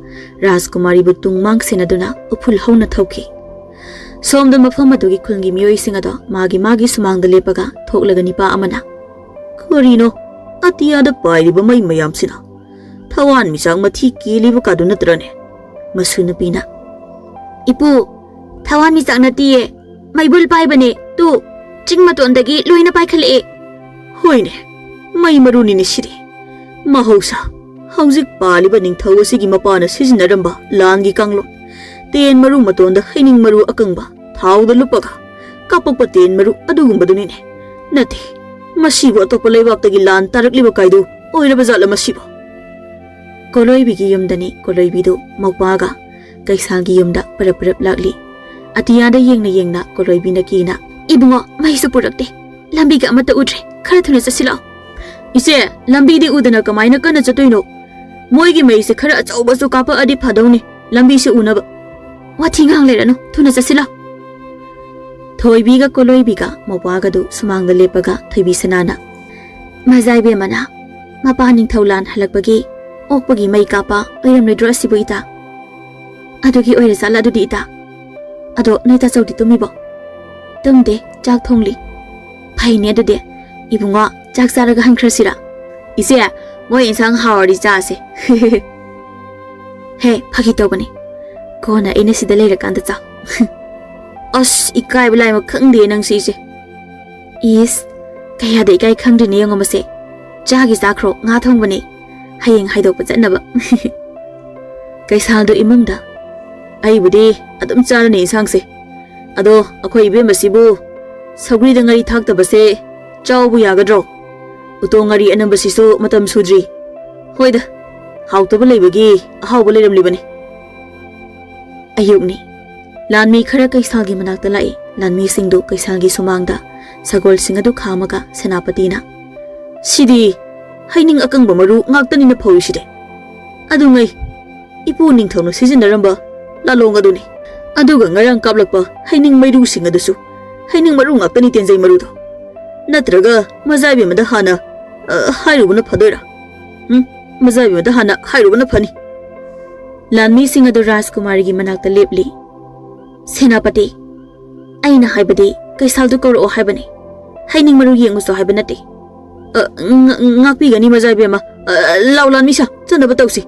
ꯔꯥꯖꯀꯨꯃꯥꯔꯤꯕꯨ ꯇꯨꯡ ꯃꯥꯡ ꯁꯦꯟꯅꯗꯨꯅ ꯎꯐꯨꯜ ꯍꯧꯅ ꯊꯧꯈꯤ꯫ ꯁꯣꯝꯗ ꯃꯐꯝ ꯑꯗꯨꯒꯤ ꯈꯨꯜꯒꯤ ꯃꯤꯑꯣꯏꯁꯤꯡ ꯑꯗꯣ ꯃꯥꯒꯤ ꯃꯥꯒꯤ ꯁꯨꯃꯥꯡꯗ ꯂꯦꯞꯄꯒ ꯊꯣꯛꯂꯒ ꯅꯤꯄꯥ ꯑꯃꯅ, "ꯀꯔꯤꯅꯣ? ꯑꯇꯤꯌꯥꯗ ꯄꯥꯏꯔꯤꯕ ꯃꯩ ꯃꯌꯥꯝꯁꯤꯅ ꯊꯋꯥꯟꯃꯤꯆꯥꯛ ꯃꯊꯤ ꯀꯦꯜꯂꯤꯕ ꯀꯥꯗꯨ ꯅꯠꯇ꯭ꯔꯅꯦ?" ꯃꯁꯨ ꯅꯨꯄꯤꯅ, "ꯏꯄꯨ, ꯊꯋꯥꯟꯃꯤꯆꯥꯛ ꯅꯠꯇꯤꯌꯦ, ꯃꯩꯕꯨꯜ ꯄꯥꯏꯕꯅꯦ꯫ ꯇꯨ, ꯆꯤꯡ ꯃꯇꯣꯟꯗꯒꯤ ꯂꯣꯏꯅ ꯄꯥꯏꯈꯠꯂꯛꯑꯦ꯫" "ꯍꯣꯏꯅꯦ, ꯃꯩ ꯃꯔꯨꯅꯤꯅꯦ ꯁꯤꯗꯤ꯫ ꯃꯍꯧꯁꯥ ꯍꯧꯖꯤꯛ ꯄꯥꯜꯂꯤꯕ ꯅꯤꯡꯊꯧ ꯑꯁꯤꯒꯤ ꯃꯄꯥꯅ ꯁꯤꯖꯤꯟꯅꯔꯝꯕ ꯂꯥꯟꯒꯤ ꯀꯥꯡꯂꯣꯟ, ꯇꯦꯟ ꯃꯔꯨ ꯃꯇꯣꯟꯗ ꯍꯩꯅꯤꯡ ꯃꯔꯨ ꯑꯀꯪꯕ ꯊꯥꯎꯗ ꯂꯨꯞꯄꯒ ꯀꯥꯞꯄꯛꯄ ꯇꯦꯟ ꯃꯔꯨ ꯑꯗꯨꯒꯨꯝꯕꯗꯨꯅꯤꯅꯦ꯫ ꯅꯠꯇꯦ, ꯃꯁꯤꯕꯨ ꯑꯇꯣꯞꯄ ꯂꯩꯕꯥꯛꯇꯒꯤ ꯂꯥꯟ ꯇꯥꯔꯛꯂꯤꯕ ꯀꯥꯏꯗꯨ ꯑꯣꯏꯔꯕ ꯖꯥꯠꯂ ꯃꯁꯤꯕꯨ?" ꯀꯣꯂꯣꯏꯕꯤꯒꯤ ꯌꯨꯝꯗꯅꯤ ꯀꯣꯂꯣꯏꯕꯤꯗꯨ ꯃꯧꯄꯥꯒ ꯀꯩꯁꯥꯜꯒꯤ ꯌꯨꯝꯗ ꯄꯔꯞ ꯄꯔꯞ ꯂꯥꯛꯂꯤ꯫ ꯑꯇꯤꯌꯥꯗ ꯌꯦꯡꯅ ꯌꯦꯡꯅ ꯀꯣꯂꯣꯏꯕꯤꯅ ꯀꯤꯅ, "ꯏꯕꯨꯡꯉꯣ, ꯃꯩꯁꯨ ꯄꯨꯔꯛꯇꯦ, ꯂꯝꯕꯤꯒ ꯑꯃꯠꯇ ꯎꯗ꯭ꯔꯦ, ꯈꯔ ꯊꯨꯅ ꯆꯠꯁꯤꯜꯂꯛꯑꯣ꯫" "ꯏꯆꯦ, ꯂꯝꯕꯤꯗꯤ ꯎꯗꯅ ꯀꯃꯥꯏꯅ ꯀꯟꯅ ꯆꯠꯇꯣꯏꯅꯣ? ꯃꯣꯏꯒꯤ ꯃꯩꯁꯦ ꯈꯔ ꯑꯆꯧꯕꯁꯨ ꯀꯥꯞꯄꯛꯑꯗꯤ ꯐꯗꯧꯅꯤ, ꯂꯝꯕꯤꯁꯦ ꯎꯅꯕ꯫" "ꯋꯥꯊꯤ ꯉꯥꯡ ꯂꯩꯔꯅꯨ, ꯊꯨꯅ ꯆꯠꯁꯤꯜꯂꯣ꯫" ꯊꯣꯏꯕꯤꯒ ꯀꯣꯂꯣꯏꯕꯤꯒ ꯃꯧꯄꯥꯒꯗꯨ ꯁꯨꯃꯥꯡꯗ ꯂꯦꯞꯄꯒ ꯊꯣꯏꯕꯤ ꯁꯅꯥꯅ, "ꯃꯖꯥ ꯏꯕꯦꯝꯃꯅ ꯃꯄꯥ ꯅꯤꯡꯊꯧ ꯂꯥꯟ ꯍꯜꯂꯛꯄꯒꯤ ꯑꯣꯛꯄꯒꯤ ꯃꯩ ꯀꯥꯞꯄ ꯑꯣꯏꯔꯝꯂꯣꯏꯗ꯭ꯔꯣ ꯑꯁꯤꯕꯨ, ꯏꯇꯥ? ꯑꯗꯨꯒꯤ ꯑꯣꯏꯔ ꯖꯥꯠꯂ ꯑꯗꯨꯗꯤ, ꯏꯇꯥ? ꯑꯗꯣ ꯅꯣꯏ ꯇꯥꯆꯧꯗꯤ ꯇꯨꯝꯃꯤꯕꯣ?" "ꯇꯨꯝꯗꯦ, ꯆꯥꯛ ꯊꯣꯡꯂꯤ꯫" "ꯐꯩꯅꯦ ꯑꯗꯨꯗꯤ꯫ ꯏꯕꯨꯡꯉꯣ, ꯆꯥꯛ ꯆꯥꯔꯒ ꯍꯟꯈ꯭ꯔꯁꯤꯔꯥ?" "ꯏꯆꯦ, ꯃꯣꯏ ꯏꯟꯁꯥꯡ ꯍꯥꯎꯔꯗꯤ ꯆꯥꯁꯦ꯫" "ꯍꯦ, ꯐꯥꯒꯤ ꯇꯧꯕꯅꯤ꯫ ꯀꯣꯟꯅ ꯑꯩꯅ ꯁꯤꯗ ꯂꯩꯔꯀꯥꯟꯗ ꯆꯥꯎ꯫" "ꯑꯁ, ꯏꯀꯥꯏꯕ ꯂꯥꯏꯃ ꯈꯪꯗꯦ ꯅꯪꯁꯤ, ꯏꯆꯦ꯫" "ꯏꯁ, ꯀꯌꯥꯗ ꯏꯀꯥꯏ ꯈꯪꯗ꯭ꯔꯤꯅꯦ ꯌꯦꯡꯉꯣ ꯃꯁꯦ꯫ ꯆꯥꯒꯤ ꯆꯥꯈ꯭ꯔꯣ, ꯉꯥ ꯊꯣꯡꯕꯅꯦ, ꯍꯌꯦꯡ ꯍꯥꯏꯗꯣꯛꯄ ꯆꯠꯅꯕ꯫" ꯀꯩꯁꯥꯜꯗꯣ ꯏꯃꯨꯡꯗ, "ꯑꯩꯕꯨꯗꯤ ꯑꯗꯨꯝ ꯆꯥꯔꯅꯤ ꯏꯟꯁꯥꯡꯁꯦ꯫ ꯑꯗꯣ ꯑꯩꯈꯣꯏ ꯏꯕꯦꯝꯃꯁꯤꯕꯨ ꯁꯧꯒ꯭ꯔꯤꯗ ꯉꯥꯔꯤ ꯊꯥꯛꯇꯕꯁꯦ ꯆꯥꯎꯕ ꯌꯥꯒꯗ꯭ꯔꯣ? ꯎꯇꯣꯡ ꯉꯥꯔꯤ ꯑꯅꯝꯕꯁꯤꯁꯨ ꯃꯇꯝ ꯁꯨꯗ꯭ꯔꯤ꯫ ꯍꯣꯏꯗ, ꯍꯥꯎꯇꯕ ꯂꯩꯕꯒꯤ ꯑꯍꯥꯎꯕ ꯂꯩꯔꯝꯂꯤꯕꯅꯤ꯫" ꯑꯌꯨꯛꯅꯤ꯫ ꯂꯥꯟꯃꯤ ꯈꯔ ꯀꯩꯁꯥꯜꯒꯤ ꯃꯅꯥꯛꯇ ꯂꯥꯛꯏ꯫ ꯂꯥꯟꯃꯤꯁꯤꯡꯗꯨ ꯀꯩꯁꯥꯜꯒꯤ ꯁꯨꯃꯥꯡꯗ ꯁꯒꯣꯜꯁꯤꯡ ꯑꯗꯨ ꯈꯥꯝꯃꯒ ꯁꯦꯅꯥꯄꯇꯤꯅ, "ꯁꯤꯗꯤ ꯍꯩꯅꯤꯡ ꯑꯀꯪꯕ ꯃꯔꯨ ꯉꯥꯛꯇꯅꯤꯅ ꯐꯧꯔꯤꯁꯤꯗꯤ꯫ ꯑꯗꯨꯉꯩ ꯏꯄꯨ ꯅꯤꯡꯊꯧꯅ ꯁꯤꯖꯤꯟꯅꯔꯝꯕ ꯂꯥꯂꯣꯡ ꯑꯗꯨꯅꯤ꯫ ꯑꯗꯨꯒ ꯉꯔꯥꯡ ꯀꯥꯞꯂꯛꯄ ꯍꯩꯅꯤꯡ ꯃꯩꯔꯨꯁꯤꯡ ꯑꯗꯨꯁꯨ ꯍꯩꯅꯤꯡ ꯃꯔꯨ ꯉꯥꯛꯇꯅꯤ, ꯇꯦꯟꯖꯩ ꯃꯔꯨꯗꯣ꯫ ꯅꯠꯇ꯭ꯔꯒ ꯃꯖꯥꯏꯕꯦꯝꯃꯗ ꯍꯥꯟꯅ, ꯑ, ꯍꯥꯏꯔꯨꯕꯅ ꯐꯗꯣꯏꯔꯥ? ꯎꯝ, ꯃꯖꯥꯏꯕꯦꯝꯃꯗ ꯍꯥꯟꯅ ꯍꯥꯏꯔꯨꯕꯅ ꯐꯅꯤ꯫ ꯂꯥꯟꯃꯤꯁꯤꯡ ꯑꯗꯨ ꯔꯥꯖꯀꯨꯃꯥꯔꯤꯒꯤ ꯃꯅꯥꯛꯇ ꯂꯦꯞꯂꯤ꯫ "ꯁꯦꯅꯥꯄꯇꯤ, ꯑꯩꯅ ꯍꯥꯏꯕꯗꯤ ꯀꯩꯁꯥꯜꯗꯨ ꯀꯧꯔꯛꯑꯣ ꯍꯥꯏꯕꯅꯤ꯫ ꯍꯩꯅꯤꯡ ꯃꯔꯨ ꯌꯦꯡꯉꯨꯁꯨ ꯍꯥꯏꯕ ꯅꯠꯇꯦ꯫ ꯑ, ꯉ-, ꯉꯥꯛꯄꯤꯒꯅꯤ ꯃꯖꯥꯏꯕꯦꯝꯃ꯫ ꯑ, ꯂꯥꯎ ꯂꯥꯟꯃꯤꯁꯥ, ꯆꯠꯅꯕ ꯇꯧꯁꯤ꯫"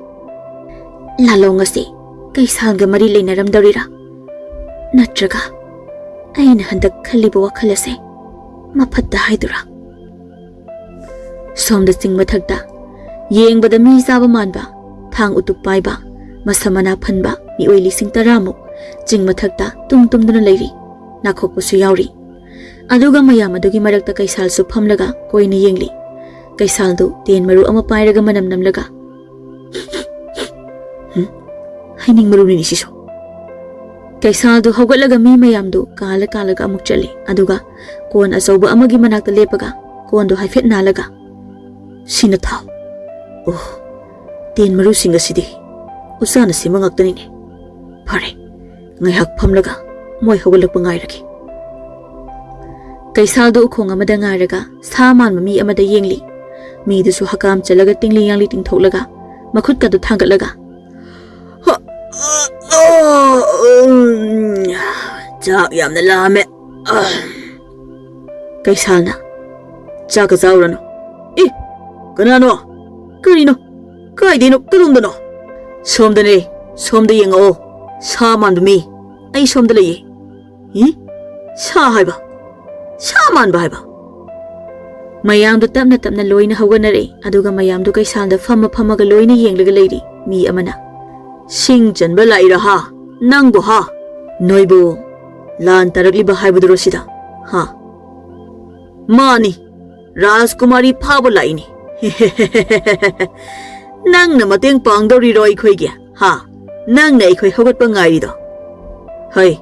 ꯂꯥꯂꯣꯡ ꯑꯁꯤ ꯀꯩꯁꯥꯜꯒ ꯃꯔꯤ ꯂꯩꯅꯔꯝꯗꯧꯔꯤꯔꯥ? ꯅꯠꯇ꯭ꯔꯒ ꯑꯩꯅ ꯍꯟꯗꯛ ꯈꯜꯂꯤꯕ ꯋꯥꯈꯜ ꯑꯁꯦ ꯃꯐꯠꯇ ꯍꯥꯏꯗꯨꯔꯥ? ꯁꯣꯝꯗ ꯆꯤꯡ ꯃꯊꯛꯇ ꯌꯦꯡꯕꯗ ꯃꯤ ꯆꯥꯕ ꯃꯥꯟꯕ, ꯊꯥꯡ ꯎꯇꯨꯞ ꯄꯥꯏꯕ, ꯃꯁꯝ ꯃꯅꯥ ꯐꯟꯕ ꯃꯤꯑꯣꯏ ꯂꯤꯁꯤꯡ ꯇꯔꯥꯃꯨꯛ ꯆꯤꯡ ꯃꯊꯛꯇ ꯇꯨꯝ ꯇꯨꯝꯗꯨꯅ ꯂꯩꯔꯤ꯫ ꯅꯥꯈꯣꯛꯄꯁꯨ ꯌꯥꯎꯔꯤ꯫ ꯑꯗꯨꯒ ꯃꯌꯥꯝ ꯑꯗꯨꯒꯤ ꯃꯔꯛꯇ ꯀꯩꯁꯥꯜꯁꯨ ꯐꯝꯂꯒ ꯀꯣꯏꯅ ꯌꯦꯡꯂꯤ꯫ ꯀꯩꯁꯥꯜꯗꯨ ꯇꯦꯟ ꯃꯔꯨ ꯑꯃ ꯄꯥꯏꯔꯒ ꯃꯅꯝ ꯅꯝꯂꯒ, "ꯍꯨꯝ, ꯍꯩꯅꯤꯡ ꯃꯔꯨꯅꯤꯅꯦ ꯁꯤꯁꯨ꯫" ꯀꯩꯁꯥꯜꯗꯨ ꯍꯧꯒꯠꯂꯒ ꯃꯤ ꯃꯌꯥꯝꯗꯨ ꯀꯥꯜꯂ ꯀꯥꯜꯂꯒ ꯑꯃꯨꯛ ꯆꯠꯂꯤ꯫ ꯑꯗꯨꯒ ꯀꯣꯟ ꯑꯆꯧꯕ ꯑꯃꯒꯤ ꯃꯅꯥꯛꯇ ꯂꯦꯞꯄꯒ ꯀꯣꯟꯗꯨ ꯍꯥꯏꯐꯦꯠ ꯅꯥꯜꯂꯒ, "ꯁꯤꯅ ꯊꯥꯎ꯫ ꯑꯣ, ꯇꯦꯟ ꯃꯔꯨꯁꯤꯡ ꯑꯁꯤꯗꯤ ꯎꯆꯥꯅ ꯁꯦꯝꯕ ꯉꯥꯛꯇꯅꯤꯅꯦ꯫ ꯐꯔꯦ, ꯉꯥꯏꯍꯥꯛ ꯐꯝꯂꯒ ꯃꯣꯏ ꯍꯧꯒꯠꯂꯛꯄ ꯉꯥꯏꯔꯒꯦ꯫" ꯀꯩꯁꯥꯜꯗꯨ ꯎꯈꯣꯡ ꯑꯃꯗ ꯉꯥꯏꯔꯒ ꯁꯥ ꯃꯥꯟꯕ ꯃꯤ ꯑꯃꯗ ꯌꯦꯡꯂꯤ꯫ ꯃꯤꯗꯨꯁꯨ ꯍꯀꯥꯝ ꯆꯜꯂꯒ ꯇꯤꯡꯂꯤ ꯌꯥꯡꯂꯤ ꯇꯤꯡꯊꯣꯛꯂꯒ ꯃꯈꯨꯠꯀꯗꯨ ꯊꯥꯡꯒꯠꯂꯒ, "ꯍ-, ꯑ-, ꯑ-, ꯎꯝ, ꯆꯥꯛ ꯌꯥꯝꯅ ꯂꯥꯝꯃꯦ꯫ ꯑ-" ꯀꯩꯁꯥꯜꯅ, "ꯆꯥꯛꯀ ꯆꯥꯎꯔꯅꯨ꯫ ꯑꯦ, ꯀꯅꯥꯅꯣ? ꯀꯔꯤꯅꯣ? ꯀꯥꯏꯗꯩꯅꯣ? ꯀꯗꯣꯝꯗꯅꯣ?" "ꯁꯣꯝꯗꯅꯦ, ꯁꯣꯝꯗ ꯌꯦꯡꯉꯛꯑꯣ꯫ ꯁꯥ ꯃꯥꯟꯕ ꯃꯤ, ꯑꯩ ꯁꯣꯝꯗ ꯂꯩꯌꯦ꯫" "ꯏ? ꯁꯥ ꯍꯥꯏꯕ? ꯁꯥ ꯃꯥꯟꯕ ꯍꯥꯏꯕ?" ꯃꯌꯥꯝꯗꯨ ꯇꯞꯅ ꯇꯞꯅ ꯂꯣꯏꯅ ꯍꯧꯒꯠꯅꯔꯛꯏ꯫ ꯑꯗꯨꯒ ꯃꯌꯥꯝꯗꯨ ꯀꯩꯁꯥꯜꯗ ꯐꯝꯃ ꯐꯝꯃꯒ ꯂꯣꯏꯅ ꯌꯦꯡꯂꯒ ꯂꯩꯔꯤ꯫ ꯃꯤ ꯑꯃꯅ, "ꯁꯤꯡ ꯆꯟꯕ ꯂꯥꯛꯏꯔꯥ ꯍꯥ? ꯅꯪꯕꯨ ꯍꯥ? ꯅꯣꯏꯕꯨ ꯂꯥꯟ ꯇꯥꯔꯛꯂꯤꯕ ꯍꯥꯏꯕꯗꯨꯔꯣ ꯁꯤꯗ? ꯍꯥ?" "ꯃꯥꯅꯤ, ꯔꯥꯖꯀꯨꯃꯥꯔꯤ ꯐꯥꯕ ꯂꯥꯛꯏꯅꯤ꯫" "ꯅꯪꯅ ꯃꯇꯦꯡ ꯄꯥꯡꯗꯧꯔꯤꯔꯣ ꯑꯩꯈꯣꯏꯒꯤ? ꯍꯥ? ꯅꯪꯅ ꯑꯩꯈꯣꯏ ꯍꯧꯒꯠꯄ ꯉꯥꯏꯔꯤꯗꯣ? ꯍꯩ,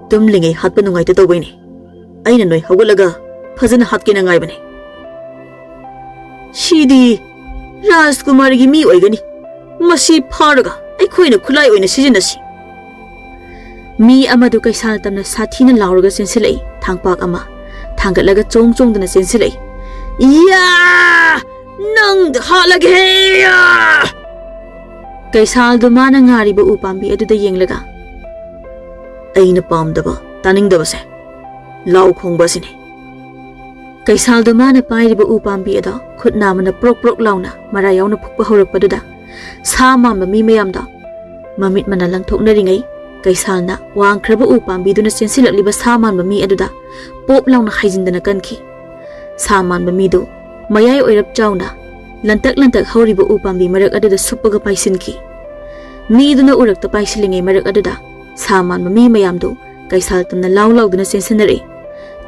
ꯇꯨꯝꯂꯤꯉꯩ ꯍꯥꯠꯄ ꯅꯨꯡꯉꯥꯏꯇ ꯇꯧꯕꯩꯅꯦ꯫ ꯑꯩꯅ ꯅꯣꯏ ꯍꯧꯒꯠꯂꯒ ꯐꯖꯅ ꯍꯥꯠꯀꯦꯅ ꯉꯥꯏꯕꯅꯦ꯫" "ꯁꯤꯗꯤ ꯔꯥꯖꯀꯨꯃꯥꯔꯤꯒꯤ ꯃꯤ ꯑꯣꯏꯒꯅꯤ꯫ ꯃꯁꯤ ꯐꯥꯔꯒ ꯑꯩꯈꯣꯏꯅ ꯈꯨꯠꯂꯥꯏ ꯑꯣꯏꯅ ꯁꯤꯖꯤꯟꯅꯁꯤ꯫" ꯃꯤ ꯑꯃꯗꯨ ꯀꯩꯁꯥꯜ ꯇꯝꯅ ꯁꯥꯊꯤꯅ ꯂꯥꯎꯔꯒ ꯆꯦꯟꯁꯤꯜꯂꯛꯏ꯫ ꯊꯥꯡꯄꯥꯛ ꯑꯃ ꯊꯥꯡꯒꯠꯂꯒ ꯆꯣꯡ ꯆꯣꯡꯗꯨꯅ ꯆꯦꯟꯁꯤꯜꯂꯛꯏ꯫ "ꯏꯌꯥ! ꯅꯪꯗ ꯍꯥꯠꯂꯒꯦ!" ꯀꯩꯁꯥꯜꯗꯨ ꯃꯥꯅ ꯉꯥꯔꯤꯕ ꯎ ꯄꯥꯝꯕꯤ ꯑꯗꯨꯗ ꯌꯦꯡꯂꯒ, "ꯑꯩꯅ ꯄꯥꯝꯗꯕ, ꯇꯥꯅꯤꯡꯗꯕꯁꯦ ꯂꯥꯎ ꯈꯣꯡꯕ ꯑꯁꯤꯅꯤ꯫" ꯀꯩꯁꯥꯜꯗꯨ ꯃꯥꯅ ꯄꯥꯏꯔꯤꯕ ꯎ ꯄꯥꯝꯕꯤ ꯑꯗꯣ ꯈꯨꯠ ꯅꯥꯝꯃꯅ ꯄ꯭ꯔꯣꯛ ꯄ꯭ꯔꯣꯛ ꯂꯥꯎꯅ ꯃꯔꯥ ꯌꯥꯎꯅ ꯐꯨꯛꯄ ꯍꯧꯔꯛꯄꯗꯨꯗ, ꯁꯥ ꯃꯥꯟꯕ ꯃꯤ ꯃꯌꯥꯝꯗꯣ ꯃꯃꯤꯠ ꯃꯅꯥ ꯂꯪꯊꯣꯛꯅꯔꯤꯉꯩ, ꯀꯩꯁꯥꯜꯅ ꯋꯥꯡꯈ꯭ꯔꯕ ꯎ ꯄꯥꯝꯕꯤꯗꯨꯅ ꯆꯦꯟꯁꯤꯜꯂꯛꯂꯤꯕ ꯁꯥ ꯃꯥꯟꯕ ꯃꯤ ꯑꯗꯨꯗ ꯄꯣꯞ ꯂꯥꯎꯅ ꯍꯥꯏꯖꯤꯟꯗꯅ ꯀꯟꯈꯤ꯫ ꯁꯥ ꯃꯥꯟꯕ ꯃꯤꯗꯨ ꯃꯌꯥꯏ ꯑꯣꯏꯔꯞ ꯆꯥꯎꯅ ꯂꯟꯇꯛ ꯂꯟꯇꯛ ꯍꯧꯔꯤꯕ ꯎ ꯄꯥꯝꯕꯤ ꯃꯔꯛ ꯑꯗꯨꯗ ꯁꯨꯞꯄꯒ ꯄꯥꯏꯁꯤꯟꯈꯤ꯫ ꯃꯤꯗꯨꯅ ꯎꯔꯛꯇ ꯄꯥꯏꯁꯤꯜꯂꯤꯉꯩ ꯃꯔꯛ ꯑꯗꯨꯗ ꯁꯥ ꯃꯥꯟꯕ ꯃꯤ ꯃꯌꯥꯝꯗꯨ ꯀꯩꯁꯥꯜ ꯇꯝꯅ ꯂꯥꯎ ꯂꯥꯎꯗꯨꯅ ꯆꯦꯟꯁꯤꯟꯅꯔꯛꯏ꯫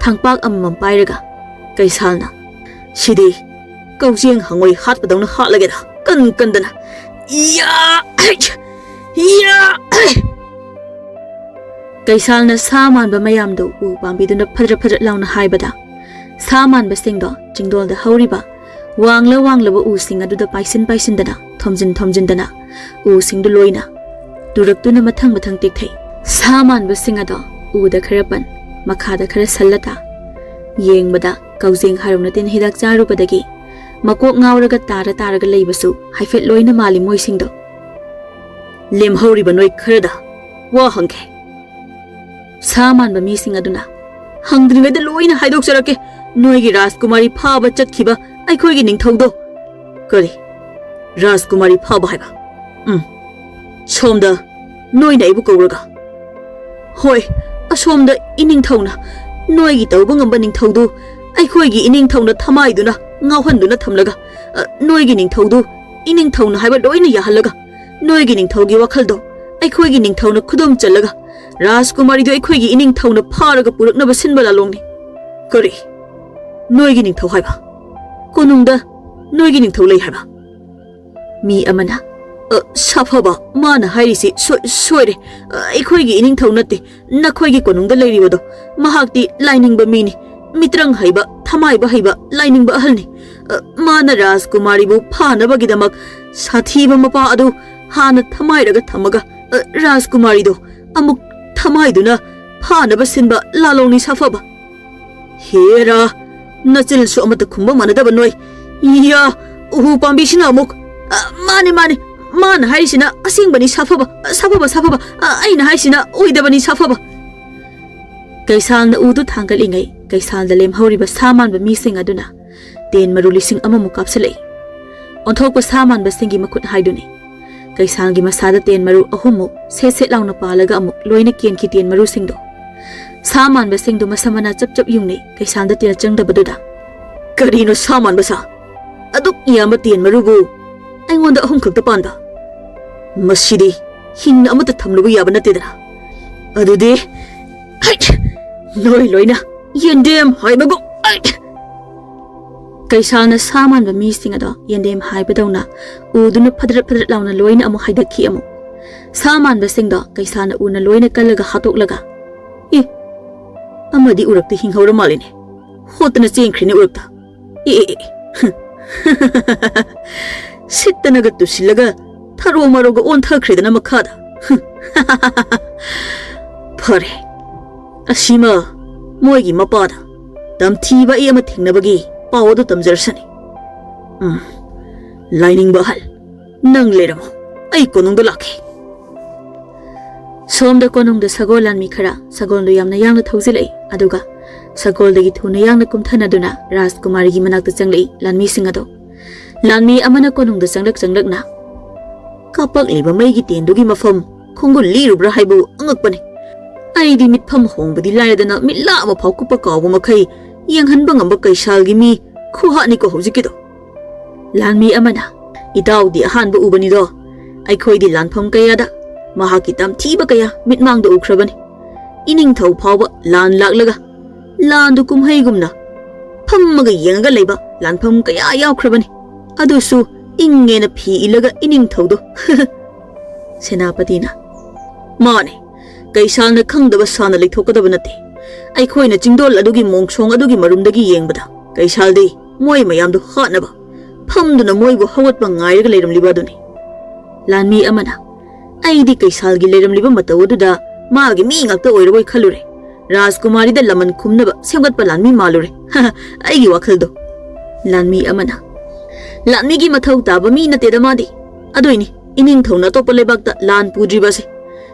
ꯊꯥꯡꯄꯥꯛ ꯑꯃꯃꯝ ꯄꯥꯏꯔꯒ ꯀꯩꯁꯥꯜꯅ, "ꯁꯤꯗꯤ ꯀꯧꯖꯦꯡ ꯍꯪꯉꯣꯏ ꯍꯥꯠꯄꯗꯧꯅ ꯍꯥꯠꯂꯒꯦꯗ, ꯀꯟ ꯀꯟꯗꯅ꯫ ꯏꯌꯥ! ꯍꯩ! ꯏꯌꯥ! ꯍꯩ!" ꯀꯩꯁꯥꯜꯅ ꯁꯥ ꯃꯥꯟꯕ ꯃꯌꯥꯝꯗꯨ ꯎ ꯄꯥꯝꯕꯤꯗꯨꯅ ꯐꯗ꯭ꯔ ꯐꯗ꯭ꯔ ꯂꯥꯎꯅ ꯍꯥꯏꯕꯗ, ꯁꯥ ꯃꯥꯟꯕꯁꯤꯡꯗꯣ ꯆꯤꯡꯗꯣꯜꯗ ꯍꯧꯔꯤꯕ ꯋꯥꯡꯂ ꯋꯥꯡꯂꯕ ꯎꯁꯤꯡ ꯑꯗꯨꯗ ꯄꯥꯏꯁꯤꯟ ꯄꯥꯏꯁꯤꯟꯗꯅ, ꯊꯣꯝꯖꯤꯟ ꯊꯣꯝꯖꯤꯟꯗꯅ, ꯎꯁꯤꯡꯗꯨ ꯂꯣꯏꯅ ꯇꯨꯔꯛꯇꯨꯅ ꯃꯊꯪ ꯃꯊꯪ ꯇꯦꯛꯊꯩ꯫ ꯁꯥ ꯃꯥꯟꯕꯁꯤꯡ ꯑꯗꯣ ꯎꯗ ꯈꯔ ꯄꯟ, ꯃꯈꯥꯗ ꯈꯔ ꯁꯜꯂ ꯇꯥ꯫ ꯌꯦꯡꯕꯗ ꯀꯧꯖꯦꯡ ꯍꯥꯔꯧꯅ ꯇꯤꯟ ꯍꯤꯗꯥꯛ ꯆꯥꯔꯨꯕꯗꯒꯤ ꯃꯀꯣꯛ ꯉꯥꯎꯔꯒ ꯇꯥꯔ ꯇꯥꯔꯒ ꯂꯩꯕꯁꯨ ꯍꯥꯏꯐꯦꯠ ꯂꯣꯏꯅ ꯃꯥꯜꯂꯤ ꯃꯣꯏꯁꯤꯡꯗꯣ꯫ "ꯂꯦꯝꯍꯧꯔꯤꯕ ꯅꯣꯏ ꯈꯔꯗ ꯋꯥ ꯍꯪꯒꯦ꯫" ꯁꯥ ꯃꯥꯟꯕ ꯃꯤꯁꯤꯡ ꯑꯗꯨꯅ, "ꯍꯪꯗ꯭ꯔꯤꯉꯩꯗ ꯂꯣꯏꯅ ꯍꯥꯏꯗꯣꯛꯆꯔꯛꯀꯦ꯫ ꯅꯣꯏꯒꯤ ꯔꯥꯖꯀꯨꯃꯥꯔꯤ ꯐꯥꯕ ꯆꯠꯈꯤꯕ ꯑꯩꯈꯣꯏꯒꯤ ꯅꯤꯡꯊꯧꯗꯣ꯫" "ꯀꯔꯤ? ꯔꯥꯖꯀꯨꯃꯥꯔꯤ ꯐꯥꯕ ꯍꯥꯏꯕ? ꯎꯝ꯫ ꯁꯣꯝꯗ ꯅꯣꯏꯅ ꯑꯩꯕꯨ ꯀꯧꯔꯒ?" "ꯍꯣꯏ, ꯑꯁꯣꯝꯗ ꯏꯅꯤꯡꯊꯧꯅ, ꯅꯣꯏꯒꯤ ꯇꯧꯕ ꯉꯝꯕ ꯅꯤꯡꯊꯧꯗꯨ ꯑꯩꯈꯣꯏꯒꯤ ꯏꯅꯤꯡꯊꯧꯅ ꯊꯃꯥꯏꯗꯨꯅ ꯉꯥꯎꯍꯟꯗꯨꯅ ꯊꯝꯂꯒ, ꯑ, ꯅꯣꯏꯒꯤ ꯅꯤꯡꯊꯧꯗꯨ ꯏꯅꯤꯡꯊꯧꯅ ꯍꯥꯏꯕ ꯂꯣꯏꯅ ꯌꯥꯍꯜꯂꯒ, ꯅꯣꯏꯒꯤ ꯅꯤꯡꯊꯧꯒꯤ ꯋꯥꯈꯜꯗꯣ ꯑꯩꯈꯣꯏꯒꯤ ꯅꯤꯡꯊꯧꯅ ꯈꯨꯗꯨꯝ ꯆꯜꯂꯒ, ꯔꯥꯖꯀꯨꯃꯥꯔꯤꯗꯨ ꯑꯩꯈꯣꯏꯒꯤ ꯏꯅꯤꯡꯊꯧꯅ ꯐꯥꯔꯒ ꯄꯨꯔꯛꯅꯕ ꯁꯤꯟꯕ ꯂꯥꯂꯣꯡꯅꯤ꯫" "ꯀꯔꯤ? ꯅꯣꯏꯒꯤ ꯅꯤꯡꯊꯧ ꯍꯥꯏꯕ? ꯀꯣꯅꯨꯡꯗ ꯅꯣꯏꯒꯤ ꯅꯤꯡꯊꯧ ꯂꯩ ꯍꯥꯏꯕ?" ꯃꯤ ꯑꯃꯅ, "ꯑ, ꯁꯥꯐꯕ, ꯃꯥꯅ ꯍꯥꯏꯔꯤꯁꯤ ꯁꯣꯏ-, ꯁꯣꯏꯔꯦ꯫ ꯑ, ꯑꯩꯈꯣꯏꯒꯤ ꯏꯅꯤꯡꯊꯧ ꯅꯠꯇꯦ, ꯅꯈꯣꯏꯒꯤ ꯀꯣꯅꯨꯡꯗ ꯂꯩꯔꯤꯕꯗꯣ꯫ ꯃꯍꯥꯛꯇꯤ ꯂꯥꯏꯅꯤꯡꯕ ꯃꯤꯅꯤ, ꯃꯤꯇ꯭ꯔꯪ ꯍꯩꯕ, ꯊꯃꯥꯏꯕ ꯍꯩꯕ, ꯂꯥꯏꯅꯤꯡꯕ ꯑꯍꯜꯅꯤ꯫ ꯑ, ꯃꯥꯅ ꯔꯥꯖꯀꯨꯃꯥꯔꯤꯕꯨ ꯐꯥꯅꯕꯒꯤꯗꯃꯛ ꯁꯥꯊꯤꯕ ꯃꯄꯥ ꯑꯗꯨ ꯍꯥꯟꯅ ꯊꯝꯃꯥꯏꯔꯒ ꯊꯝꯃꯒ, ꯑ, ꯔꯥꯖꯀꯨꯃꯥꯔꯤꯗꯨ ꯑꯃꯨꯛ ꯊꯝꯃꯥꯏꯗꯨꯅ ꯐꯥꯅꯕ ꯁꯤꯟꯕ ꯂꯥꯂꯣꯡꯅꯤ ꯁꯥꯐꯕ꯫ ꯍꯦꯔꯥ, ꯅꯆꯤꯜꯁꯨ ꯑꯃꯠꯇ ꯈꯨꯝꯕ ꯃꯥꯟꯅꯗꯕ ꯅꯣꯏ꯫ ꯏꯌꯥ, ꯎꯍꯨ ꯄꯥꯝꯕꯤꯁꯤꯅ ꯑꯃꯨꯛ, ꯑ, ꯃꯥꯅꯤ, ꯃꯥꯅꯤ, ꯃꯥꯅ ꯍꯥꯏꯔꯤꯁꯤꯅ ꯑꯁꯦꯡꯕꯅꯤ ꯁꯥꯐꯕ, ꯁꯥꯐꯕ, ꯁꯥꯐꯕ, ꯑ, ꯑꯩꯅ ꯍꯥꯏꯁꯤꯅ ꯑꯣꯏꯗꯕꯅꯤ ꯁꯥꯐꯕ꯫ ꯀꯩꯁꯥꯜꯅ ꯎꯗꯨ ꯊꯥꯡꯒꯠꯂꯤꯉꯩ ꯀꯩꯁꯥꯜꯗ ꯂꯦꯝꯍꯧꯔꯤꯕ ꯁꯥ ꯃꯥꯟꯕ ꯃꯤꯁꯤꯡ ꯑꯗꯨꯅ ꯇꯦꯟ ꯃꯔꯨ ꯂꯤꯁꯤꯡ ꯑꯃꯃꯨꯛ ꯀꯥꯞꯁꯤꯜꯂꯛꯏ꯫ ꯑꯣꯟꯊꯣꯛꯄ ꯁꯥ ꯃꯥꯟꯕꯁꯤꯡꯒꯤ ꯃꯈꯨꯠ ꯍꯥꯏꯗꯨꯅꯤ꯫ ꯀꯩꯁꯥꯜꯒꯤ ꯃꯁꯥꯗ ꯇꯦꯟ ꯃꯔꯨ ꯑꯍꯨꯝꯃꯨꯛ ꯁꯦꯠ ꯁꯦꯠ ꯂꯥꯎꯅ ꯄꯥꯜꯂꯒ ꯑꯃꯨꯛ ꯂꯣꯏꯅ ꯀꯦꯟꯈꯤ ꯇꯦꯟ ꯃꯔꯨꯁꯤꯡꯗꯣ꯫ ꯁꯥ ꯃꯥꯟꯕꯁꯤꯡꯗꯨ ꯃꯁꯝ ꯃꯅꯥ ꯆꯞ ꯆꯞ ꯌꯨꯡꯅꯩ ꯀꯩꯁꯥꯜꯗ ꯇꯦꯟ ꯆꯪꯗꯕꯗꯨꯗ꯫ ꯀꯔꯤꯅꯣ ꯁꯥ ꯃꯥꯟꯕ ꯁꯥ? ꯑꯗꯨꯛ ꯌꯥꯝꯕ ꯇꯦꯟ ꯃꯔꯨꯕꯨ ꯑꯩꯉꯣꯟꯗ ꯑꯍꯨꯝ ꯈꯛꯇ ꯄꯥꯟꯕ? ꯃꯁꯤꯗꯤ ꯍꯤꯡꯅ ꯑꯃꯠꯇ ꯊꯝꯂꯨꯕ ꯌꯥꯕ ꯅꯠꯇꯦꯗꯅ꯫ ꯑꯗꯨꯗꯤ, ꯍꯩꯠ! ꯅꯣꯏ ꯂꯣꯏꯅ ꯌꯦꯟꯗꯦꯝ ꯍꯥꯏꯕꯒꯨꯝ, ꯍꯩꯠ! ꯀꯩꯁꯥꯜꯅ ꯁꯥ ꯃꯥꯟꯕ ꯃꯤꯁꯤꯡ ꯑꯗꯣ ꯌꯦꯟꯗꯦꯝ ꯍꯥꯏꯕꯗꯧꯅ ꯎꯗꯨꯅ ꯐꯗ꯭ꯔꯠ ꯐꯗ꯭ꯔꯠ ꯂꯥꯎꯅ ꯂꯣꯏꯅ ꯑꯃꯨꯛ ꯍꯥꯏꯗꯠꯈꯤ ꯑꯃꯨꯛ꯫ ꯁꯥ ꯃꯥꯟꯕꯁꯤꯡꯗꯣ ꯀꯩꯁꯥꯜꯅ ꯎꯅ ꯂꯣꯏꯅ ꯀꯜꯂꯒ ꯍꯥꯠꯇꯣꯛꯂꯒ, "ꯑꯦ, ꯑꯃꯗꯤ ꯎꯔꯛꯇ ꯍꯤꯡꯍꯧꯔ ꯃꯥꯜꯂꯤꯅꯦ꯫ ꯍꯣꯠꯇꯅ ꯆꯦꯟꯈ꯭ꯔꯦꯅꯦ ꯎꯔꯛꯇ꯫ ꯑꯦ, ꯑꯦ, ꯑꯦ, ꯍꯝ꯫ ꯁꯤꯠꯇꯅꯒ ꯇꯨꯁꯤꯜꯂꯒ ꯊꯔꯣ ꯃꯔꯣꯒ ꯑꯣꯟꯊꯈ꯭ꯔꯦꯗꯅ ꯃꯈꯥꯗ꯫ ꯍꯝ꯫ ꯐꯔꯦ, ꯑꯁꯤꯃ ꯃꯣꯏꯒꯤ ꯃꯄꯥꯗ ꯇꯝꯊꯤꯕ ꯑꯩ ꯑꯃ ꯊꯦꯡꯅꯕꯒꯤ ꯄꯥꯎ ꯑꯗꯨ ꯇꯝꯖꯔꯁꯅꯤ꯫ ꯎꯝ, ꯂꯥꯏꯅꯤꯡꯕ ꯑꯍꯜ, ꯅꯪ ꯂꯩꯔꯝꯃꯣ, ꯑꯩ ꯀꯣꯅꯨꯡꯗ ꯂꯥꯛꯀꯦ꯫" ꯁꯣꯝꯗ ꯀꯣꯅꯨꯡꯗ ꯁꯒꯣꯜ ꯂꯥꯟꯃꯤ ꯈꯔ ꯁꯒꯣꯜꯗꯨ ꯌꯥꯝꯅ ꯌꯥꯡꯅ ꯊꯧꯖꯤꯜꯂꯛꯏ꯫ ꯑꯗꯨꯒ ꯁꯒꯣꯜꯗꯒꯤ ꯊꯨꯅ ꯌꯥꯡꯅ ꯀꯨꯝꯊꯅꯗꯨꯅ ꯔꯥꯖꯀꯨꯃꯥꯔꯤꯒꯤ ꯃꯅꯥꯛꯇ ꯆꯪꯂꯛꯏ ꯂꯥꯟꯃꯤꯁꯤꯡ ꯑꯗꯣ꯫ ꯂꯥꯟꯃꯤ ꯑꯃꯅ ꯀꯣꯅꯨꯡꯗ ꯆꯪꯂꯛ ꯆꯪꯂꯛꯅ, "ꯀꯥꯄꯛꯂꯤꯕ ꯃꯩꯒꯤ ꯇꯦꯟꯗꯨꯒꯤ ꯃꯐꯝ ꯈꯣꯡꯒꯨꯜ ꯂꯤꯔꯨꯕ꯭ꯔꯥ ꯍꯥꯏꯕꯨ ꯑꯉꯛꯄꯅꯤ꯫ ꯑꯩꯗꯤ ꯃꯤꯠꯐꯝ ꯍꯣꯡꯕꯗꯤ ꯂꯥꯏꯔꯗꯅ ꯃꯤꯠꯂꯥ ꯑꯃ ꯐꯥꯎ ꯀꯨꯞꯄ ꯀꯥꯎꯕ ꯃꯈꯩ ꯌꯦꯡꯍꯟꯕ ꯉꯝꯕ ꯀꯩꯁꯥꯜꯒꯤ ꯃꯤ ꯈꯨꯍꯥꯠꯅꯤꯀꯣ ꯍꯧꯖꯤꯛꯀꯤꯗꯣ꯫" ꯂꯥꯟꯃꯤ ꯑꯃꯅ, "ꯏꯇꯥꯎꯗꯤ ꯑꯍꯥꯟꯕ ꯎꯕꯅꯤꯗꯣ꯫ ꯑꯩꯈꯣꯏꯗꯤ ꯂꯥꯟꯐꯝ ꯀꯌꯥꯗ ꯃꯍꯥꯛꯀꯤ ꯇꯝꯊꯤꯕ ꯀꯌꯥ ꯃꯤꯠꯃꯥꯡꯗ ꯎꯈ꯭ꯔꯕꯅꯤ꯫ ꯏꯅꯤꯡꯊꯧ ꯐꯥꯎꯕ ꯂꯥꯟ ꯂꯥꯛꯂꯒ ꯂꯥꯟꯗꯨ ꯀꯨꯝꯍꯩꯒꯨꯝꯅ ꯐꯝꯃꯒ ꯌꯦꯡꯉꯒ ꯂꯩꯕ ꯂꯥꯟꯐꯝ ꯀꯌꯥ ꯌꯥꯎꯈ꯭ꯔꯕꯅꯤ꯫ ꯑꯗꯨꯁꯨ ꯏꯪꯉꯦꯅ ꯐꯤ ꯏꯜꯂꯒ ꯏꯅꯤꯡꯊꯧꯗꯣ꯫" ꯁꯦꯅꯥꯄꯇꯤꯅ, "ꯃꯥꯅꯦ, ꯀꯩꯁꯥꯜꯅ ꯈꯪꯗꯕ ꯁꯥꯅ ꯂꯩꯊꯣꯛꯀꯗꯕ ꯅꯠꯇꯦ꯫ ꯑꯩꯈꯣꯏꯅ ꯆꯤꯡꯗꯣꯜ ꯑꯗꯨꯒꯤ ꯃꯣꯡꯁꯣꯡ ꯑꯗꯨꯒꯤ ꯃꯔꯨꯝꯗꯒꯤ ꯌꯦꯡꯕꯗ ꯀꯩꯁꯥꯜꯗꯤ ꯃꯣꯏ ꯃꯌꯥꯝꯗꯨ ꯍꯥꯠꯅꯕ ꯐꯝꯗꯨꯅ ꯃꯣꯏꯕꯨ ꯍꯧꯒꯠꯄ ꯉꯥꯏꯔꯒ ꯂꯩꯔꯝꯂꯤꯕ ꯑꯗꯨꯅꯤ꯫ ꯂꯥꯟꯃꯤ ꯑꯃꯅ, "ꯑꯩꯗꯤ ꯀꯩꯁꯥꯜꯒꯤ ꯂꯩꯔꯝꯂꯤꯕ ꯃꯇꯧ ꯑꯗꯨꯗ ꯃꯥꯒꯤ ꯃꯤ ꯉꯥꯛꯇ ꯑꯣꯏꯔꯕꯣꯏ ꯈꯜꯂꯨꯔꯦ꯫ ꯔꯥꯖꯀꯨꯃꯥꯔꯤꯗ ꯂꯃꯟ ꯈꯨꯝꯅꯕ ꯁꯦꯝꯒꯠꯄ ꯂꯥꯟꯃꯤ ꯃꯥꯜꯂꯨꯔꯦ꯫ ꯑꯩꯒꯤ ꯋꯥꯈꯜꯗꯣ"꯫ ꯂꯥꯟꯃꯤ ꯑꯃꯅ, "ꯂꯥꯟꯃꯤꯒꯤ ꯃꯊꯧ ꯇꯥꯕ ꯃꯤ ꯅꯠꯇꯦꯗ ꯃꯥꯗꯤ꯫ ꯑꯗꯨꯏꯅꯤ ꯏꯅꯤꯡꯊꯧꯅ ꯑꯇꯣꯞꯄ ꯂꯩꯕꯥꯛꯇ ꯂꯥꯟ ꯄꯨꯗ꯭ꯔꯤꯕ ꯑꯁꯦ꯫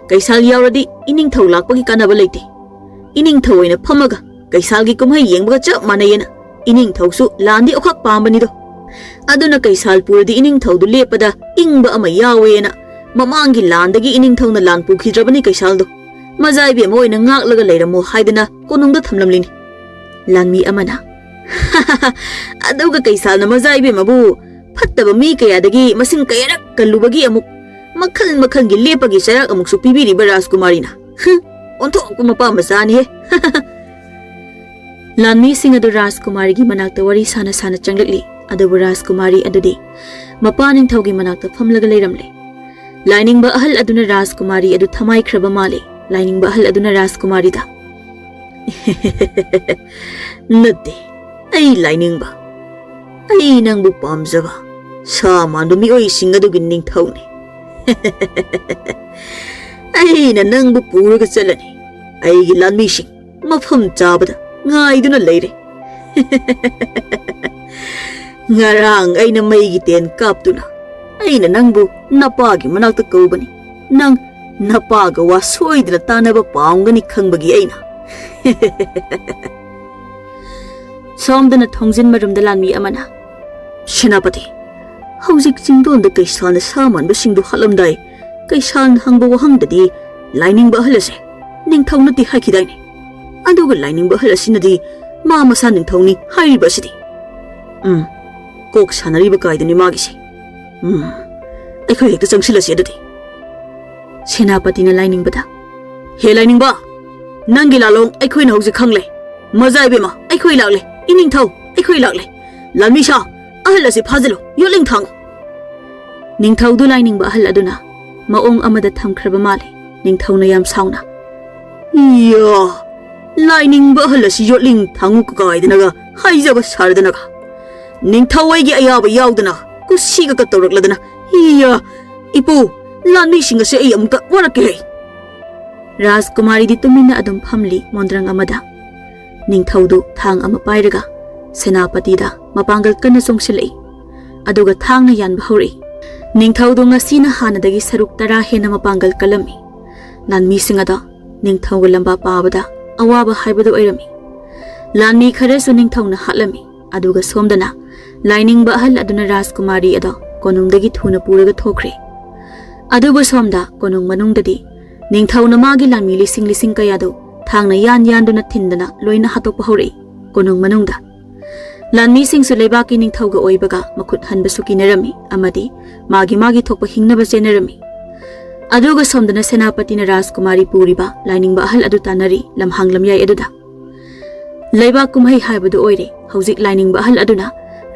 ꯀꯩꯁꯥꯜ ꯌꯥꯎꯔꯗꯤ ꯏꯅꯤꯡꯊꯧ ꯂꯥꯛꯄꯒꯤ ꯀꯥꯟꯅꯕ ꯂꯩꯇꯦ꯫ ꯏꯅꯤꯡꯊꯧ ꯑꯣꯏꯅ ꯐꯝꯃꯒ ꯀꯩꯁꯥꯜꯒꯤ ꯀꯨꯝꯍꯩ ꯌꯦꯡꯕꯒ ꯆꯞ ꯃꯥꯟꯅꯩꯌꯦꯅ ꯏꯅꯤꯡꯊꯧꯁꯨ ꯂꯥꯟꯗꯤ ꯑꯣꯈꯥꯛ ꯄꯥꯝꯕꯅꯤꯗꯣ꯫ ꯑꯗꯨꯅ ꯀꯩꯁꯥꯜ ꯄꯨꯔꯗꯤ ꯏꯅꯤꯡꯊꯧꯗꯨ ꯂꯦꯞꯄꯗ ꯏꯪꯕ ꯑꯃ ꯌꯥꯎꯋꯦꯅ ꯃꯃꯥꯡꯒꯤ ꯂꯥꯟꯗꯒꯤ ꯏꯅꯤꯡꯊꯧꯅ ꯂꯥꯟ ꯄꯨꯈꯤꯗ꯭ꯔꯕꯅꯤ ꯀꯩꯁꯥꯜꯗꯣ꯫ ꯃꯖꯥ ꯏꯕꯦꯝꯃ ꯑꯣꯏꯅ ꯉꯥꯛꯂꯒ ꯂꯩꯔꯝꯃꯣ ꯍꯥꯏꯗꯅ ꯀꯣꯅꯨꯡꯗ ꯊꯝꯂꯝꯂꯤꯅꯤ"꯫ ꯂꯥꯟꯃꯤ ꯑꯃꯅ, "ꯑꯗꯨꯒ ꯀꯩꯁꯥꯜꯅ ꯃꯖꯥ ꯏꯕꯦꯝꯃꯕꯨ ꯐꯠꯇꯕ ꯃꯤ ꯀꯌꯥꯗꯒꯤ ꯃꯁꯤꯡ ꯀꯌꯥꯔꯛ ꯀꯜꯂꯨꯕꯒꯤ ꯑꯃꯨꯛ ꯃꯈꯜ ꯃꯈꯜꯒꯤ ꯂꯦꯞꯄꯒꯤ ꯆꯩꯔꯥꯛ ꯑꯃꯨꯛꯁꯨ ꯄꯤꯕꯤꯔꯤꯕ ꯔꯥꯖꯀꯨꯃꯥꯔꯤꯅ꯫ ꯍꯨꯝ, ꯑꯣꯟꯊꯣꯛꯄ ꯃꯄꯥ ꯃꯆꯥꯅꯤꯍꯦ"꯫ ꯂꯥꯟꯃꯤꯁꯤꯡ ꯑꯗꯨ ꯔꯥꯖꯀꯨꯃꯥꯔꯤꯒꯤ ꯃꯅꯥꯛꯇ ꯋꯥꯔꯤ ꯁꯥꯅ ꯁꯥꯅ ꯆꯪꯂꯛꯂꯤ, ꯑꯗꯨꯕꯨ ꯔꯥꯖꯀꯨꯃꯥꯔꯤ ꯑꯗꯨꯗꯤ ꯃꯄꯥ ꯅꯤꯡꯊꯧꯒꯤ ꯃꯅꯥꯛꯇ ꯐꯝꯂꯒ ꯂꯩꯔꯝꯂꯦ꯫ ꯂꯥꯏꯅꯤꯡꯕ ꯑꯍꯜ ꯑꯗꯨꯅ ꯔꯥꯖꯀꯨꯃꯥꯔꯤ ꯑꯗꯨ ꯊꯃꯥꯏꯈ꯭ꯔꯕ ꯃꯥꯜꯂꯦ꯫ ꯂꯥꯏꯅꯤꯡꯕ ꯑꯍꯜ ꯑꯗꯨꯅ ꯔꯥꯖꯀꯨꯃꯥꯔꯤꯗ, "ꯅꯠꯇꯦ, ꯑꯩ ꯂꯥꯏꯅꯤꯡꯕ, ꯑꯩ ꯅꯪꯕꯨ ꯄꯥꯝꯖꯕ ꯁꯥ ꯃꯥꯟꯕ ꯃꯤꯑꯣꯏꯁꯤꯡ ꯑꯗꯨꯒꯤ ꯅꯤꯡꯊꯧꯅꯤ꯫ ꯑꯩꯅ ꯅꯪꯕꯨ ꯄꯨꯔꯒ ꯆꯠꯂꯅꯤ꯫ ꯑꯩꯒꯤ ꯂꯥꯟꯃꯤꯁꯤꯡ ꯃꯐꯝ ꯆꯥꯕꯗ ꯉꯥꯏꯗꯨꯅ ꯂꯩꯔꯦ꯫ ꯉꯔꯥꯡ ꯑꯩꯅ ꯃꯩꯒꯤ ꯇꯦꯟ ꯀꯥꯞꯇꯨꯅ ꯑꯩꯅ ꯅꯪꯕꯨ ꯅꯄꯥꯒꯤ ꯃꯅꯥꯛꯇ ꯀꯧꯕꯅꯤ꯫ ꯅꯪ ꯅꯄꯥꯒ ꯋꯥ ꯁꯣꯏꯗꯅ ꯇꯥꯅꯕ ꯄꯥꯝꯒꯅꯤ ꯈꯪꯕꯒꯤ ꯑꯩꯅ"꯫ ꯁꯣꯝꯗꯅ ꯊꯣꯡꯖꯤꯟ ꯃꯔꯨꯝꯗ ꯂꯥꯟꯃꯤ ꯑꯃꯅ, "ꯁꯦꯅꯥꯄꯇꯤ, ꯍꯧꯖꯤꯛ ꯆꯤꯡꯗꯣꯟꯗ ꯀꯩꯁꯥꯜꯅ ꯁꯥ ꯃꯥꯟꯕꯁꯤꯡꯗꯨ ꯍꯥꯠꯂꯝꯗꯥꯏ ꯀꯩꯁꯥꯜꯅ ꯍꯪꯕ ꯋꯥꯍꯪꯗꯗꯤ ꯂꯥꯏꯅꯤꯡꯕ ꯑꯍꯜ ꯑꯁꯦ ꯅꯤꯡꯊꯧ ꯅꯠꯇꯦ ꯍꯥꯏꯈꯤꯗꯥꯏꯅꯦ? ꯑꯗꯨꯒ ꯂꯥꯏꯅꯤꯡꯕ ꯑꯍꯜ ꯑꯁꯤꯅꯗꯤ ꯃꯥ ꯃꯁꯥ ꯅꯤꯡꯊꯧꯅꯤ ꯍꯥꯏꯔꯤꯕ ꯑꯁꯤꯗꯤ꯫ ꯎꯝ, ꯀꯣꯛ ꯁꯥꯟꯅꯔꯤꯕ ꯀꯥꯏꯗꯨꯅꯤ ꯃꯥꯒꯤꯁꯦ꯫ ꯎꯝ, ꯑꯩꯈꯣꯏ ꯍꯦꯛꯇ ꯆꯪꯁꯤꯜꯂꯁꯤ ꯑꯗꯨꯗꯤ"꯫ ꯁꯦꯅꯥꯄꯇꯤꯅ ꯂꯥꯏꯅꯤꯡꯕꯗ, "ꯍꯦ ꯂꯥꯏꯅꯤꯡꯕ, ꯅꯪꯒꯤ ꯂꯥꯂꯣꯡ ꯑꯩꯈꯣꯏꯅ ꯍꯧꯖꯤꯛ ꯈꯪꯂꯦ꯫ ꯃꯖꯥ ꯏꯕꯦꯝꯃ, ꯑꯩꯈꯣꯏ ꯂꯥꯛꯂꯦ꯫ ꯏꯅꯤꯡꯊꯧ, ꯑꯩꯈꯣꯏ ꯂꯥꯛꯂꯦ꯫ ꯂꯥꯟꯃꯤꯁꯥ, ꯑꯍꯜ ꯑꯁꯤ ꯐꯥꯖꯤꯜꯂꯨ, ꯌꯣꯠꯂꯤꯡ ꯊꯥꯡꯉꯨ"꯫ ꯅꯤꯡꯊꯧꯗꯨ ꯂꯥꯏꯅꯤꯡꯕ ꯑꯍꯜ ꯑꯗꯨꯅ ꯃꯑꯣꯡ ꯑꯃꯗ ꯊꯝꯈ꯭ꯔꯕ ꯃꯥꯜꯂꯦ꯫ ꯅꯤꯡꯊꯧꯅ ꯌꯥꯝ ꯁꯥꯎꯅ, "ꯏꯌꯥ, ꯂꯥꯏꯅꯤꯡꯕ ꯑꯍꯜ ꯑꯁꯤ ꯌꯣꯠꯂꯤꯡ ꯊꯥꯡꯉꯨ ꯀꯀꯥꯏꯗꯅꯒ ꯍꯥꯏꯖꯕ ꯁꯥꯔꯗꯅꯒ꯫ ꯅꯤꯡꯊꯧ ꯑꯩꯒꯤ ꯑꯌꯥꯕ ꯌꯥꯎꯗꯅ ꯀꯨꯁꯤꯒ ꯀꯠꯇꯧꯔꯛꯂꯗꯅ꯫ ꯏꯌꯥ! ꯏꯄꯨ, ꯂꯥꯟꯃꯤꯁꯤꯡ ꯑꯁꯤ ꯑꯩ ꯑꯃꯨꯛꯇ ꯋꯥꯔꯛꯀꯦ ꯍꯩ꯫ ꯔꯥꯖꯀꯨꯃꯥꯔꯤꯗꯤ ꯇꯨꯃꯤꯟꯅ ꯑꯗꯨꯝ ꯐꯝꯂꯤ ꯃꯣꯟꯗ꯭ꯔꯪ ꯑꯃꯗ꯫ ꯅꯤꯡꯊꯧꯗꯨ ꯊꯥꯡ ꯑꯃ ꯄꯥꯏꯔꯒ ꯁꯦꯅꯥꯄꯇꯤꯗ ꯃꯄꯥꯡꯒꯜ ꯀꯟꯅ ꯆꯣꯡꯁꯤꯜꯂꯛꯏ꯫ ꯑꯗꯨꯒ ꯊꯥꯡꯅ ꯌꯥꯟꯕ ꯍꯧꯔꯛꯏ꯫ ꯅꯤꯡꯊꯧꯗꯨ ꯉꯁꯤꯅ ꯍꯥꯟꯅꯗꯒꯤ ꯁꯔꯨꯛ ꯇꯔꯥ ꯍꯦꯟꯅ ꯃꯄꯥꯡꯒꯜ ꯀꯜꯂꯝꯃꯤ꯫ ꯂꯥꯟꯃꯤꯁꯤꯡ ꯑꯗꯣ ꯅꯤꯡꯊꯧꯒ ꯂꯝꯕꯥ ꯄꯥꯕꯗ ꯑꯋꯥꯕ ꯍꯥꯏꯕꯗꯨ ꯑꯣꯏꯔꯝꯃꯤ꯫ ꯂꯥꯟꯃꯤ ꯈꯔꯁꯨ ꯅꯤꯡꯊꯧꯅ ꯍꯥꯠꯂꯝꯃꯤ꯫ ꯑꯗꯨꯒ ꯁꯣꯝꯗꯅ ꯂꯥꯏꯅꯤꯡꯕ ꯑꯍꯜ ꯑꯗꯨꯅ ꯔꯥꯖꯀꯨꯃꯥꯔꯤ ꯑꯗꯣ ꯀꯣꯅꯨꯡꯗꯒꯤ ꯊꯨꯅ ꯄꯨꯔꯒ ꯊꯣꯛꯈ꯭ꯔꯦ꯫ ꯑꯗꯨꯕꯨ ꯁꯣꯝꯗ ꯀꯣꯅꯨꯡ ꯃꯅꯨꯡꯗꯗꯤ ꯅꯤꯡꯊꯧꯅ ꯃꯥꯒꯤ ꯂꯥꯟꯃꯤ ꯂꯤꯁꯤꯡ ꯂꯤꯁꯤꯡ ꯀꯌꯥꯗꯨ ꯊꯥꯡꯅ ꯌꯥꯟ ꯌꯥꯟꯗꯨꯅ ꯊꯤꯟꯗꯅ ꯂꯣꯏꯅ ꯍꯥꯠꯇꯣꯛꯄ ꯍꯧꯔꯛꯏ꯫ ꯀꯣꯅꯨꯡ ꯃꯅꯨꯡꯗ ꯂꯥꯟꯃꯤꯁꯤꯡꯁꯨ ꯂꯩꯕꯥꯛꯀꯤ ꯅꯤꯡꯊꯧꯒ ꯑꯣꯏꯕꯒ ꯃꯈꯨꯠ ꯍꯟꯕꯁꯨ ꯀꯤꯅꯔꯝꯃꯤ ꯑꯃꯗꯤ ꯃꯥꯒꯤ ꯃꯥꯒꯤ ꯊꯣꯛꯄ ꯍꯤꯡꯅꯕ ꯆꯦꯟꯅꯔꯝꯃꯤ꯫ ꯑꯗꯨꯒ ꯁꯣꯝꯗꯅ ꯁꯦꯅꯥꯄꯇꯤꯅ ꯔꯥꯖꯀꯨꯃꯥꯔꯤ ꯄꯨꯔꯤꯕ ꯂꯥꯏꯅꯤꯡꯕ ꯑꯍꯜ ꯑꯗꯨ ꯇꯥꯟꯅꯔꯤ ꯂꯝꯍꯥꯡ ꯂꯝꯌꯥꯏ ꯑꯗꯨꯗ꯫ ꯂꯩꯕꯥꯛ ꯀꯨꯝꯍꯩ ꯍꯥꯏꯕꯗꯨ ꯑꯣꯏꯔꯦ꯫ ꯍꯧꯖꯤꯛ ꯂꯥꯏꯅꯤꯡꯕ ꯑꯍꯜ ꯑꯗꯨꯅ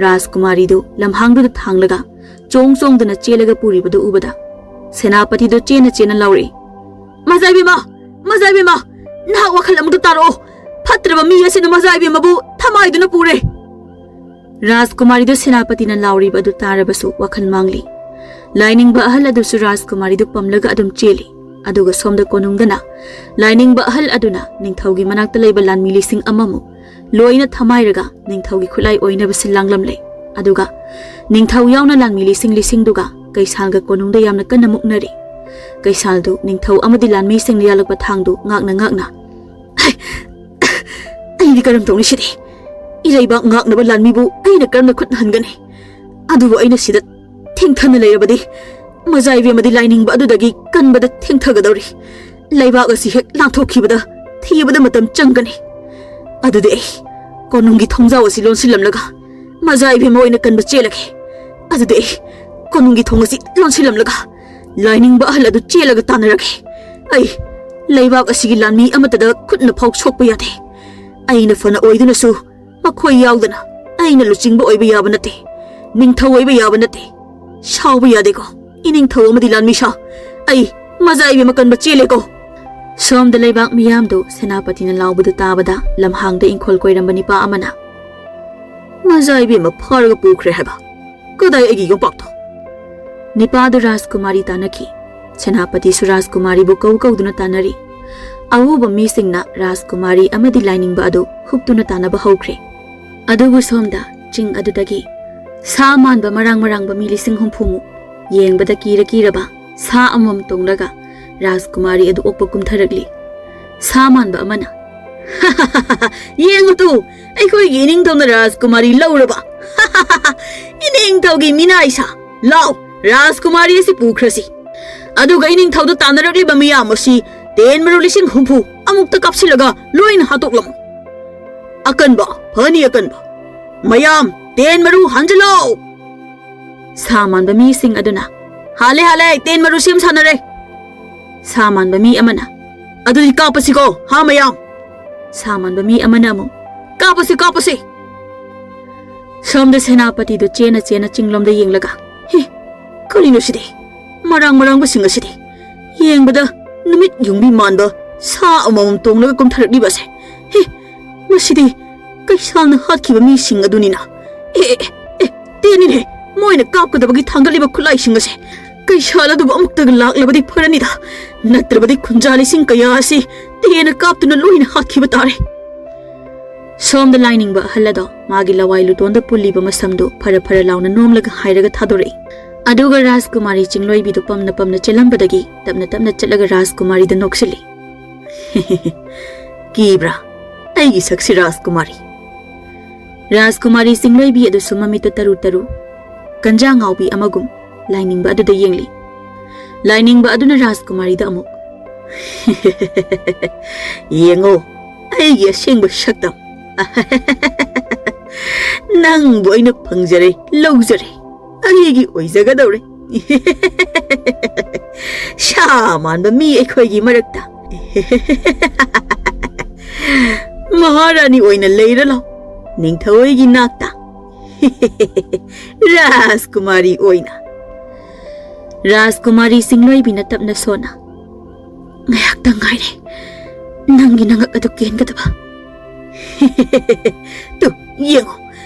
ꯔꯥꯖꯀꯨꯃꯥꯔꯤꯗꯨ ꯂꯝꯍꯥꯡꯗꯨꯗ ꯊꯥꯡꯂꯒ ꯆꯣꯡ ꯆꯣꯡꯗꯨꯅ ꯆꯦꯜꯂꯒ ꯄꯨꯔꯤꯕꯗꯨ ꯎꯕꯗ ꯁꯦꯅꯥꯄꯇꯤꯗꯨ ꯆꯦꯟꯅ ꯆꯦꯟꯅ ꯂꯥꯎꯔꯛꯏ, "ꯃꯖꯥꯏꯕꯦꯝꯃ! ꯃꯖꯥꯏꯕꯦꯝꯃ! ꯅꯍꯥꯛ ꯋꯥꯈꯜ ꯑꯃꯨꯛꯇ ꯇꯥꯔꯛꯑꯣ! ꯐꯠꯇ꯭ꯔꯕ ꯃꯤ ꯑꯁꯤꯅ ꯃꯖꯥꯏꯕꯦꯝꯃꯕꯨ ꯊꯃꯥꯏꯗꯨꯅ ꯄꯨꯔꯦ!" ꯔꯥꯖꯀꯨꯃꯥꯔꯤꯗꯨ ꯁꯦꯅꯥꯄꯇꯤꯅ ꯂꯥꯎꯔꯤꯕ ꯑꯗꯨ ꯇꯥꯔꯕꯁꯨ ꯋꯥꯈꯜ ꯃꯥꯡꯂꯤ꯫ ꯂꯥꯏꯅꯤꯡꯕ ꯑꯍꯜ ꯑꯗꯨꯁꯨ ꯔꯥꯖꯀꯨꯃꯥꯔꯤꯗꯨ ꯄꯝꯂꯒ ꯑꯗꯨꯝ ꯆꯦꯜꯂꯤ꯫ ꯑꯗꯨꯒ ꯁꯣꯝꯗ ꯀꯣꯅꯨꯡꯗꯅ ꯂꯥꯏꯅꯤꯡꯕ ꯑꯍꯜ ꯑꯗꯨꯅ ꯅꯤꯡꯊꯧꯒꯤ ꯃꯅꯥꯛꯇ ꯂꯩꯕ ꯂꯥꯟꯃꯤ ꯂꯤꯁꯤꯡ ꯑꯃꯃꯨꯛ ꯂꯣꯏꯅ ꯊꯃꯥꯏꯔꯒ ꯅꯤꯡꯊꯧꯒꯤ ꯈꯨꯠꯂꯥꯏ ꯑꯣꯏꯅꯕ ꯁꯤꯜ ꯂꯥꯡꯂꯝꯂꯦ꯫ ꯑꯗꯨꯒ ꯅꯤꯡꯊꯧ ꯌꯥꯎꯅ ꯂꯥꯟꯃꯤ ꯂꯤꯁꯤꯡ ꯂꯤꯁꯤꯡꯗꯨꯒ ꯀꯩꯁꯥꯜꯒ ꯀꯣꯅꯨꯡꯗ ꯌꯥꯝꯅ ꯀꯟꯅ ꯃꯨꯛꯅꯔꯤ꯫ ꯀꯩꯁꯥꯜꯗꯨ ꯅꯤꯡꯊꯧ ꯑꯃꯗꯤ ꯂꯥꯟꯃꯤꯁꯤꯡꯅ ꯌꯥꯜꯂꯛꯄ ꯊꯥꯡꯗꯨ ꯉꯥꯛꯅ ꯉꯥꯛꯅ, "ꯍꯩ! ꯑꯩꯗꯤ ꯀꯔꯝ ꯇꯧꯅꯤ ꯁꯤꯗꯤ? ꯏꯔꯩꯕꯥꯛ ꯉꯥꯛꯅꯕ ꯂꯥꯟꯃꯤꯕꯨ ꯑꯩꯅ ꯀꯔꯝꯅ ꯈꯨꯠ ꯍꯟꯒꯅꯤ? ꯑꯗꯨꯕꯨ ꯑꯩꯅ ꯁꯤꯗ ꯊꯦꯡꯊꯅ ꯂꯩꯔꯕꯗꯤ ꯃꯖꯥ ꯏꯕꯦꯝꯃꯗꯤ ꯂꯥꯏꯅꯤꯡꯕ ꯑꯗꯨꯗꯒꯤ ꯀꯟꯕꯗ ꯊꯦꯡꯊꯒꯗꯧꯔꯤ꯫ ꯂꯩꯕꯥꯛ ꯑꯁꯤ ꯍꯦꯛ ꯂꯥꯟꯊꯣꯛꯈꯤꯕꯗ ꯊꯤꯕꯗ ꯃꯇꯝ ꯆꯪꯒꯅꯤ꯫ ꯑꯗꯨꯗꯤ ꯑꯩ ꯀꯣꯅꯨꯡꯒꯤ ꯊꯣꯡꯖꯥꯎ ꯑꯁꯤ ꯂꯣꯟꯁꯤꯜꯂꯝꯂꯒ ꯃꯖꯥ ꯏꯕꯦꯝꯃ ꯑꯣꯏꯅ ꯀꯟꯕ ꯆꯦꯜꯂꯒꯦ꯫ ꯑꯗꯨꯗꯤ ꯑꯩ ꯀꯣꯅꯨꯡꯒꯤ ꯊꯣꯡ ꯑꯁꯤ ꯂꯣꯟꯁꯤꯜꯂꯝꯂꯒ ꯂꯥꯏꯅꯤꯡꯕ ꯑꯍꯜ ꯑꯗꯨ ꯆꯦꯜꯂꯒ ꯇꯥꯟꯅꯔꯒꯦ꯫ ꯑꯩ ꯂꯩꯕꯥꯛ ꯑꯁꯤꯒꯤ ꯂꯥꯟꯃꯤ ꯑꯃꯠꯇꯗ ꯈꯨꯠꯅ ꯐꯥꯎ ꯁꯣꯛꯄ ꯌꯥꯗꯦ꯫ ꯑꯩꯅ ꯐꯅ ꯑꯣꯏꯗꯨꯅꯁꯨ ꯃꯈꯣꯏ ꯌꯥꯎꯗꯅ ꯑꯩꯅ ꯂꯨꯆꯤꯡꯕ ꯑꯣꯏꯕ ꯌꯥꯕ ꯅꯠꯇꯦ, ꯅꯤꯡꯊꯧ ꯑꯣꯏꯕ ꯌꯥꯕ ꯅꯠꯇꯦ꯫ ꯁꯥꯎꯕ ꯌꯥꯗꯦꯀꯣ, ꯏꯅꯤꯡꯊꯧ ꯑꯃꯗꯤ ꯂꯥꯟꯃꯤ ꯁꯥ꯫ ꯑꯩ ꯃꯖꯥ ꯏꯕꯦꯝꯃ ꯀꯟꯕ ꯆꯦꯜꯂꯦꯀꯣ꯫" ꯁꯣꯝꯗ ꯂꯩꯕꯥꯛ ꯃꯤꯌꯥꯝꯗꯨ ꯁꯦꯅꯥꯄꯇꯤꯅ ꯂꯥꯎꯕꯗꯨ ꯇꯥꯕꯗ ꯂꯝꯍꯥꯡꯗ ꯏꯪꯈꯣꯜ ꯀꯣꯏꯔꯝꯕ ꯅꯤꯄꯥ ꯑꯃꯅ, ꯃꯖꯥ ꯏꯕꯦꯝꯃ ꯐꯥꯔꯒ ꯄꯨꯈ꯭ꯔꯦ ꯍꯥꯏꯕ꯫ ꯀꯗꯥꯏ ꯑꯩꯒꯤ ꯌꯣꯝꯄꯥꯛꯇꯣ? ꯅꯤꯄꯥꯗꯨ ꯔꯥꯖꯀꯨꯃꯥꯔꯤ ꯇꯥꯟꯅꯈꯤ꯫ ꯁꯦꯅꯥꯄꯇꯤꯁꯨ ꯔꯥꯖꯀꯨꯃꯥꯔꯤꯕꯨ ꯀꯧ ꯀꯧꯗꯨꯅ ꯇꯥꯟꯅꯔꯤ꯫ ꯑꯎꯕ ꯃꯤꯁꯤꯡꯅ ꯔꯥꯖꯀꯨꯃꯥꯔꯤ ꯑꯃꯗꯤ ꯂꯥꯏꯅꯤꯡꯕ ꯑꯗꯨ ꯍꯨꯞꯇꯨꯅ ꯇꯥꯟꯅꯕ ꯍꯧꯈ꯭ꯔꯦ꯫ ꯑꯗꯨꯕꯨ ꯁꯣꯝꯗ ꯆꯤꯡ ꯑꯗꯨꯗꯒꯤ ꯁꯥ ꯃꯥꯟꯕ ꯃꯔꯥꯡ ꯃꯔꯥꯡꯕ ꯃꯤ ꯂꯤꯁꯤꯡ ꯍꯨꯝꯐꯨꯃꯨꯛ ꯌꯦꯡꯕꯗ ꯀꯤꯔ ꯀꯤꯔꯕ ꯁꯥ ꯑꯃꯃꯝ ꯇꯣꯡꯂꯒ ꯔꯥꯖꯀꯨꯃꯥꯔꯤ ꯑꯗꯨ ꯑꯣꯛꯄ ꯀꯨꯝꯊꯔꯛꯂꯤ꯫ ꯁꯥ ꯃꯥꯟꯕ ꯑꯃꯅ, "ꯌꯦꯡꯉꯨ ꯇꯨ, ꯑꯩꯈꯣꯏꯒꯤ ꯏꯅꯤꯡꯊꯧꯅ ꯔꯥꯖꯀꯨꯃꯥꯔꯤ ꯂꯧꯔꯕ! ꯏꯅꯤꯡꯊꯧꯒꯤ ꯃꯤꯅꯥꯏ ꯁꯥ! ꯂꯥꯎ, ꯔꯥꯖꯀꯨꯃꯥꯔꯤ ꯑꯁꯤ ꯄꯨꯈ꯭ꯔꯁꯤ꯫ ꯑꯗꯨꯒ ꯏꯅꯤꯡꯊꯧꯗ ꯇꯥꯟꯅꯔꯛꯂꯤꯕ ꯃꯤꯌꯥꯝ ꯑꯁꯤ ꯇꯦꯟ ꯃꯔꯨ ꯂꯤꯁꯤꯡ ꯍꯨꯝꯐꯨ ꯑꯃꯨꯛꯇ ꯀꯥꯞꯁꯤꯜꯂꯒ ꯂꯣꯏꯅ ꯍꯥꯠꯇꯣꯛꯂꯝꯃꯨ꯫ ꯑꯀꯟꯕ ꯐꯅꯤ, ꯑꯀꯟꯕ! ꯃꯌꯥꯝ, ꯇꯦꯟ ꯃꯔꯨ ꯍꯥꯟꯖꯤꯜꯂꯣ!" ꯁꯥ ꯃꯥꯟꯕ ꯃꯤꯁꯤꯡ ꯑꯗꯨꯅ, "ꯍꯥꯜꯂꯦ, ꯍꯥꯜꯂꯦ, ꯇꯦꯟ ꯃꯔꯨ ꯁꯦꯝ ꯁꯥꯟꯅꯔꯦ!" ꯁꯥ ꯃꯥꯟꯕ ꯃꯤ ꯑꯃꯅ, "ꯑꯗꯨꯗꯤ ꯀꯥꯞꯄꯁꯤꯀꯣ, ꯍꯥ ꯃꯌꯥꯝ?" ꯁꯥ ꯃꯥꯟꯕ ꯃꯤ ꯑꯃꯅ ꯑꯃꯨꯛ, "ꯀꯥꯞꯄꯁꯤ, ꯀꯥꯞꯄꯁꯤ!" ꯁꯣꯝꯗ ꯁꯦꯅꯥꯄꯇꯤꯗꯨ ꯆꯦꯟꯅ ꯆꯦꯟꯅ ꯆꯤꯡꯂꯣꯝꯗ ꯌꯦꯡꯂꯒ, "ꯍꯦ, ꯀꯔꯤꯅꯣ ꯁꯤꯗꯤ? ꯃꯔꯥꯡ ꯃꯔꯥꯡꯕꯁꯤꯡ ꯑꯁꯤꯗꯤ ꯌꯦꯡꯕꯗ ꯅꯨꯃꯤꯠ ꯌꯨꯡꯕꯤ ꯃꯥꯟꯕ ꯁꯥ ꯑꯃꯃꯝ ꯇꯣꯡꯂꯒ ꯀꯨꯝꯊꯔꯛꯂꯤꯕ ꯑꯁꯦ꯫ ꯍꯦ, ꯃꯁꯤꯗꯤ ꯀꯩꯁꯥꯜꯅ ꯍꯥꯠꯈꯤꯕ ꯃꯤꯁꯤꯡ ꯑꯗꯨꯅꯤꯅ꯫ ꯑꯦ, ꯑꯦ, ꯑꯦ, ꯇꯦꯟꯅꯤꯅꯦ, ꯃꯣꯏꯅ ꯀꯥꯞꯀꯗꯕꯒꯤ ꯊꯥꯡꯒꯠꯂꯤꯕ ꯈꯨꯠꯂꯥꯏꯁꯤꯡ ꯑꯁꯦ꯫ ꯀꯩꯁꯥꯜ ꯑꯗꯨꯕꯨ ꯑꯃꯨꯛꯇꯒ ꯂꯥꯛꯂꯕꯗꯤ ꯐꯔꯅꯤꯗ, ꯅꯠꯇ꯭ꯔꯕꯗꯤ ꯈꯨꯟꯖꯥ ꯂꯤꯁꯤꯡ ꯀꯌꯥ ꯑꯁꯤ ꯇꯦꯟꯅ ꯀꯥꯞꯇꯨꯅ ꯂꯣꯏꯅ ꯍꯥꯠꯈꯤꯕ ꯇꯥꯔꯦ꯫" ꯁꯣꯝꯗ ꯂꯥꯏꯅꯤꯡꯕ ꯑꯍꯜ ꯑꯗꯣ ꯃꯥꯒꯤ ꯂꯋꯥꯏ ꯂꯨꯇꯣꯟꯗ ꯄꯨꯜꯂꯤꯕ ꯃꯁꯝꯗꯨ ꯐꯔ ꯐꯔ ꯂꯥꯎꯅ ꯅꯣꯝꯂꯒ ꯍꯥꯏꯔꯒ ꯊꯥꯗꯣꯔꯛꯏ꯫ ꯑꯗꯨꯒ ꯔꯥꯖꯀꯨꯃꯥꯔꯤ ꯆꯤꯡꯂꯣꯏꯕꯤꯗꯨ ꯄꯝꯅ ꯄꯝꯅ ꯆꯦꯜꯂꯝꯕꯗꯒꯤ ꯇꯞꯅ ꯇꯞꯅ ꯆꯠꯂꯒ ꯔꯥꯖꯀꯨꯃꯥꯔꯤꯗ ꯅꯣꯛꯁꯤꯜꯂꯤ꯫ "ꯀꯤꯕ꯭ꯔꯥ ꯑꯩꯒꯤ ꯁꯛꯁꯤ, ꯔꯥꯖꯀꯨꯃꯥꯔꯤ?" ꯔꯥꯖꯀꯨꯃꯥꯔꯤ ꯆꯤꯡꯂꯣꯏꯕꯤ ꯑꯗꯨꯁꯨ ꯃꯃꯤꯠꯇ ꯇꯔꯨ ꯇꯔꯨ ꯀꯟꯖꯥ ꯉꯥꯎꯕꯤ ꯑꯃꯒꯨꯝ ꯂꯥꯏꯅꯤꯡꯕ ꯑꯗꯨꯗ ꯌꯦꯡꯂꯤ꯫ ꯂꯥꯏꯅꯤꯡꯕ ꯑꯗꯨꯅ ꯔꯥꯖꯀꯨꯃꯥꯔꯤꯗ ꯑꯃꯨꯛ, "ꯌꯦꯡꯉꯣ, ꯑꯩꯒꯤ ꯑꯁꯦꯡꯕ ꯁꯛꯇꯝ꯫ ꯅꯪꯕꯨ ꯑꯩꯅ ꯐꯪꯖꯔꯦ, ꯂꯧꯖꯔꯦ, ꯑꯩꯒꯤ ꯑꯣꯏꯖꯒꯗꯧꯔꯦ꯫ ꯁꯥ ꯃꯥꯟꯕ ꯃꯤ ꯑꯩꯈꯣꯏꯒꯤ ꯃꯔꯛꯇ ꯃꯍꯥꯔꯥꯅꯤ ꯑꯣꯏꯅ ꯂꯩꯔ ꯂꯥꯎ, ꯅꯤꯡꯊꯧ ꯑꯩꯒꯤ ꯅꯥꯛꯇ꯫ ꯔꯥꯖꯀꯨꯃꯥꯔꯤ ꯑꯣꯏꯅ꯫" ꯔꯥꯖꯀꯨꯃꯥꯔꯤ ꯆꯤꯡꯂꯣꯏꯕꯤꯅ ꯇꯞꯅ ꯁꯣꯟꯅ, "ꯉꯥꯏꯍꯥꯛꯇꯪ ꯉꯥꯏꯔꯦ ꯅꯪꯒꯤ ꯅꯉꯛ ꯑꯗꯨ ꯀꯦꯟꯒꯗꯕ꯫ ꯇꯨ, ꯌꯦꯡꯉꯣ,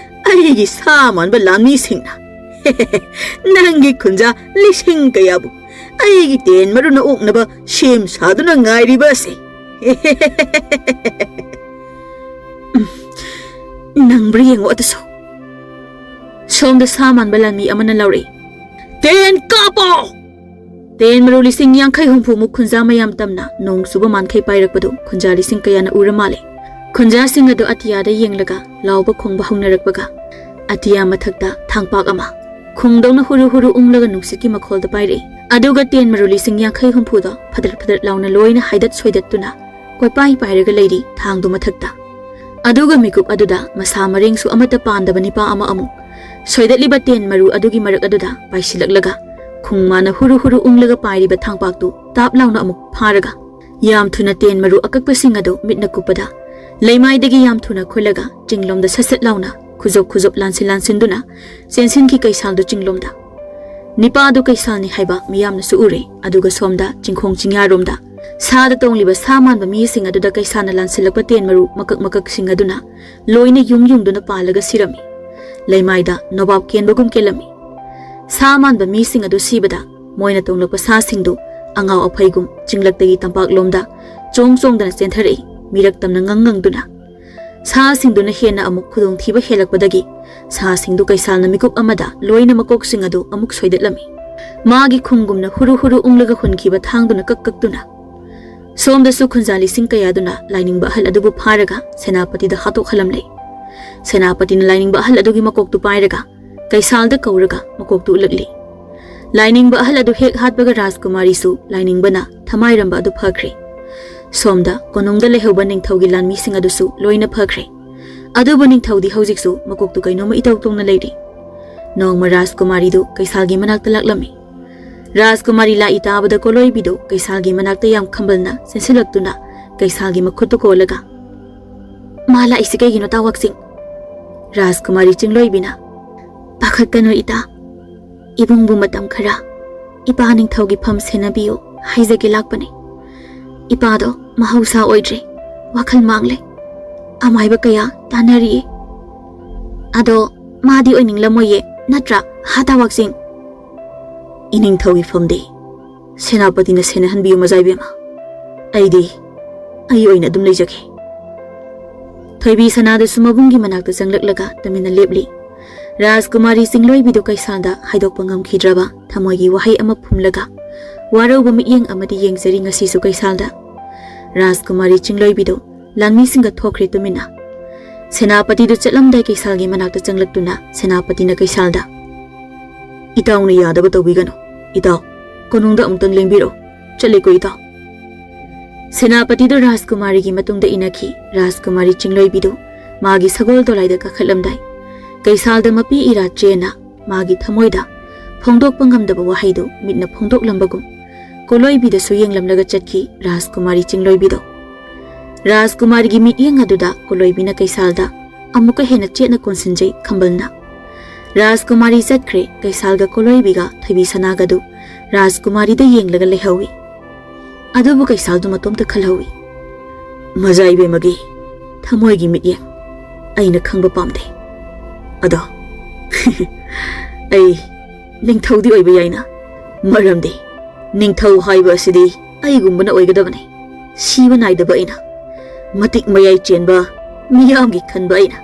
ꯑꯩꯒꯤ ꯁꯥ ꯃꯥꯟꯕ ꯂꯥꯟꯃꯤꯁꯤꯡꯅ ꯅꯪꯒꯤ ꯈꯨꯟꯖꯥ ꯂꯤꯁꯤꯡ ꯀꯌꯥꯕꯨ ꯑꯩꯒꯤ ꯇꯦꯟ ꯃꯔꯨꯅ ꯑꯣꯛꯅꯕ ꯁꯦꯝ ꯁꯥꯗꯨꯅ ꯉꯥꯏꯔꯤꯕ ꯑꯁꯤ꯫ ꯎꯝ, ꯅꯪꯕ꯭ꯔꯥ ꯌꯦꯡꯉꯣ ꯑꯗꯨꯁꯨ꯫ ꯁꯣꯝꯗ ꯁꯥ ꯃꯥꯟꯕ ꯂꯥꯟꯃꯤ ꯑꯃꯅ ꯂꯥꯎꯔꯛꯏ, "ꯇꯦꯟ ꯀꯥꯞꯄꯣ!" ꯇꯦꯟ ꯃꯔꯨ ꯂꯤꯁꯤꯡ ꯌꯥꯡꯈꯩ ꯍꯨꯝꯐꯨꯃꯨꯛ ꯈꯨꯟꯖꯥ ꯃꯌꯥꯝ ꯇꯝꯅ ꯅꯣꯡ ꯆꯨꯕ ꯃꯥꯟꯈꯩ ꯄꯥꯏꯔꯛꯄꯗꯨ ꯈꯨꯟꯖꯥ ꯂꯤꯁꯤꯡ ꯀꯌꯥꯅ ꯎꯔ ꯃꯥꯜꯂꯦ꯫ ꯈꯨꯟꯖꯥꯁꯤꯡ ꯑꯗꯨ ꯑꯇꯤꯌꯥꯗ ꯌꯦꯡꯂꯒ ꯂꯥꯎꯕ ꯈꯣꯡꯕ ꯍꯧꯅꯔꯛꯄꯒ, ꯑꯇꯤꯌꯥ ꯃꯊꯛꯇ ꯊꯥꯡꯄꯥꯛ ꯑꯃ ꯈꯨꯡꯗꯧꯅ ꯍꯨꯔꯨ ꯍꯨꯔꯨ ꯎꯪꯂꯒ ꯅꯨꯡꯁꯤꯠꯀꯤ ꯃꯈꯣꯜꯗ ꯄꯥꯏꯔꯛꯏ꯫ ꯑꯗꯨꯒ ꯇꯦꯟ ꯃꯔꯨ ꯂꯤꯁꯤꯡ ꯌꯥꯡꯈꯩ ꯍꯨꯝꯐꯨꯗꯣ ꯐꯗ꯭ꯔꯠ ꯐꯗ꯭ꯔꯠ ꯂꯥꯎꯅ ꯂꯣꯏꯅ ꯍꯥꯏꯗꯠ ꯁꯣꯏꯗꯠꯇꯨꯅ ꯀꯣꯏꯄꯥꯏ ꯄꯥꯏꯔꯒ ꯂꯩꯔꯤ ꯊꯥꯡꯗꯨ ꯃꯊꯛꯇ꯫ ꯑꯗꯨꯒ ꯃꯤꯀꯨꯞ ꯑꯗꯨꯗ ꯃꯁꯥ ꯃꯔꯦꯡꯁꯨ ꯑꯃꯠꯇ ꯄꯥꯟꯗꯕ ꯅꯤꯄꯥ ꯑꯃ ꯑꯃꯨꯛ ꯁꯣꯏꯗꯠꯂꯤꯕ ꯇꯦꯟ ꯃꯔꯨ ꯑꯗꯨꯒꯤ ꯃꯔꯛ ꯑꯗꯨꯗ ꯄꯥꯏꯁꯤꯜꯂꯛꯂꯒ ꯈꯨꯡꯃꯥꯅ ꯍꯨꯔꯨ ꯍꯨꯔꯨ ꯎꯪꯂꯒ ꯄꯥꯏꯔꯤꯕ ꯊꯥꯡꯄꯥꯛꯇꯨ ꯇꯥꯞ ꯂꯥꯎꯅ ꯑꯃꯨꯛ ꯐꯥꯔꯒ ꯌꯥꯝ ꯊꯨꯅ ꯇꯦꯟ ꯃꯔꯨ ꯑꯀꯛꯄꯁꯤꯡ ꯑꯗꯨ ꯃꯤꯠꯅ ꯀꯨꯞꯄꯗ ꯂꯩꯃꯥꯏꯗꯒꯤ ꯌꯥꯝ ꯊꯨꯅ ꯈꯨꯜꯂꯒ ꯆꯤꯡꯂꯣꯝꯗ ꯁꯠ ꯁꯠ ꯂꯥꯎꯅ ꯈꯨꯖꯣꯞ ꯈꯨꯖꯣꯞ ꯂꯥꯟꯁꯤꯟ ꯂꯥꯟꯁꯤꯟꯗꯨꯅ ꯆꯦꯟꯁꯤꯟꯈꯤ ꯀꯩꯁꯥꯜꯗꯨ ꯆꯤꯡꯂꯣꯝꯗ꯫ ꯅꯤꯄꯥꯗꯨ ꯀꯩꯁꯥꯜꯅꯤ ꯍꯥꯏꯕ ꯃꯤꯌꯥꯝꯅꯁꯨ ꯎꯔꯦ꯫ ꯑꯗꯨꯒ ꯁꯣꯝꯗ ꯆꯤꯡꯈꯣꯡ ꯆꯤꯡꯌꯥꯔꯣꯝꯗ ꯁꯥꯗ ꯇꯣꯡꯂꯤꯕ ꯁꯥ ꯃꯥꯟꯕ ꯃꯤꯁꯤꯡ ꯑꯗꯨꯗ ꯀꯩꯁꯥꯜꯅ ꯂꯥꯟꯁꯤꯜꯂꯛꯄ ꯇꯦꯟ ꯃꯔꯨ ꯃꯀꯛ ꯃꯀꯛꯁꯤꯡ ꯑꯗꯨꯅ ꯂꯣꯏꯅ ꯌꯨꯡ ꯌꯨꯡꯗꯨꯅ ꯄꯥꯜꯂꯒ ꯁꯤꯔꯝꯃꯤ꯫ ꯂꯩꯃꯥꯏꯗ ꯅꯣꯕꯥꯞ ꯀꯦꯟꯕꯒꯨꯝ ꯀꯦꯜꯂꯝꯃꯤ꯫ ꯁꯥ ꯃꯥꯟꯕ ꯃꯤꯁꯤꯡ ꯑꯗꯨ ꯁꯤꯕꯗ ꯃꯣꯏꯅ ꯇꯣꯡꯂꯛꯄ ꯁꯥꯁꯤꯡꯗꯨ ꯑꯉꯥꯎ ꯑꯐꯩꯒꯨꯝ ꯆꯤꯡꯂꯛꯇꯒꯤ ꯇꯝꯄꯥꯛꯂꯣꯝꯗ ꯆꯣꯡ ꯆꯣꯡꯗꯅ ꯆꯦꯟꯊꯔꯛꯏ, ꯃꯤꯔꯛ ꯇꯝꯅ ꯉꯪ ꯉꯪꯗꯨꯅ꯫ ꯁꯥꯁꯤꯡꯗꯨꯅ ꯍꯦꯟꯅ ꯑꯃꯨꯛ ꯈꯨꯗꯣꯡꯊꯤꯕ ꯍꯦꯜꯂꯛꯄꯗꯒꯤ ꯁꯥꯁꯤꯡꯗꯨ ꯀꯩꯁꯥꯜꯅ ꯃꯤꯀꯨꯞ ꯑꯃꯗ ꯂꯣꯏꯅ ꯃꯀꯣꯛꯁꯤꯡ ꯑꯗꯨ ꯑꯃꯨꯛ ꯁꯣꯏꯗꯠꯂꯝꯃꯤ꯫ ꯃꯥꯒꯤ ꯈꯨꯡꯒꯨꯝꯅ ꯍꯨꯔꯨ ꯍꯨꯔꯨ ꯎꯪꯂꯒ ꯍꯨꯟꯈꯤꯕ ꯊꯥꯡꯗꯨꯅ ꯀꯛ ꯀꯛꯇꯨꯅ꯫ ꯁꯣꯝꯗꯁꯨ ꯈꯨꯟꯖꯥ ꯂꯤꯁꯤꯡ ꯀꯌꯥꯗꯨꯅ ꯂꯥꯏꯅꯤꯡꯕ ꯑꯍꯜ ꯑꯗꯨꯕꯨ ꯐꯥꯔꯒ ꯁꯦꯅꯥꯄꯇꯤꯗ ꯍꯥꯠꯇꯣꯛꯍꯜꯂꯝꯂꯦ꯫ ꯁꯦꯅꯥꯄꯇꯤꯅ ꯂꯥꯏꯅꯤꯡꯕ ꯑꯍꯜ ꯑꯗꯨꯒꯤ ꯃꯀꯣꯛꯇꯨ ꯄꯥꯏꯔꯒ ꯀꯩꯁꯥꯜꯗ ꯀꯧꯔꯒ ꯃꯀꯣꯛꯇꯨ ꯎꯠꯂꯛꯂꯤ꯫ ꯂꯥꯏꯅꯤꯡꯕ ꯑꯍꯜ ꯑꯗꯨ ꯍꯦꯛ ꯍꯥꯠꯄꯒ ꯔꯥꯖꯀꯨꯃꯥꯔꯤꯁꯨ ꯂꯥꯏꯅꯤꯡꯕꯅ ꯊꯃꯥꯏꯔꯝꯕ ꯑꯗꯨ ꯐꯈ꯭ꯔꯦ꯫ ꯁꯣꯝꯗ ꯀꯣꯅꯨꯡꯗ ꯂꯩꯍꯧꯕ ꯅꯤꯡꯊꯧꯒꯤ ꯂꯥꯟꯃꯤꯁꯤꯡ ꯑꯗꯨꯁꯨ ꯂꯣꯏꯅ ꯐꯈ꯭ꯔꯦ꯫ ꯑꯗꯨꯕꯨ ꯅꯤꯡꯊꯧꯗꯤ ꯍꯧꯖꯤꯛꯁꯨ ꯃꯀꯣꯛꯇꯨ ꯀꯩꯅꯣꯝꯃ ꯏꯇꯧ ꯇꯧꯅ ꯂꯩꯔꯤ꯫ ꯅꯣꯡꯃ ꯔꯥꯖꯀꯨꯃꯥꯔꯤꯗꯨ ꯀꯩꯁꯥꯜꯒꯤ ꯃꯅꯥꯛꯇ ꯂꯥꯛꯂꯝꯃꯤ꯫ ꯔꯥꯖꯀꯨꯃꯥꯔꯤ ꯂꯥꯛꯏ ꯇꯥꯕꯗ ꯀꯣꯂꯣꯏꯕꯤꯗꯨ ꯀꯩꯁꯥꯜꯒꯤ ꯃꯅꯥꯛꯇ ꯌꯥꯝ ꯈꯝꯕꯜꯅ ꯆꯦꯟꯁꯤꯜꯂꯛꯇꯨꯅ ꯀꯩꯁꯥꯜꯒꯤ ꯃꯈꯨꯠꯇꯨ ꯀꯣꯜꯂꯒ, "ꯃꯥ ꯂꯥꯛꯏꯁꯤ ꯀꯩꯒꯤꯅꯣ, ꯇꯥ ꯋꯥꯛꯆꯤꯡ?" ꯔꯥꯖꯀꯨꯃꯥꯔꯤ ꯆꯤꯡꯂꯣꯏꯕꯤꯅ, "ꯄꯥꯈꯠꯀꯅꯨ ꯏꯇꯥ, ꯏꯕꯨꯡꯕꯨ ꯃꯇꯝ ꯈꯔ ꯏꯄꯥ ꯅꯤꯡꯊꯧꯒꯤ ꯐꯝ ꯁꯦꯟꯅꯕꯤꯌꯨ ꯍꯥꯏꯖꯒꯦ ꯂꯥꯛꯄꯅꯤ꯫ ꯏꯄꯥꯗꯣ ꯃꯍꯧꯁꯥ ꯑꯣꯏꯗ꯭ꯔꯦ, ꯋꯥꯈꯜ ꯃꯥꯡꯂꯦ꯫ ꯑꯃꯥꯏꯕ ꯀꯌꯥ ꯇꯥꯟꯅꯔꯤꯌꯦ꯫ ꯑꯗꯣ ꯃꯥꯗꯤ ꯑꯣꯏꯅꯤꯡꯂꯝꯃꯣꯏꯌꯦ, ꯅꯠꯇ꯭ꯔꯥ, ꯍꯥꯇꯥ ꯋꯥꯛꯆꯤꯡ? ꯏꯅꯤꯡꯊꯧꯒꯤ ꯐꯝꯗꯤ ꯁꯦꯅꯥꯄꯇꯤꯅ ꯁꯦꯟꯅꯍꯟꯕꯤꯌꯨ, ꯃꯖꯥꯏꯕꯦꯝꯃ꯫ ꯑꯩꯗꯤ, ꯑꯩ ꯑꯣꯏꯅ ꯑꯗꯨꯝ ꯂꯩꯖꯒꯦ꯫ ꯊꯣꯏꯕꯤ ꯁꯅꯥꯗꯁꯨ ꯃꯕꯨꯡꯒꯤ ꯃꯅꯥꯛꯇ ꯆꯪꯂꯛꯂꯒ ꯇꯨꯃꯤꯟꯅ ꯂꯦꯞꯂꯤ꯫ ꯔꯥꯖꯀꯨꯃꯥꯔꯤ ꯆꯤꯡꯂꯣꯏꯕꯤꯗꯨ ꯀꯩꯁꯥꯜꯗ ꯍꯥꯏꯗꯣꯛꯄ ꯉꯝꯈꯤꯗ꯭ꯔꯕ ꯊꯃꯣꯏꯒꯤ ꯋꯥꯍꯩ ꯑꯃ ꯐꯨꯝꯂꯒ ꯋꯥꯔꯧꯕ ꯃꯤꯠꯌꯦꯡ ꯑꯃꯗꯤ ꯌꯦꯡꯖꯔꯤ ꯉꯁꯤꯁꯨ ꯀꯩꯁꯥꯜꯗ꯫ ꯔꯥꯖꯀꯨꯃꯥꯔꯤ ꯆꯤꯡꯂꯣꯏꯕꯤꯗꯨ ꯂꯥꯟꯃꯤꯁꯤꯡꯒ ꯊꯣꯛꯈ꯭ꯔꯦ ꯇꯨꯃꯤꯟꯅ꯫ ꯁꯦꯅꯥꯄꯇꯤꯗꯨ ꯆꯠꯂꯝꯗꯥꯏ ꯀꯩꯁꯥꯜꯒꯤ ꯃꯅꯥꯛꯇ ꯆꯪꯂꯛꯇꯨꯅ ꯁꯦꯅꯥꯄꯇꯤꯅ ꯀꯩꯁꯥꯜꯗ, "ꯏꯇꯥꯎꯅ ꯌꯥꯗꯕ ꯇꯧꯕꯤꯒꯅꯨ꯫ ꯏꯇꯥꯎ, ꯀꯣꯅꯨꯡꯗ ꯑꯃꯨꯛꯇꯪ ꯂꯦꯡꯕꯤꯔꯣ꯫ ꯆꯠꯂꯦꯀꯣ, ꯏꯇꯥꯎ?" ꯁꯦꯅꯥꯄꯇꯤꯗꯨ ꯔꯥꯖꯀꯨꯃꯥꯔꯤꯒꯤ ꯃꯇꯨꯡꯗ ꯏꯟꯅꯈꯤ꯫ ꯔꯥꯖꯀꯨꯃꯥꯔꯤ ꯆꯤꯡꯂꯣꯏꯕꯤꯗꯨ ꯃꯥꯒꯤ ꯁꯒꯣꯜ ꯗꯣꯂꯥꯏꯗ ꯀꯥꯈꯠꯂꯝꯗꯥꯏ, ꯀꯩꯁꯥꯜꯗ ꯃꯄꯤ ꯏꯔꯥ ꯆꯦꯟꯅ ꯃꯥꯒꯤ ꯊꯃꯣꯏꯗ ꯐꯣꯡꯗꯣꯛꯄ ꯉꯝꯗꯕ ꯋꯥꯍꯩꯗꯨ ꯃꯤꯠꯅ ꯐꯣꯡꯗꯣꯛꯂꯝꯕꯒꯨꯝ ꯀꯣꯂꯣꯏꯕꯤꯗꯁꯨ ꯌꯦꯡꯂꯝꯂꯒ ꯆꯠꯈꯤ ꯔꯥꯖꯀꯨꯃꯥꯔꯤ ꯆꯤꯡꯂꯣꯏꯕꯤꯗꯣ꯫ ꯔꯥꯖꯀꯨꯃꯥꯔꯤꯒꯤ ꯃꯤꯠꯌꯦꯡ ꯑꯗꯨꯗ ꯀꯣꯂꯣꯏꯕꯤꯅ ꯀꯩꯁꯥꯜꯗ ꯑꯃꯨꯛꯀ ꯍꯦꯟꯅ ꯆꯦꯠꯅ ꯀꯣꯟꯁꯤꯟꯖꯩ ꯈꯝꯕꯜꯅ꯫ ꯔꯥꯖꯀꯨꯃꯥꯔꯤ ꯆꯠꯈ꯭ꯔꯦ, ꯀꯩꯁꯥꯜꯒ ꯀꯣꯂꯣꯏꯕꯤꯒ ꯊꯣꯏꯕꯤ ꯁꯅꯥꯒꯗꯨ ꯔꯥꯖꯀꯨꯃꯥꯔꯤꯗ ꯌꯦꯡꯂꯒ ꯂꯩꯍꯧꯏ꯫ ꯑꯗꯨꯕꯨ ꯀꯩꯁꯥꯜꯗꯨ ꯃꯇꯣꯝꯇ ꯈꯜꯍꯧꯏ, "ꯃꯖꯥ ꯏꯕꯦꯝꯃꯒꯤ ꯊꯃꯣꯏꯒꯤ ꯃꯤꯠꯌꯦꯡ ꯑꯩꯅ ꯈꯪꯕ ꯄꯥꯝꯗꯦ꯫ ꯑꯗꯣ ꯑꯩ ꯅꯤꯡꯊꯧꯗꯤ ꯑꯣꯏꯕ ꯌꯥꯏꯅ, ꯃꯔꯝꯗꯤ ꯅꯤꯡꯊꯧ ꯍꯥꯏꯕ ꯑꯁꯤꯗꯤ ꯑꯩꯒꯨꯝꯕꯅ ꯑꯣꯏꯒꯗꯕꯅꯤ, ꯁꯤꯕ ꯅꯥꯏꯗꯕ ꯑꯩꯅ, ꯃꯇꯤꯛ ꯃꯌꯥꯏ ꯆꯦꯟꯕ ꯃꯤꯌꯥꯝꯒꯤ ꯈꯟꯕ ꯑꯩꯅ꯫"